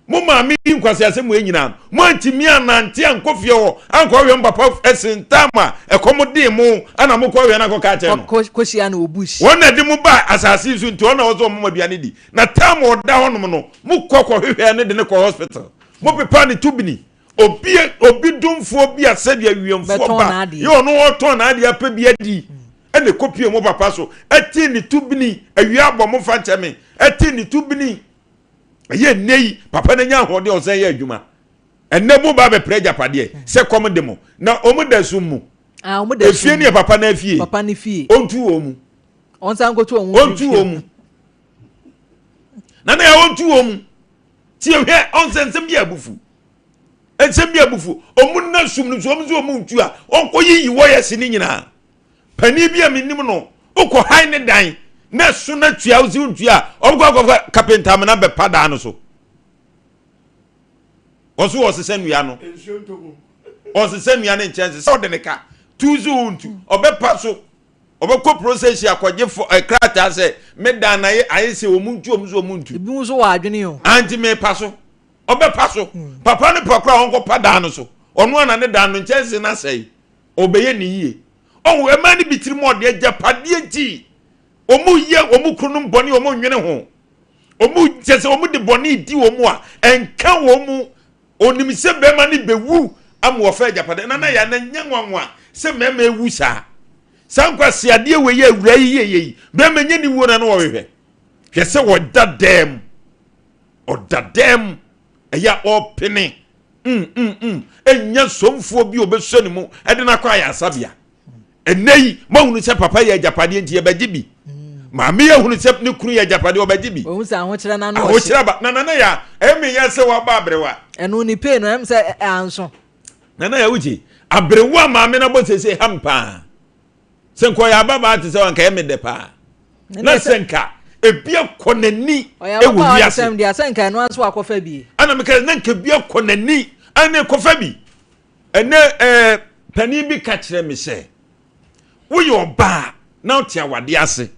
mo maame di nkwaseasɛm wei nyinaa no, moantumi anante ankɔ fie hɔ ankɔhwɛ mo papa ɛsen tam a ɛkɔm dee mo ana mokɔhwɛ no akɔka akyerɛ no. Kɔhyia no wɔ bush. Wɔn na ɛde mo baa asase yi so nti wɔn na wɔsɛ wɔn mo aduane di. Na tam a ɔda hɔnom no, mokɔ kɔhwehwɛ no de no kɔ hospital. Mopepaa ne tubini. Obi obi domfoɔ bi a sɛdeɛ awiɛmfoɔ ba yɛ ɔno ɔtɔn n'adeɛ apɛ bi adi ɛna ɛkɔpie mo papa so ɛte ne tubini awia abɔ mo fa nkyɛ me ɛte ne tubini ɛyɛ nnɛ yi papa no anya ahoɔden ɔsan yɛ adwuma ɛnnɛ mo ba bɛpere agyapadeɛ sɛ kɔm de mo na ɔmo da sum mu ah, efie ne yɛ papa no afie papa no fie ɔntu wɔ mu ɔnsan kɔtu wɔn ɔntu wɔ mu na na yɛ ɔntu wɔ mu Tie hwɛ, ɔnsɛ nsɛm bi abufu. Nsɛm bi abufu. Ɔmo nna sum no so, ɔmo nso ɔmo ntu a, ɔnkɔ yiyi wɔyɛse ne nyinaa. Panin bi a menim no, wokɔ han ne dan, na ɛso na tua, wosi ntua a, ɔmo kɔ akɔfa kapenta amena bɛpa dan no so. Ɔso ɔsesa nnua no. Ɔsesa nnua ne nkyɛnse sɛ ɔde ne ka. Tu so ntu. Ɔbɛpa so. Ɔbɛkɔ process akɔgye fɔ ɛ krataa sɛ me dan na ayɛ ayɛ sɛ wɔn ntu wɔn nso wɔn ntu. Ebi nso wɔ adwene o. Anti me pa so ɔbɛpa so hmm. papa ne pa koraa ɔnkɔ pa dan no so ɔno ana ne dan no nkyɛnse no asɛe ɔbɛyɛ ne yie ɔho ɛmaa ne bi tiri mu ɔde agyapadeɛ nti wɔn yɛ wɔn kununom bɔne wɔn nwene ho wɔn kyɛ sɛ wɔn de bɔne di wɔn a ɛnka wɔn mu Onim sɛ bɛrima no bɛwu ama wɔfa agyapadeɛ. Nana yɛ na nyɛ nwanwa sɛ mmarima ewu saa. Saa nkwaseadeɛ wei yɛ awura yi yɛ yɛ yi. Bɛrima nyɛ ne wuo na na wɔhwehwɛ. Hwɛ sɛ ɔda dɛm. Ɔda dɛm. Ɛyɛ a ɔpene. Mm, mm, mm. Ɛnya somfoɔ bi a ɔbɛsɔ ne mu ɛde no akɔ ayaresabea. Ɛnnɛ yi, moahunu sɛ papa yɛ agyapadeɛ nti yɛbɛgye bi. Maame yɛ hunu sɛ ne kunu yɛ agyapadeɛ ɔbɛgye bi. Ohun sɛ ahokyerɛ n'ano ɔhye. Ahokyerɛ aba. Na nana ya, ɛyɛ me ya sɛ waba aberewa. Ɛno ne pay no, ɛm sɛ anso. Nana ya wogye. Aberewa maame no abɔ sese ha m paa. Sɛ nka ɔyɛ ababaa te sɛ wanka ɛyɛ me dɛ paa. Na sɛ nka ebi akɔ n'ani ɛwɔ wiase. Ɔyɛ ababaa deɛ sɛ nka ɛno nso akɔfa bi. Ɛna meka na nka ebi akɔ n'ani ɛna ɛkɔfa bi. Ɛnɛ ɛɛ panin bi ka kyerɛ me sɛ woyɛ ɔbaa na wote awadeɛ ase.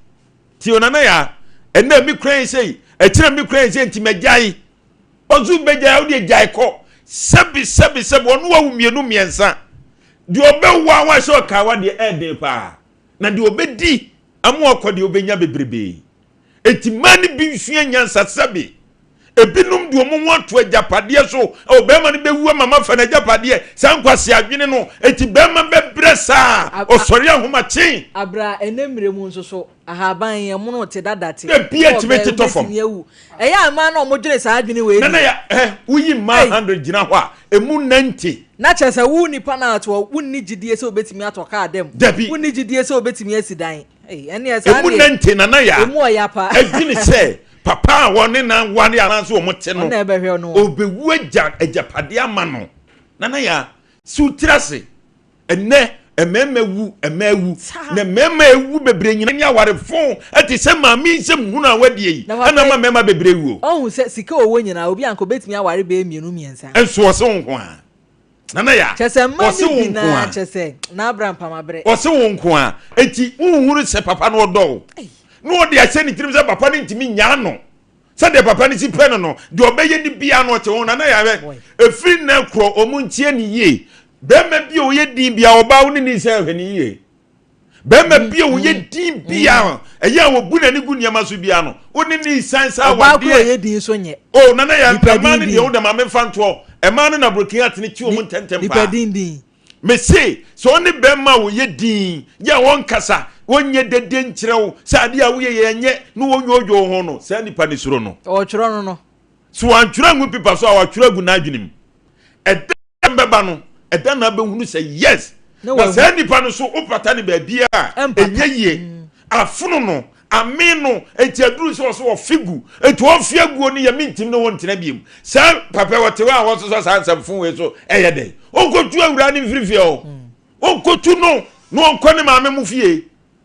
Ti onana ya ɛnɛ mi kura yi sɛ ɛkyerɛ mi kura yi sɛ nti mɛgyae. Ɔso bɛgyae a wodeɛ gyae kɔ. Sɛbi sɛbi sɛbi ɔno wawu mmienu mmiɛnsa. Deɛ ɔbɛwu a wahyɛ ɔkaawa deɛ ɛɛden paa. Na deɛ ɔbɛdi ama wakɔ deɛ ɔbɛnya bebrebee. Enti mmaa no bi nsua nyansa sɛbe ebinom de wɔn ho ato agyapadeɛ so. O bɛrima no bɛwu ama mafa n'agyapadeɛ. Saa nkwasea adwene no, enti bɛrima bɛbrɛ saa ɔsɔre ahomakye. Abra ɛnɛ mmerɛ mu nso so, ahaban yi ɛmono te dada te. Na bia tumi tetɔ fam. Wobɛtumi awu. Ɛyɛ a mmaa no a wɔdwene saa adwene wei Nana deɛ. ya eh, woyi mmaa 100 gyina hɔ a, emu 90. Na kyerɛ sɛ wo nipa no a ɔte hɔ, wonni gyidie sɛ wobɛtumi atɔ kaa dam. Dabi. Wonni gyidie sɛ wobɛtumi asi dan. Ei, ɛnneɛ saa Emu deɛ, 90 Nana ya emu ɔya paa. adwene sɛ papa a wɔne no aware anaasɛ wɔn te no, Ɔno na ɛbɛhwɛ no. ɔbɛwu agya agyapadeɛ ama no. Nana ya, si wo tiri ase. Ɛnnɛ, mmarima wu, mmaa wu. Na mmarima ewu bebree nyina ne awarefo te sɛ maame yi nsɛm hunu a wadie yi, ɛna ama mmarima bebree wuo. Ɔhu sɛ sika ɔwɔ nyinaa, obi anka obetumi aware bɛyɛ mmienu mmiɛnsa. Nso ɔse wo nko ara. Nana ya, Kyɛ sɛ mmaa ɔse no wo bi nko naa ara. kyɛ sɛ n'abra mpamabrɛ. Ɔse wo nko ara. Enti wonhunu sɛ papa no ɔdɔ wo. Na ɔde ahyɛ ne tirim sɛ papa no ntumi nyaa no. Sɛdeɛ papa no si pɛ no no, deɛ ɔbɛyɛ no biara no ɔte ho. Nana Yahweh, ɛfiri nnɛ korɔ, wɔn ntie no yie. Barima bi a ɔyɛ din biara, ɔbaa wo ne ne nsa hwɛ no yie. Barima bi a ɔyɛ din biara, ɛyɛ a wɔbu n'ani gu nneɛma so biara no, wo ne ne nsa nsa Ɔbaa koro awadeɛ. ɔyɛ din so nyɛ. O Nana Yahweh, Nipa mmaa no din deɛ din. wo deɛ ma memfa ntoɔ. Mmaa no na broken heart no kye wɔn ntɛmntɛm Nipa paa. din din. Mese, sɛ ɔne bɛrima a ɔyɛ dinn, yɛ a ɔnkasa, ɔnyɛ dede nkyerɛ wo sɛ adeɛ a woyɛ yɛ ɛnyɛ, na ɔnnwoodwoo wo ho no, saa nipa no suro no. Ɔretwerɛ no no. Sɛ wantwerɛ angu pipa so a, watwerɛ agu n'adwene mu. Ɛda a bɛba no, ɛda na abɛhunu sɛ yes, na saa nipa no so wopata no baabiara a, ɛnyɛ yie. Afono no, Amee no, enti aduru sɛ ɔsɛ ɔfe gu. Enti ɔfe aguo no yɛ mentim ne wo ntena biom. Saa papa yi ɔte hɔ a wɔsosɔ saa nsɛmfo wei so ɛyɛ dɛn? Ɔnkɔtu awuraa no mfiri fie hɔ. Ɔnkɔtu no na ɔnkɔ ne maame mo fie.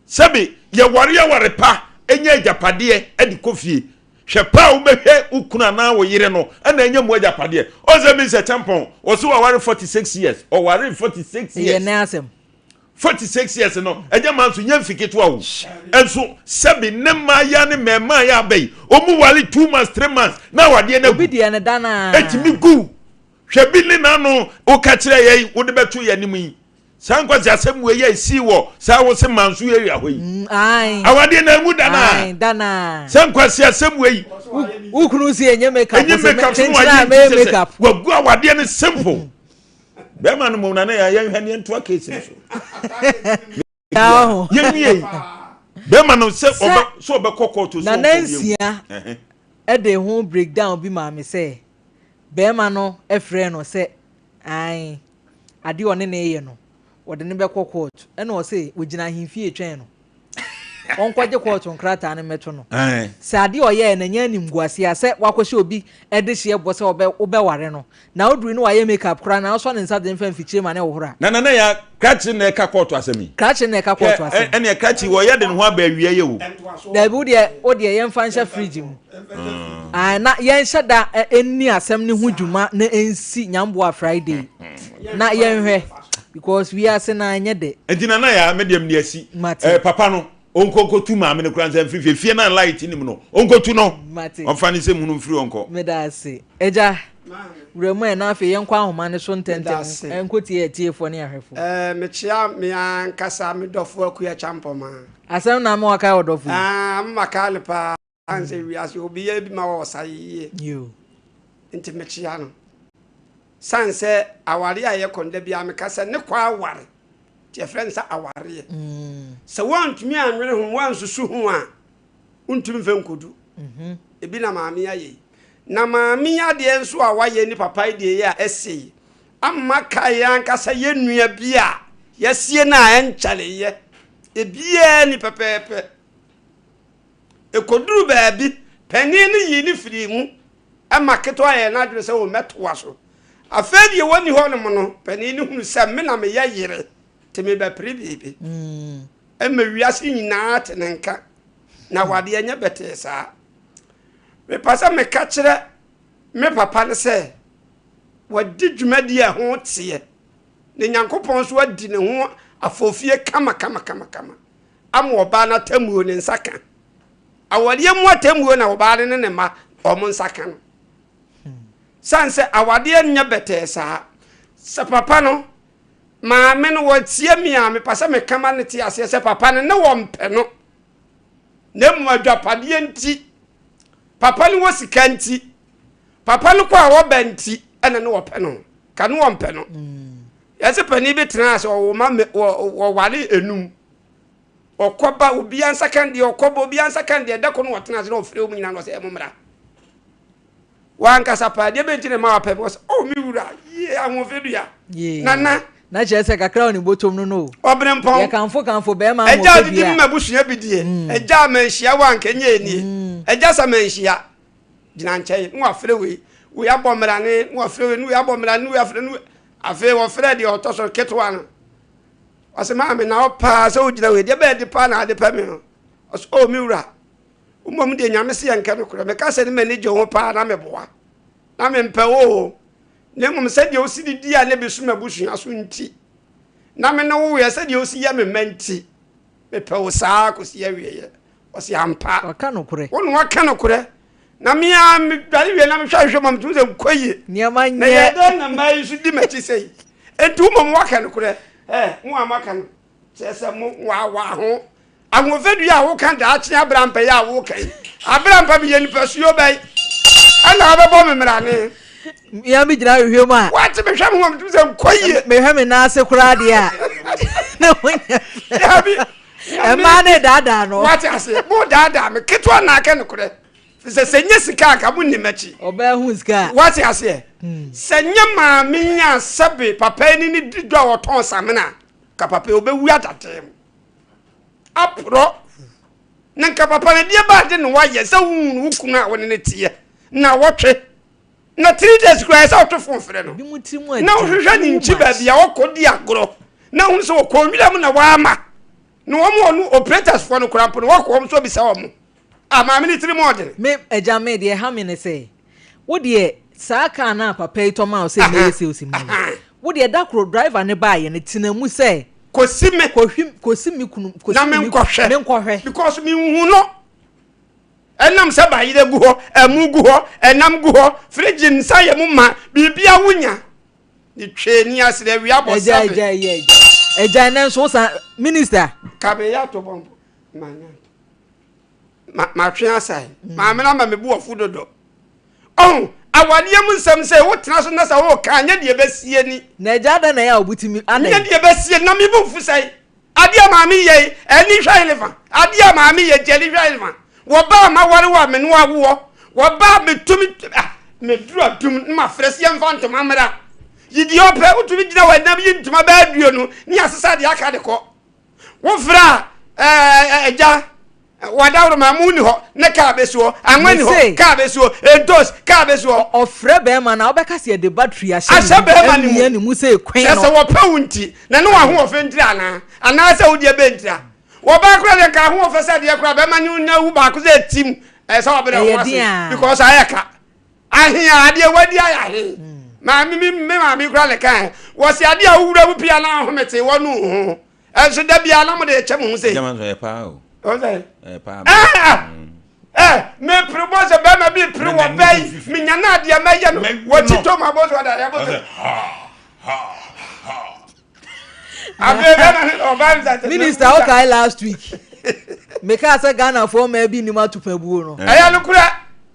Sɛbe yɛware aware pa nya agyapadeɛ de kɔ fie. Hwɛ pa a wobɛhwɛ wo kunu anaa wo yere no na anya mu agyapadeɛ. Ɔsɛ Mister Champon, ɔse waware 46 years. Ɔwaree 46 Ɛyɛ years. nnɛ asɛm. 46 years no ɛnyɛ maa nso nyɛ mfe ketewa o nso sɛbi ne mmaayea ne mmɛɛmaa yɛ aba yi ɔmu wale 2 months 3 months na awadeɛ no agu Obi deɛ no da no ara. ɛtumi gu hwɛ bi ne n'ano woka kyerɛ yɛ yi wode bɛto yɛ anim yi saa nkwasi asɛm wei yɛ esii wɔ saa wo se manso area hɔ yi Mm, ae. awadeɛ no angu da no Ae, a da no ara. saa nkwasi asɛm wei Wo kunu si ɛnyɛ makeup, ɛnyɛ wo sɛ makeup so na kyenkyere wayɛ a mɛyɛ nti kyɛ sɛ makeup. wagu awadeɛ no simple Bɛrima no mmom na na yɛnhwɛ ne yɛntoa case no so. Yɛnwie yi. Bɛrima no sɛ ɔbɛ sɛ ɔbɛkɔ kɔɔto sɛ ɔnkɔ bio. Nana ɛde ho breakdown bi maa me sɛ bɛrima no frɛ no sɛ ae adeɛ ɔne ne yɛ no wɔde no bɛkɔ kɔɔto ɛna ɔse wɔgyina ahemfie twɛn no. Ɔnkɔgye kɔɔto nkrataa no mmɛto no. Sɛ adeɛ a ɔyɛɛ no ɛnyɛ animguaseɛ a, sɛ wakɔhyɛ obi dehyeɛ bɔ sɛ ɔbɛ wobɛware no, na woduru no wayɛ make up koraa na wosɔ ne nsa de no fa mfikyire ma no hohoro a. Na Nana Yaa, krakye na ɛka kɔɔto asɛm yi? Krakye na ɛka kɔɔto Hwɛ, asɛm. ɛneɛ krakye wɔyɛ de ne ho aba awieɛ o. Dabi, wodeɛ, wodeɛ yɛmfa nhyɛ fridge mu. Ae, na yɛnhyɛ da nni asɛm no ho dwuma na ɛnsi Nyamboa Friday. Na yɛnhwɛ, because wiase no anyɛ dɛ. Nti Nana Yaa, me deɛ mede asi. Mate. Eh, papa no, ɔnkɔnkɔtu maame no koraa nsa mfiri fie. Fie no a light nim no, ɔnkɔtu no. Mate. Ɔmfa ne nsɛm hunu mfiri hɔ nkɔ. Meda ase. Agya, wura mu ɛ, na afei yɛnkɔ ahoma no so Meda ntɛmntɛm ase. nkɔtie atiefoɔ ne ahwɛfoɔ. Eh, mekyea me ankasa me dɔfo Akua Kyampɔmaa. Asɛm na ama wakae ɔdɔfo yi. Ah, ama makae no paa. Sɛ wiase obi yɛ bi ma wɔ ɔsa yie. Nti mekyea no. San sɛ aware a yɛkɔ no da biara meka sɛ ne kɔ aware. Nti yɛfrɛ no sɛ awareɛ. Sɛ woantumi anwene ho, woansusu ho a, wontumi mfa nkodu. Ebi na maame ayɛ yi. Na maame yi adeɛ nso a wayɛ ne papa yi deɛ yi a ɛsɛ yi ama kae yɛn ankasa yɛn nua bi a yɛasie no a ɛnkyɛreeɛ. Ebiara ni pɛpɛɛpɛ. Ɛkɔduru baabi, panin no yii no firii mu ma ketewa yɛɛ n'adwene sɛ ɔmmɛtoa so. Afei deɛ wɔnni hɔnom no, panin no hunu sɛ me na meyɛ yere nti mebɛpere biribi. Ɛma wiase nyinaa te ne nka na awadeɛ nyɛ bɛtee saa. Mepɛ sɛ meka kyerɛ me papa no sɛ wadi dwumadi a ɛho teɛ na Nyankopɔn nso adi ne ho afofie kama kama kama kama ama ɔbaa no atemmuo ne nsa ka. Awadeɛ mu atemmuo na ɔbaa no ne ne mma wɔn nsa ka no. Sane sɛ awadeɛ nyɛ bɛtɛɛ saa. Sɛ papa no, maame no wɔtie me a mepɛ sɛ meka ma no te aseɛ sɛ papa no ne wɔmpɛ no. Na mmom adwapadeɛ nti, papa no wɔ sika nti, papa no kɔ a wɔba nti ɛna ne wɔpɛ no. Ka ne wɔmpɛ no. Yɛsɛ panin bi tena ase ɔwɔ ma wɔware enum. Ɔkɔba obiara nsa kan deɛ ɔkɔba obiara nsa kan deɛ dako no ɔtena ase na ɔfrɛ wɔn nyinaa na ɔsɛ ɛmo mmra. Wankasa paa deɛ bɛnti na ɛma wapɛ mi ɔsɛ oh me wura yie ahoɔfɛ dua nana. Na kyerɛ sɛ kakra wɔ ne bɔtɔm no no. Ɔbrempɔn. Yɛ kanfo kanfo bɛrima ahoɔfɛ dua. Ɛgya adidi mu ma busua bi die. Ɛgya manhyia wɔ anka nyɛ nie. Ɛgya sa manhyia gyina nkyɛn na wafrɛ wei wei abɔ mmerane na wafrɛ wei na wei abɔ mmerane na wei afrɛ no afei wɔfrɛ deɛ ɔtɔ so ketewa no. Ɔsɛ maame na ɔpaa sɛ wogyina wei deɛ bɛyɛ de paa na ade pɛ me no. Ɔsɛ oh me wura mmom deɛ nyame se yɛnka nokorɛ meka sɛ ne m'ani gye ho paa na meboa na mempɛ wo o na mmom sɛdeɛ wosi didi a na bi so m'abusua so nti na me ne wo yɛ sɛdeɛ wosi yɛ me mma nti mepɛ wo saa kɔsi awieɛ. Ɔse ampa. Waka nokorɛ. Wo na waka nokorɛ. Na me ara medware wie na mehwɛ ahwehwɛ ma metumi sɛ nkɔ yie. Nneɛma nyɛ. Na yɛ dɛn na mmaa yi so di m'akyi sɛi. Enti wo mmom waka nokorɛ. Ɛ mo a moaka no kyerɛ sɛ mo waawaa ho. Ahoɔfɛ dua a woka daakye abrampa yi a woka yi. Abrampa meyɛ nipasuo bɛn ɛna wobɛbɔ me mmarane. Mea me gyina ahwehwɛ mu a. Wate mehwɛ me ho a metumi sɛ nkɔ yie. Mehwɛ me nan ase koraa deɛ a. Na wonya. Dabi. Mmaa no redaadaa no. Wate aseɛ mo daadaa me ketewa na aka nokorɛ sɛ sɛ nyɛ sika anka mo nni m'akyi. Ɔbaa hu sika. Wate aseɛ sɛ nyɛ maame yi a sɛbe papa yi ne ne di dwa a ɔtɔn samina ka papa yi ɔbɛwu adadee mu aporɔ na nka papa no deɛ baade na wayɛ sɛ wohunu wo kunu a wo ne ne teɛ na wɔtwe na 3 days koraa sɛ woto fon frɛ no na wohwehwɛ ne nkyi baabi a ɔkɔ di agorɔ na wohu sɛ ɔkɔ nwura mu na waama na wɔn ɔno operators foɔ no koraa mpo no wɔkɔ wɔn so bisa wɔn a maame ne tiri mu ɔdene. Me agya me deɛ ɛha me ne sɛ wo deɛ saa kaa no a papa yi tɔ maa wo sɛ mmɛyɛ sales ma no wo deɛ da koro driver no baayɛ no tena mu sɛ kɔsi me kɔhwi kɔsi me kunu kɔsi na me menkɔhwɛ menkɔhwɛ because menhu no Ɛnam sɛ bayerɛ gu hɔ, ɛmo gu hɔ, ɛnam gu hɔ, fridge nsa yɛ mu ma, biribia wonya. Ne twee ni asere awia bɔ sɛbe. Agya agya agya agya ɛnɛ nso wosan minister. Ka me yɛ ato bɔmbo ma nya ma matwe asae. Maame no ama me bu afu dodo. Ɔho awadeɛ mu nsɛm sɛ wotena so na sɛ woka nyɛ deɛ bɛsie ni. Na agya adɛn na ɛyɛ a wobutumi adɛn. Nyɛ deɛ bɛsie na me bu mfu sɛe. Adeɛ a maame yɛ yi, ani hwɛ henefa? Adeɛ a maame yɛ nti, ani hwɛ henefa? Wɔba a maware wo a me ne wo awoɔ. Wɔba a metumi, ah, meduru adum na mafrɛ sɛ yɛmfa ntoma mmra. Yi deɛ ɔpɛ, wotumi gyina hɔ ɛnam yi ntoma bɛyɛ aduonu ne asesa deɛ aka de kɔ. Wofrɛ a, ɛɛ, agya, Wadaworoma, ɛmo nni hɔ, ne kaa bɛsi hɔ, anwa nni hɔ, kaa bɛsi hɔ, ntos, kaa bɛsi hɔ. Ɔfrɛ bɛrima no a, wobɛka sɛ yɛde battery ahyɛ ne mu, amia ne mu sɛ ekwen no. Kyerɛ sɛ wɔpɛ wo nti, na ne w'ahoɔfɛ ntira anaa? Anaasɛ wo deɛ bɛ ntira? Wɔbaa koraa deɛ nka ahoɔfɛ sɛ deɛ koraa bɛrima ne wo wu baako sɛ etim, ɛyɛ sɛ wɔbrɛ wo ase because ayɛ ka. Ahe a adeɛ wadi ayɛ ahe. Maame mi me maame koraa na ɛka ɛ, wɔsi adeɛ a wowura mu pii a na ahomete wɔ no ho. Ɛnso da biara na mo de kyɛ mo ho sei. Gyama nso ɛyɛ paa o. Ɔsɛ. Ɛyɛ paa. Ɛɛ ɛɛ mepere bɔ sɛ bɛrima bi pere wɔ bɛyi menya na adeɛ mɛyɛ no wɔkyi tɔ ma bɔ so ɔda yɛ bɔ sɛ. Afei bɛrima no ɔbaa mi sɛ. Minister ɔkae last week mekaa sɛ Ghanafoɔ mmaa bi nim atopabuo no. Ɛyɛ no korɛ.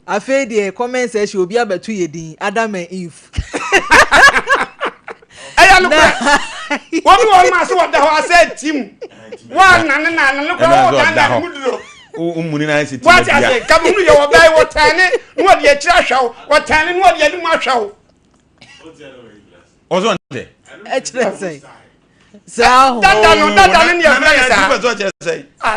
Afei deɛ comment section obi abɛto yɛ din Adam and Eve. Ɛyɛ nokorɛ. Wɔn wɔn maa so wɔda hɔ asɛ tim. Wɔn nane nane no koraa wɔn dan dan mu duro. Wo muni na ayɛ sɛ Wate ase nka mehunu yɛ wɔbɛn wɔtɛne na wɔde akyiri ahwɛ wo wɔtɛne na wɔde anim ahwɛ wo. Ɔsɔ ntɛ. Ɛkyerɛ sɛ saa ho. Dada no dada no ne ɛfrɛ ne saa.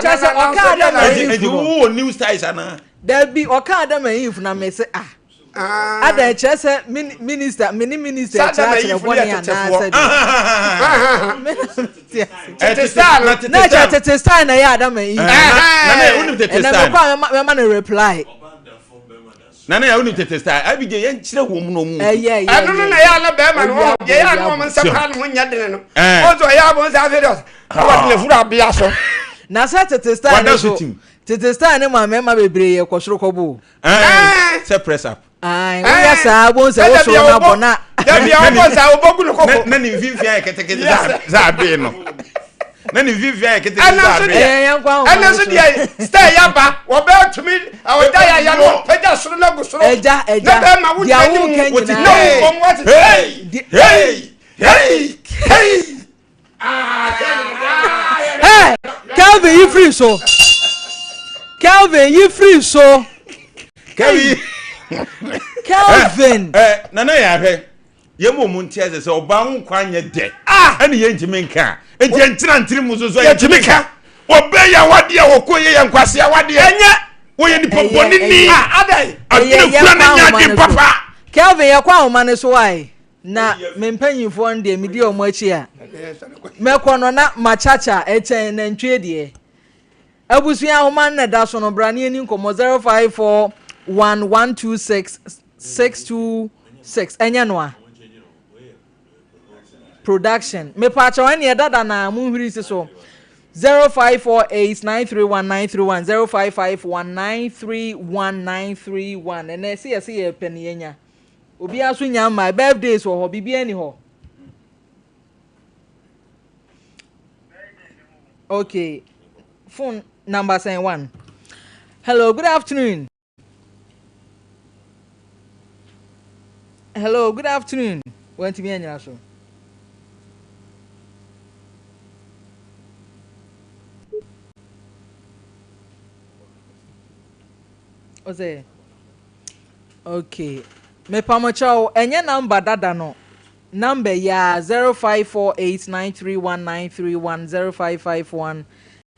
Kyerɛ sɛ ɔka Adam and Eve. Nti wo wɔ new styles anaa? Dabi ɔka Adam and Eve na mese ah. Ada ɛkyerɛ sɛ minister me ne minister ɛkyerɛ akyerɛ bɔne anaasɛ Tete style no. Na ɛkyerɛ tete style na ɛyɛ Adam and Eve. Ɛnna mekɔ a mɛma no reply. Nana yɛ wonim tete style abigye yɛn kyerɛ wɔn mu na wɔn mu. Ɛyɛ ɛyɛ. Ɛno no na yɛ ana bɛrima no wɔn deɛ yɛ ana wɔn nsa kora ne ho nyɛ dene no. Wɔn nso ɔyɛ abɔ nsa afei deɛ ɔwɔ de furu abea so. Na sɛ tete style ne so tete style ne maa mmarima bebree yɛ kɔ soro kɔ bo. Sɛ press up. Ayi woyɛ saa bo nsɛ wo soro na bɔ na. Dabi a wɔbɔ nsa wɔbɔ gu ne koko. Na ne mfimfini ayɛ ketekete sɛ abee no. Na ne mfimfini ayɛ ketekete sɛ abee. Ɛna nso deɛ style yaba wɔbɛtumi ɔda yɛ ayɛ no pagya soro na gu soro. Ɛgya ɛgya na bɛrima wo deɛ wo kɛ nyinaa. Na wo kɔn wate. Hey hey hey hey. Hey, Kelvin yi firi so. Kelvin yi firi so. Kelvin. Kelvin. Eh, eh, nana yɛ ahwɛ. Yɛn mu ɔmo nti ɛsɛ sɛ ɔbaa ho nkwa nyɛ dɛ. Ah! Ɛne yɛn ntumi nka. Eti yɛn tena ntiri mu soso yɛn ntumi ka. Ɔbɛ yɛ awadeɛ ɔkɔ yɛ yɛ nkwasi awadeɛ. Ɛnyɛ. Wɔyɛ nipa bɔne ni. Ah, adai. Adwene kura ne nya adwene papa. Kelvin yɛ kɔ ahoma ne so ayi. Na me mpanyinfoɔ no deɛ medi wɔn akyi a mɛkɔ no na makyakya ɛkyɛn nantwie deɛ. Abusua ahoma no na ɛda so no bra ne yɛni nkɔmmɔ 0541126626 ɛnyɛ no a production mepaakyɛw ɛne ɛdada na monhwiri si so 0548931931 0551931931 ɛnɛ ɛsɛ yɛsɛ yɛpɛ ne yɛnya Obiara nso nya mmae. Birthdays wɔ hɔ, biribiara ni hɔ. Okay. Phone number sɛn one. Hello, good afternoon. Hello, good afternoon. Wantumi anyina so. Ɔsɛ. Okay mepamokyɛw ɛnyɛ number dada no number yi aa 0548931931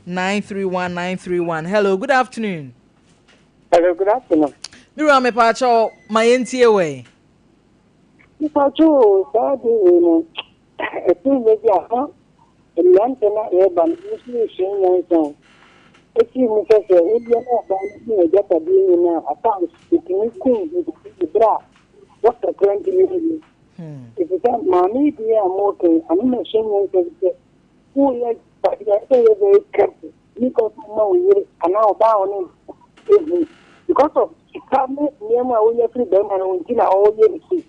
0551931931 hello good afternoon. Hello good afternoon. Me wura mepakyɛw ma yɛntie wo ɛ. Mepakyɛw o saa ade wei no ɛtɔ mmerɛ bi a na mmerante no a yɛreba no nso resua nyansa o. Ɛfiri mu sɛ sɛ wodeɛ na ɔbaa no hu agyapadeɛ nyinaa a, at times ɛtumi kum nkurɔfoɔ berɛ a wɔka koraa ntumi nwie. Ɛfiri sɛ maame yi deɛ a moreka yi, ano na ɛhyɛ nyansa bi sɛ woyɛ agyapadeɛ a ɛsɛ yɛ very careful because woma wo yere anaa ɔbaa a ɔne ɛhu because of sika ne nneɛma a wonya firi bɛrima no ho nti na ɔreyɛ ne sei.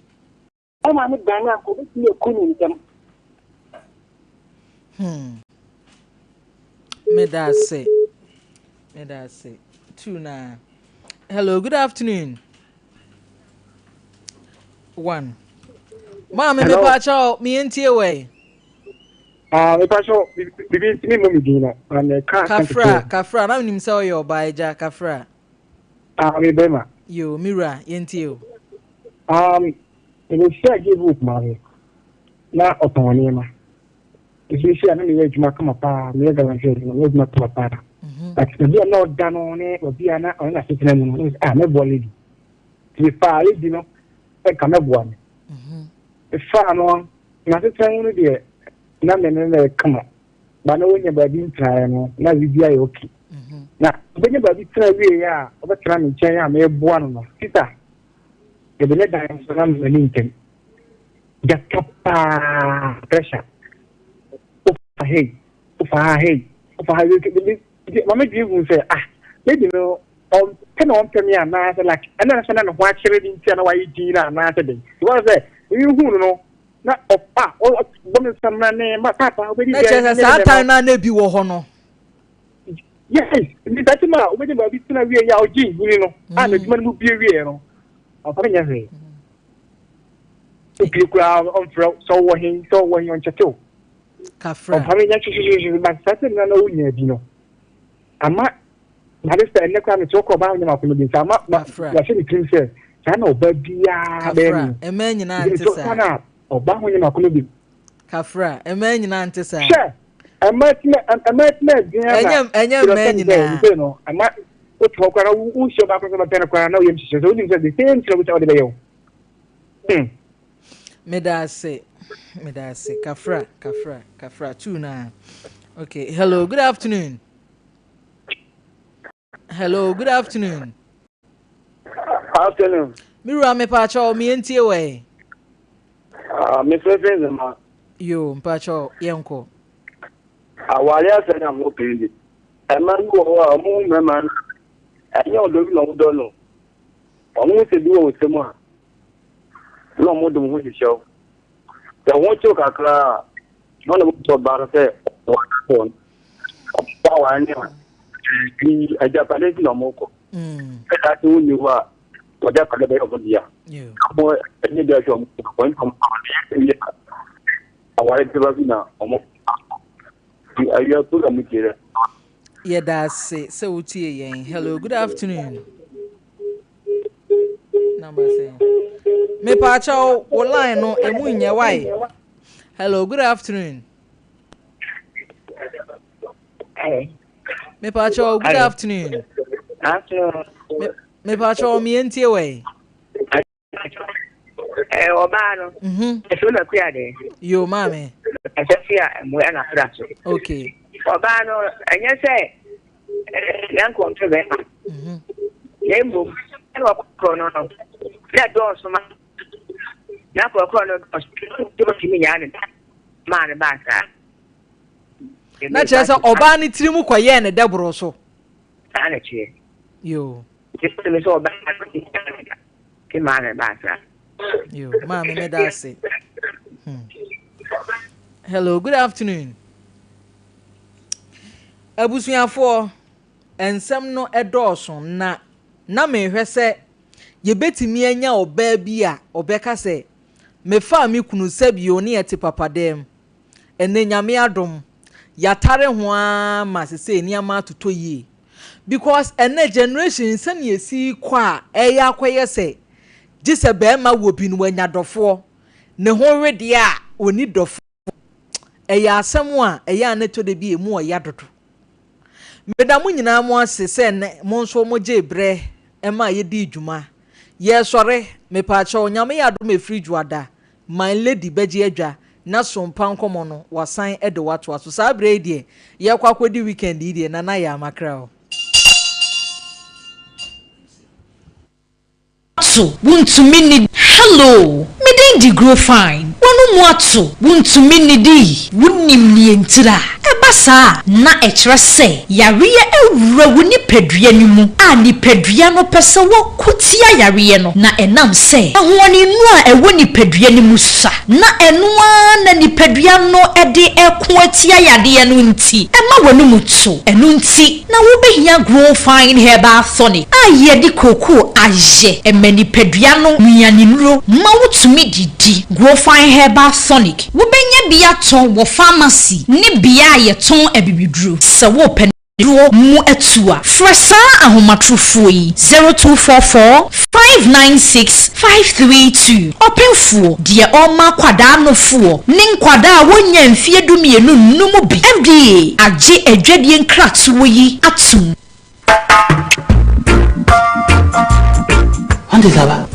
Bɛrima no dane a anka obetumi aku no ntɛm. Hmm. Meda ase. Meda ase. Two na. Hello, good afternoon. One. Maame me pa kyɛw, me ntie wɛ. Ah, me pa kyɛw, bibi nti me mmɔ me din no. Ah, me ka Kafra, kafra, na menim sɛ ɔyɛ ɔbaa agya, kafra. Ah, me bɛma. Yo, me wura, yɛntie o. Um, mehyia gay bi wɔ Kumasi na ɔtɔn nneɛma. Nti mehyia na meyɛ adwuma kama paa, meyɛ galamsey adwuma, meyɛ adwuma kama paa. Mhm. But baabi a na ɔda no ne baabi a na ɔne n'asetena mu no, na ah, mɛboa lady. Nti mefaa lady no sɛ nka mɛboa no. Mhm. Mefaa no, n'asetena mu no deɛ, na me ne no yɛ kama. Ba na wɔnya baabi ntenaeɛ no, na biribi ayɛ okay. Mhm. Na ɔbɛnya baabi tena wieeɛ a, ɔbɛtena me nkyɛn a meboa no no, sista, Mede me dan nso na m'ani ntɛm. Gyata paa pressure. Wofa hei, wofa ha hei, wofa ha hei. Nti ma medwene hu sɛ ah lady no ɔmpɛ na ɔmpɛ me anaasɛ like ɛna sɛ na ne ho akyere ne nti a na wayɛ din no anaasɛ dɛn. Because sɛ mehu no no na ɔpa ɔbɔ me nsam na ne ma papa wobɛdi dɛn. Na kyerɛ sɛ saa time no a na ebi wɔ hɔ no. Yes, nti saa tim a wobɛnya baabi tena wie yɛ a ɔgye nhini no a n'adwuma no mu bie wieɛ no, ɔmfa no nyɛ hwee. Wopie koraa ɔmfrɛ wo sɛ wowɔ he, sɛ wowɔ he ɔnkyɛte wo. Kafra. Ɔmfa no nyɛ hwehwehwehwe but saa tim no na wonya bi no ama Ade sɛ ɛnnɛ koraa mete hɔ koraa ɔbaa nyɛ m'akɔnnɔ bi nti ama ma Kafra. mahyɛ me tirim sɛ saa na ɔbaa biara bɛyɛ Kafra, me. mmaa nyinaa Nti nte mete hɔ saa. koraa na ɔbaa ho nyɛ m'akɔnnɔ bi. Kafra, mmaa nyinaa nte saa. Hwɛ, mmaa ti na mmaa ti na ɛdwen ama Ɛnyɛ ɛnyɛ kyerɛ mmaa sɛ sɛ nyinaa. sɛ no ɛma wote hɔ koraa na wohyia ɔbaa koraa sɛ ɔbɛpɛ no koraa na woyam hyehyɛ sɛ wonim sɛ the same thing na wobɛtumi wode bɛyɛ wo. Hmm. Meda ase. Meda ase. Kafra, kafra, kafra. Two na. Okay. Hello, good afternoon. Hello, good afternoon. Afternoon. Me wura mepaakyɛw me yɛntie wɔ ɛ. Ah, me fɛfɛ nzema. Yo, mpaakyɛw yɛnkɔ. Aware asɛ na mo pɛn bi. Ɛma bi wɔ hɔ a ɔmo hu mmarima no ɛnyɛ ɔdɔ bi na ɔmo dɔ no. Ɔmo hu sɛ bi wɔ nsam a na ɔmo de ho hyehyɛ wo. Sɛ ho kyew kakra a na ɔmo bɔ ba no sɛ ɔwɔ no. Ɔmo aware ne a agyapade nti na ɔmo kɔ. Ɛda ase wo nni hɔ a wɔde akɔda bɛyɛ ɔmo dea. Ɔmo ɛnyɛ bi ahwɛ ɔmo wɔn ɔmo aware aware bɛba bi na ɔmo awia program tie dɛ. Yɛda ase sɛ wotie yɛn. Hello, good afternoon. Number sɛn? Mepaakyɛw wo line no emu nyɛ wae. Hello, good afternoon. Mepaakyɛw good afternoon. Afternoon. Mepaakyɛw me yɛntie wɔ Ɛ ɔbaa no. Ɛfiri na kuya de. Yo maame. Ɛsɛ fi a ɛmu ɛna afra so. Okay. Ɔbaa no ɛnyɛ sɛ ɛɛ nkɔntɔ bɛrima. Na mmom ɛna ɔkɔkorɔ no no na dɔɔso ma na kɔkɔrɔ no dɔɔso ntumi nyaa ne maa ne baa saa. Na kyerɛ sɛ ɔbaa ne tiri mu kɔyɛɛ ne dɛboro so. Saa na kyerɛ. Yo. Nti sɛ sɛ ɔbaa no tumi nyaa ne da te maa ne baa saa. Yo, maame meda ase. Hello, good afternoon. Abusuafoɔ, nsɛm no dɔɔso na na mehwɛ sɛ yɛbɛtumi anya ɔbaa bi a ɔbɛka sɛ mefaa me kunu sɛbio ne yɛte papadam. Ɛnɛ Nyame adom, yɛatare ho ara ma sesei nneɛma atotɔ yie. Because ɛnɛ generation sɛnea esi kɔ a ɛyɛ akɔyɛ sɛ gye sɛ bɛrima wɔ bi no wanya dɔfoɔ, ne ho wedeɛ a ɔni dɔfoɔ. Ɛyɛ asɛm a ɛyɛ a na ɛtɔ da bi emu ɔya dodo. Meda mo nyinaa mo ase sɛ nnɛ mo nso mo gyee berɛ ma yɛdii dwuma. Yɛresɔre, mepaakyɛw, Nyame yɛ adom ɛfiri Dwoada, My Lady bɛgye adwa na sompa nkɔmmɔ no wasan de wo atoa so. Saa berɛ yi deɛ yɛrekɔ akɔdi weekend yi deɛ Nana yɛ amakra o. Ato, wontumi nni. Hello, me din de Grow Fine. W'ano mu ato, wontumi nnidi. Wonim nea ntira a ɛba saa a, na ɛkyerɛ sɛ yareɛ awura wo nipadua no mu a nipadua no pɛ sɛ wɔko tia yareɛ no, na ɛnam sɛ ahoɔdennuro a ɛwɔ nipadua no mu sua, na ɛno ara na nipadua no de reko atia yadeɛ no nti, ɛma w'anomu to. Ɛno nti na wobɛhia Grow Fine Herbal Tonic a yɛde kookoo ayɛ. Ɛma nipadua no nnuanennuro ma wotumi didi. Grow Fine Herbal Tonic, wobɛnya bi atɔ wɔ pharmacy ne bea a yɛtɔn abibiduro. Sɛ worepɛ doɔ mu atu a, frɛ saa ahomatorofoɔ yi, 0244 596 532. Ɔpemfoɔ, deɛ ɔrema akwadaa nofoɔ ne nkwadaa a wɔnnya mfeɛ 12 nnom bi. FDA agye adwadie nkratoɔ yi atom. Wante saba.